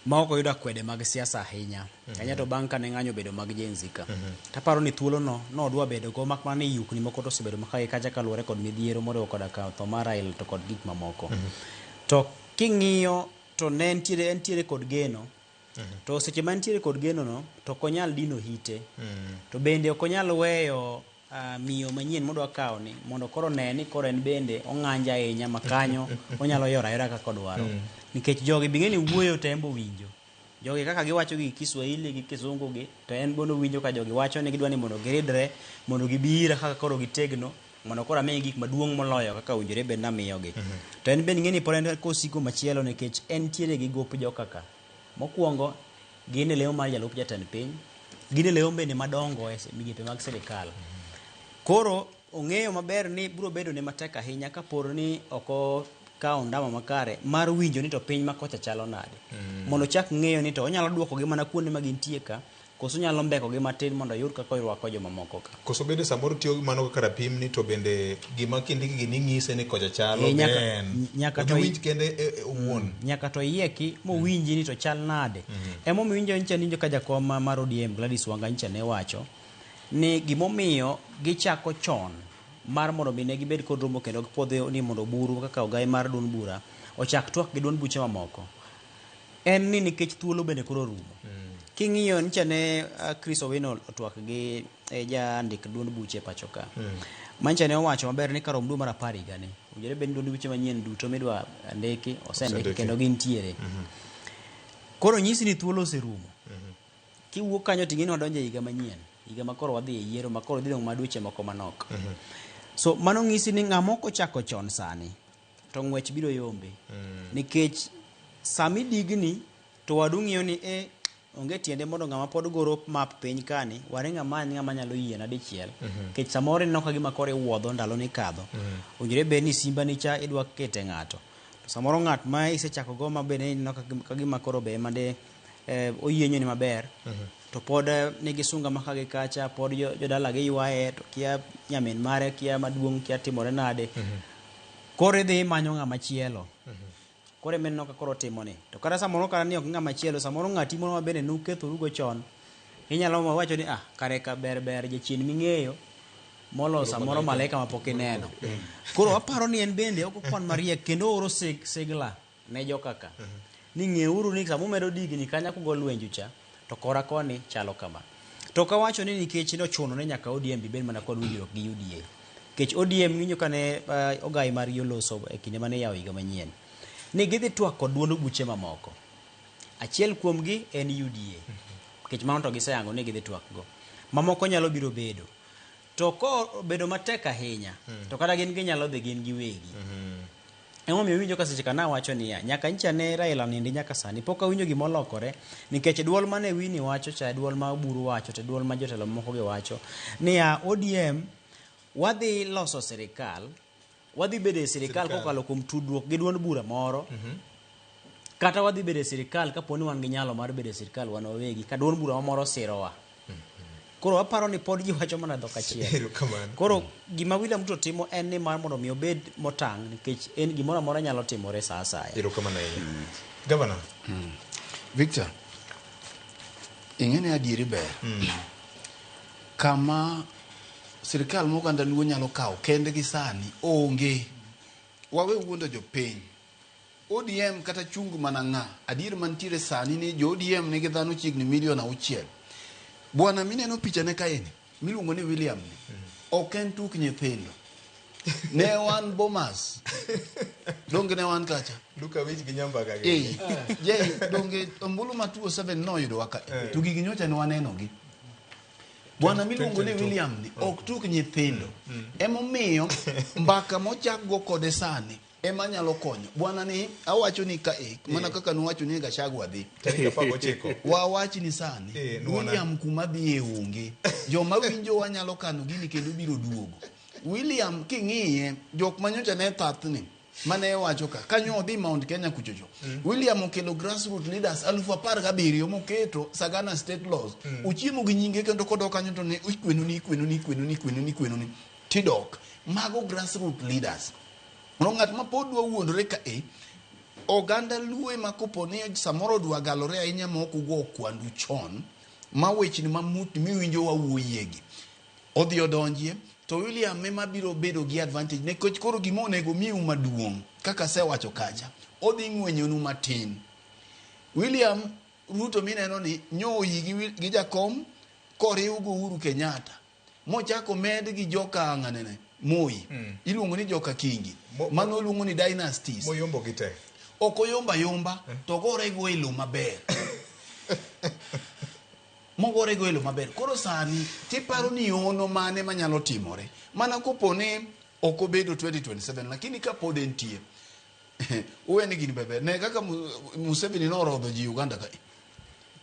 ma ok oyudo akwede mag siasa ahinya. Ahinya to bang' kane ng'anyo obedo mag Gen Z ka. Taparo ni thuolo no nodwa bedo go mak mana ni yukni moko to osebedo ma kae kacha kaluwore kod midhiero moriwo koda ka tho mar Raila to kod gik mamoko. To king'iyo to ne entiere entiere kod geno. To seche ma entiere kod geno no to ok onyal dino hite. To bende ok onyal weyo miyo manyien modwa kawo ni mondo koro one ni koro en bende ong'anjo ahinya ma kanyo onyalo yoro ayora kaka odwaro. Nikech jogi bing'e ni wuoyo to en be owinjo. Jogi kaka giwacho gi Kiswahili gi Kisungu gi to en bende owinjo ka jogi wacho ni gidwa ni mondo giridre mondo gibi ira kaka koro gitegno mondo koro amigi gik maduong' moloyo kaka owinjore bed namiyogi. To en bende ing'e ni pod en kosiko machielo nikech entiere gi gop joka ka. Mokwongo gin e lemo mar jalup jatend piny, gin e lemo bende madongo e migepe mag sirikal. Koro ong'eyo maber ni biro bedo ne matek ahinya kapo ni ok okawo ndama makare mar winjo ni to piny ma kocha chalo nade. Mondo ochak ng'eyo ni to onyalo duokogi mana kuonde ma gintie ka, koso onyalo mbekogi matin mondo oyud kaka orwako jomamoko ka. Koso bende samoro tiyo gi mano kaka rapim ni to bende gima kindiki gi ni ng'ise ni kocha chalo Eh, nyaka, ben. nyaka to Owinj kende e, e, owuon. Nyaka to iyieki mowinji ni to chal nade. Emomiyo winjo nyicha ninjo ka jakom mar ODM Gladys Wanga nyicha ne wacho ni gimomiyo gichako chon mar mondo mi ne gibed kod romo kendo gipuodho ni mondo oburu kaka ogai mar duond bura ochak twak gi duond buche mamoko en ni nikech thuolo bende koro orumo. King'iyo nyicha ne Chris Owino otwak gi jandik duond buche pacho ka. Manyicha ne owacho maber ni karom dwe mar apar higani owinjore bed ni duond buche manyien duto midwa ndiki osendiki kendo gintiere. Koro nyisi ni thuolo oserumo. Kiwuok kanyo to ing'e ni wadonjo e higa manyien, higa ma koro wadhi e yiero ma koro dhi dong' ma dweche moko manok. So mano ng'isi ni ng'ama ok ochako chon sani to ng'wech biro yombe. Nikech sama idigni to wadu ng'iyo ni e onge tiende mondo ng'ama pod goro map piny kani waring amany ng'ama nyalo yiena dichiel. Nikech samoro ineno ka gima koro iwuodho ndalo ni kadho. Owinjore bed ni simba ni cha idwa kete ng'ato. To samoro ng'at ma isechako go ma bende ineno ka gima koro be ema de oyienyo ni maber. To pod nigi sunga ma ka gi kacha pod jodala gi ywaye to kia nyamin mare kia maduong' kia timore nade. Koro idhi imanyo ng'ama chielo. Koro ema ineno ka koro otimo ni. To kata samoro kata ni ok ng'ama chielo, samoro ng'ati moro ma bende nukethorugo chon, inyalo wacho ni ah kare ka ber ber jachien ming'eyo molo samoro malaika mapok ineno. Koro aparo ni en bende ok okwan mariek kendo ooro sigla ne joka ka. Ni ng'euru ni sama umedo digni kanya kugo lwenju cha to kora koni chalo kama. To kawacho ni nikech nochuno ni nyaka ODM bibed mana kod winjruok gi UDA. Nikech ODM winjo kane ogai margi oloso e kinde mane iyawo higa manyien. Ni gidhi twak kod duond buche mamoko. Achiel kuomgi en UDA. Nikech mano to giseyango ni gidhi twak go. Mamoko nyalo biro bedo. To kobedo matek ahinya, to kata gin ginyalo dhi gin giwegi. Emomiyo iwinjo ka seche ka nawacho niya, nyaka nyicha ne Raila nindi nyaka sani pok awinjo gima olokore nikech duol mane Winnie wacho cha, duol ma Oburu wacho to duol ma jotelo moko gi wacho niya ODM wadhi loso sirikal, wadhi bedo e sirikal kokalo kuom tudruok gi duond bura moro. Kata wadhi bedo e sirikal kapo ni wan gi nyalo mar bedo e sirikal wan wawegi ka duond bura moro sirowa. Koro aparo ni pod ji wacho mana dhok achiel. Koro gima William Ruto timo en ni mar mondo mi obed motang' nikech en gimoro amora nyalo timore sa asaya. Erokamano ahinya. Governor. Victor, ing'e ni adieri ber. Kama sirikal ma oganda luo nyalo kawo kendgi sani onge. Wawe wuondo jopiny. ODM kata chung mana ng'a, adier mantiere sani ni jo ODM nigi dhano chiegni milion 6. Bwana mineno pichane kaeni, miluongo ni William ni, ok en tuk nyithindo. Ne wan Bomas. Donge ne wan kacha? Luka wich gi nyambaka gi. Je, donge ombulu ma 207 noyudowa ka. To gigi nyocha ne waneno gi. Bwana miluongo ni William ni ok tuk nyithindo. Emomiyo mbaka mochak go kode sani ema nyalo konyo. Bwana ni awacho ni ka mana kaka nuwacho ni Gachagua dhi. Tarik 19. Wawach ni sani William kuma dhiye onge. Joma winjo wanyalo kano gini kendo biro duogo. William king'iye jok manyocha ne thathni. Mane wacho ka kanyo odhi Mount Kenya kuchocho. William okelo grassroots leaders 17,000 moketo Sagana State Laws. Ochiemo gi nyinge kendo kodok kanyo to ne ikwenoni ikwenoni ikwenoni ikwenoni ikwenoni tidok. Mago grassroots leaders. No ng'at ma pod dwa wuondore ka e oganda Luo ema kopo ni samoro dwa galore ahinya ma ok ugo kwandu chon ma wechni mamutni miwinjo wawuoyiegi odhi odonjie to William ema biro bedo gi advantage nikech koro gima onego miu maduong' kaka asewacho kacha odhi ng'wenyonu matin. William Ruto mineno ni nyo oyi gi jakom koriw gi Uhuru Kenyatta mochako med gi joka ng'anene Moi iluongo ni joka Kingi mano iluongo ni dynasties moyombo gi te ok oyomba yomba to gore go e lo maber mogore go e lo maber. Koro sani tiparo ni ono mane manyalo timore mana kopo ni ok obedo 2027 lakini kapod entie uwe ni gini bebe ne kaka Museveni norodho ji Uganda ka.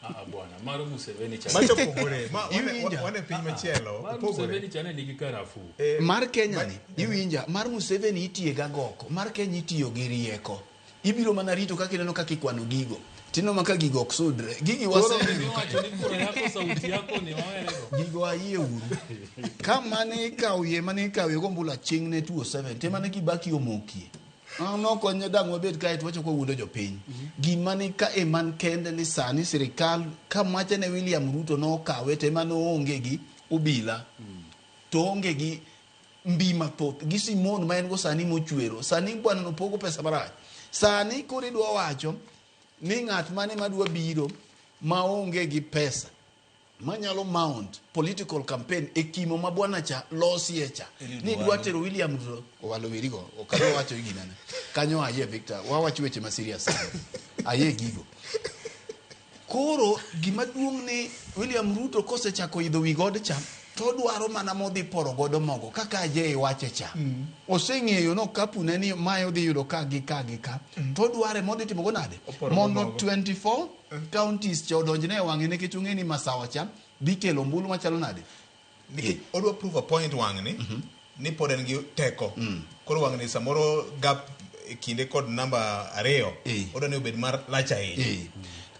Ah, bwana, mar Museveni cha. Macho opogore. Ma Iwinja. wane piny machielo. Mar Opogore. Museveni cha ne nigi karafuu. Mar Kenya ni iwinja mar Museveni itiye ga goko mar Kenya itiyo gi rieko ibiro mana rito kaka ineno kaka ikwano gigo tineno ma ka gigo ok sudre gigi Koro waseneno iwacho ni kura yako sauti yako ni wawerego. Gigo ayie uru ka mane ikawo yie mane ikawo go ombulu aching' ne 207 te mane Kibaki omokie nokonyo dang' wabed kae to wachako wawuondo jopiny. Gima ni ka e man kende ni sani sirikal ka macha ne William Ruto nokawe te mane oonge gi obila to oonge gi mbi mathoth gi Simon ma en go sani mochwero sani bwana no pogo pesa marach sani koro idwa wacho ni ng'at mane madwa biro maonge gi pesa manyalo mount political campaign e kimo ma bwana cha losie cha ni dwa tero William Ruto owalo werigo ok adwa wacho ginene kanyo ayie Victor wawacho weche ma serious sana ayie gigo. Koro gima duong' ni William Ruto kosechako idho wi god cha to odwaro mana modhi poro godo mogo kaka Ajay wache cha. Oseng'eyo no kapune ni mae odhi yudo ka gi ka gi ka to odware modhi timo go nade Oporo go mondo mogo. 24 counties cha odonjne e wang'e nikech ong'e ni masawa cha dhi kelo ombulu machalo nade. Nikech odwa prove a point wang'ni ni pod en gi teko. Koro wang'ni samoro gap e kinde kod namba 2 odwa ni obed mar lach ahinya.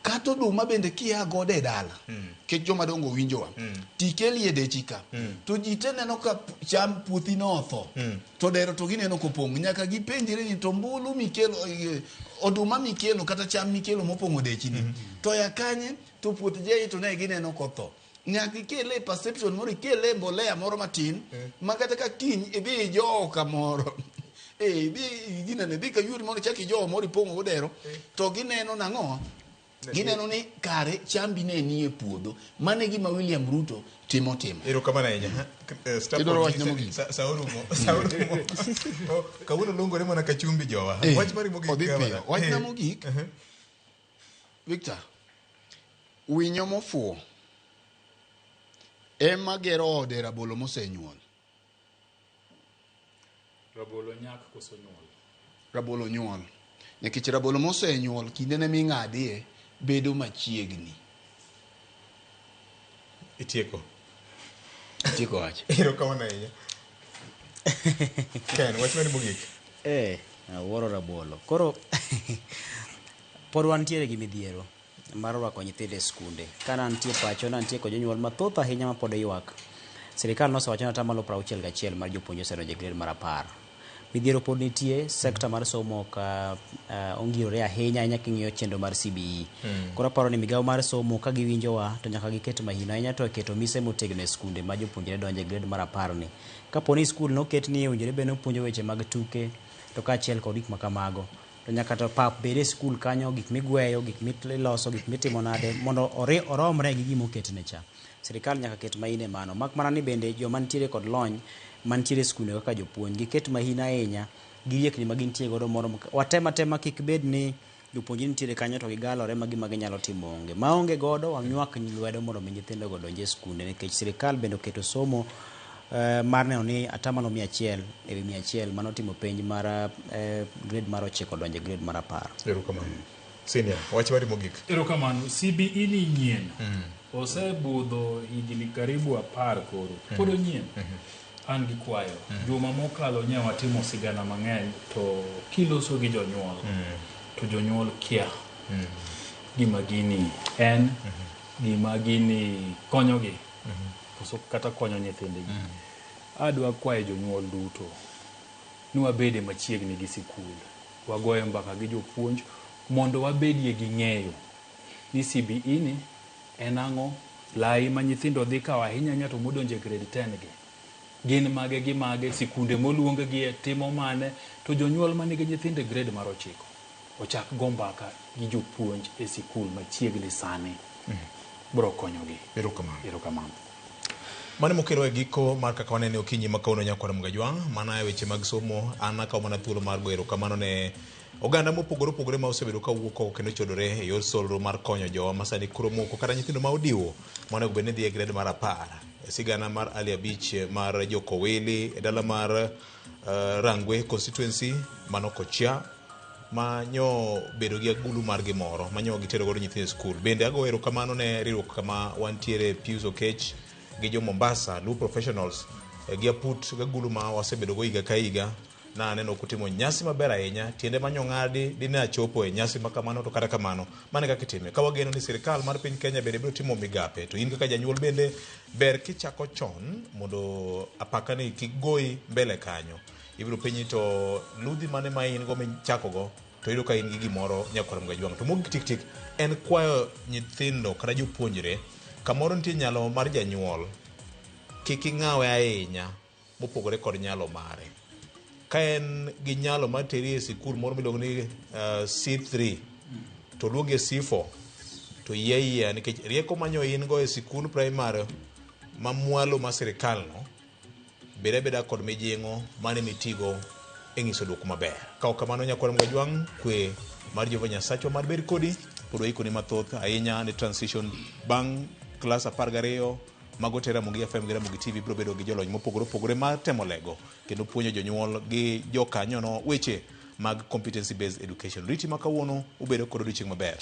Kata oduma bende kia godo e dala nikech joma dongo winjowa tikelie dechi ka to ji te neno ka cham puothi no otho to dero to gineno kopong' nyaka gipenjre ni to mbulu mikelo oduma mikelo kata cham mikelo mopong'o dechi ni to ya kanye to puoth jei to ne gineno kotho. Nyaka ikele perception moro ikele mbolea moro matin ma kata ka kiny idhi ijowo kamoro idhi ginene idhi ka yuri moro ichak ijowo moro ipong'o go dero to gineno nang'o gineno ni kare chambi ne nie puodho. Mano e gima William Ruto timo timo. Erokamano ahinya. Idwaro wachna mogik? Sa orumo. Sa orumo. Oh, kawuono luongore mana ka chumbi jowa. Wach mari mogik. Odhi gavana. piyo. Wachna mogik. Victor, winyo mofuwo ema gero ode rabolo mosenyuol. Rabolo nyak koso nyuol? Rabolo nyuol. Nikech rabolo mosenyuol kindene ming'adie bedo machiegni. Itieko. Itieko wach. Erokamano ahinya. Ken, wach mari mogik. Awuoro rabolo. Koro pod wantiere gi midhiero mar rwako nyithindo e skunde. Ka nantie pacho, nantie kod jonyuol mathoth ahinya ma pod ywak. Sirikal nosewacho ni atamalo 61 mar jopuonj osedonjo e grade mar 10. Midhiero pod nitie, sekta mar somo ok ongirore ahinya ahinya king'iyo chenro mar CBE. Koro aparo ni migawo mar somo ka giwinjowa to nyaka giket mahino ahinya to e keto mise motegno e skunde ma jopuonjre donjo e grade mar 10 ni. Kapo ni skul noket ni owinjore bed ni opuonjo weche mag tuke to kaachiel kod gik ma kamago. To nyaka to pap bed e skul kanyo, gik migweyo, gik miloso, gik mitimo nade mondo oromre gi gima oketne cha. Sirikal nyaka ket mahino e mano. Mak mana ni bende joma nitiere kod lony mantiere e skunde kaka jopuonj giket mahino ahinya gi riekni ma gintie godo mondo watem atema kik bed ni jopuonj nitiere kanyo to gigalore ma gima ginyalo timo onge. Maonge godo wanywak lwedo mondo mi nyithindo go odonj e skunde nikech sirikal bende oketo somo mar neno ni atamalo 100 ewi 100 manotimo penj mar grade mar 9 odonjo e grade mar 10. Erokamano. Senior, wach mari mogik. Erokamano. CBE ni nyien. Osebudho higni karibu 10 koro. Pod onyien. An gi kwayo. Juma mokalo nye watimo sigana mang'eny to kiloso gi jonyuol to jonyuol kia gima gini en, gima gini konyogi koso kata konyo nyithindgi. Adwa kwayo jonyuol duto ni wabede machiegni gi sikul, wagoye mbaka gi jopuonj mondo wabedie gi ng'eyo ni CBE ni en ang'o, lai ma nyithindo dhi kawo ahinya ahinya to modonjo e grade 10 gi gin mage gi mage, sikunde moluong gie timo mane, to jonyuol manigi nyithindo e grade mar 9 ochak go mbaka gi jopuonj e sikul machiegni sani. Bro konyogi. Erokamano. Erokamano. Mano mokelo e giko mar kaka wanene okinyi ma kawuono nyakwar Mgajwang', mana e weche mag somo, an akawo mana thuolo mar goyo erokamano ne oganda mopogore opogore ma osebedo ka wuok oko kendo chodore e yor solro mar konyo jowa ma sani koro moko kata nyithindo ma odiwo monego bed ni dhi e grade mar 10. Sigana mar Ali Abich mar Jokowili e dala mar Rangwe constituency mano Kochia ma nyo bedo gi agulu mar gimoro ma nyo gitero godo nyithindo e skul. Bende agoyo erokamano ne riwruok kama wantiere Pius Okech gi jo Mombasa Luo Professionals gi aput gagulu ma wasebedo go higa ka higa. Na aneno kutimo nyasi maber ahinya, tiende manyo ng'adi dine achopo e nyasi ma kamano, to kata kamano mano e kaka itime. Ka wageno ni sirikal mar piny Kenya bende biro timo migape, to in kaka janyuol bende ber kichako chon mondo apaka ni kik goyi mbele kanyo. Ibiro penji to ludhi mane ma in go michako go, to iyudo ka in gi gimoro nyakwar Mgajwang'. To mogik tik tik en kwayo nyithindo kata jopuonjre, kamoro nitie nyalo mar janyuol, kik ing'awe ahinya mopogore kod nyalo mare. Ka en gi nyalo mar teri e sikul moro miluongo ni C3 to luongi e C4 to yie ayieya nikech rieko manyo in go e sikund primary ma mwalo ma sirikal no, bed abeda kod mijing'o mane mitigo e ng'iso duoko maber. Ka ok kamano nyakwar Mgajwang', kwe mar Jehova Nyasachwa mar bed kodi, pod waikoni mathoth ahinya ne transition bang' klas 12 mago te Ramogi FM gi Ramogi TV biro bedo gi jolony mopogore opogore mar temo lego kendo puonjo jonyuol gi jokanyono weche mag competency based education. Riti ma kawuono ubedo kod odiochieng' maber.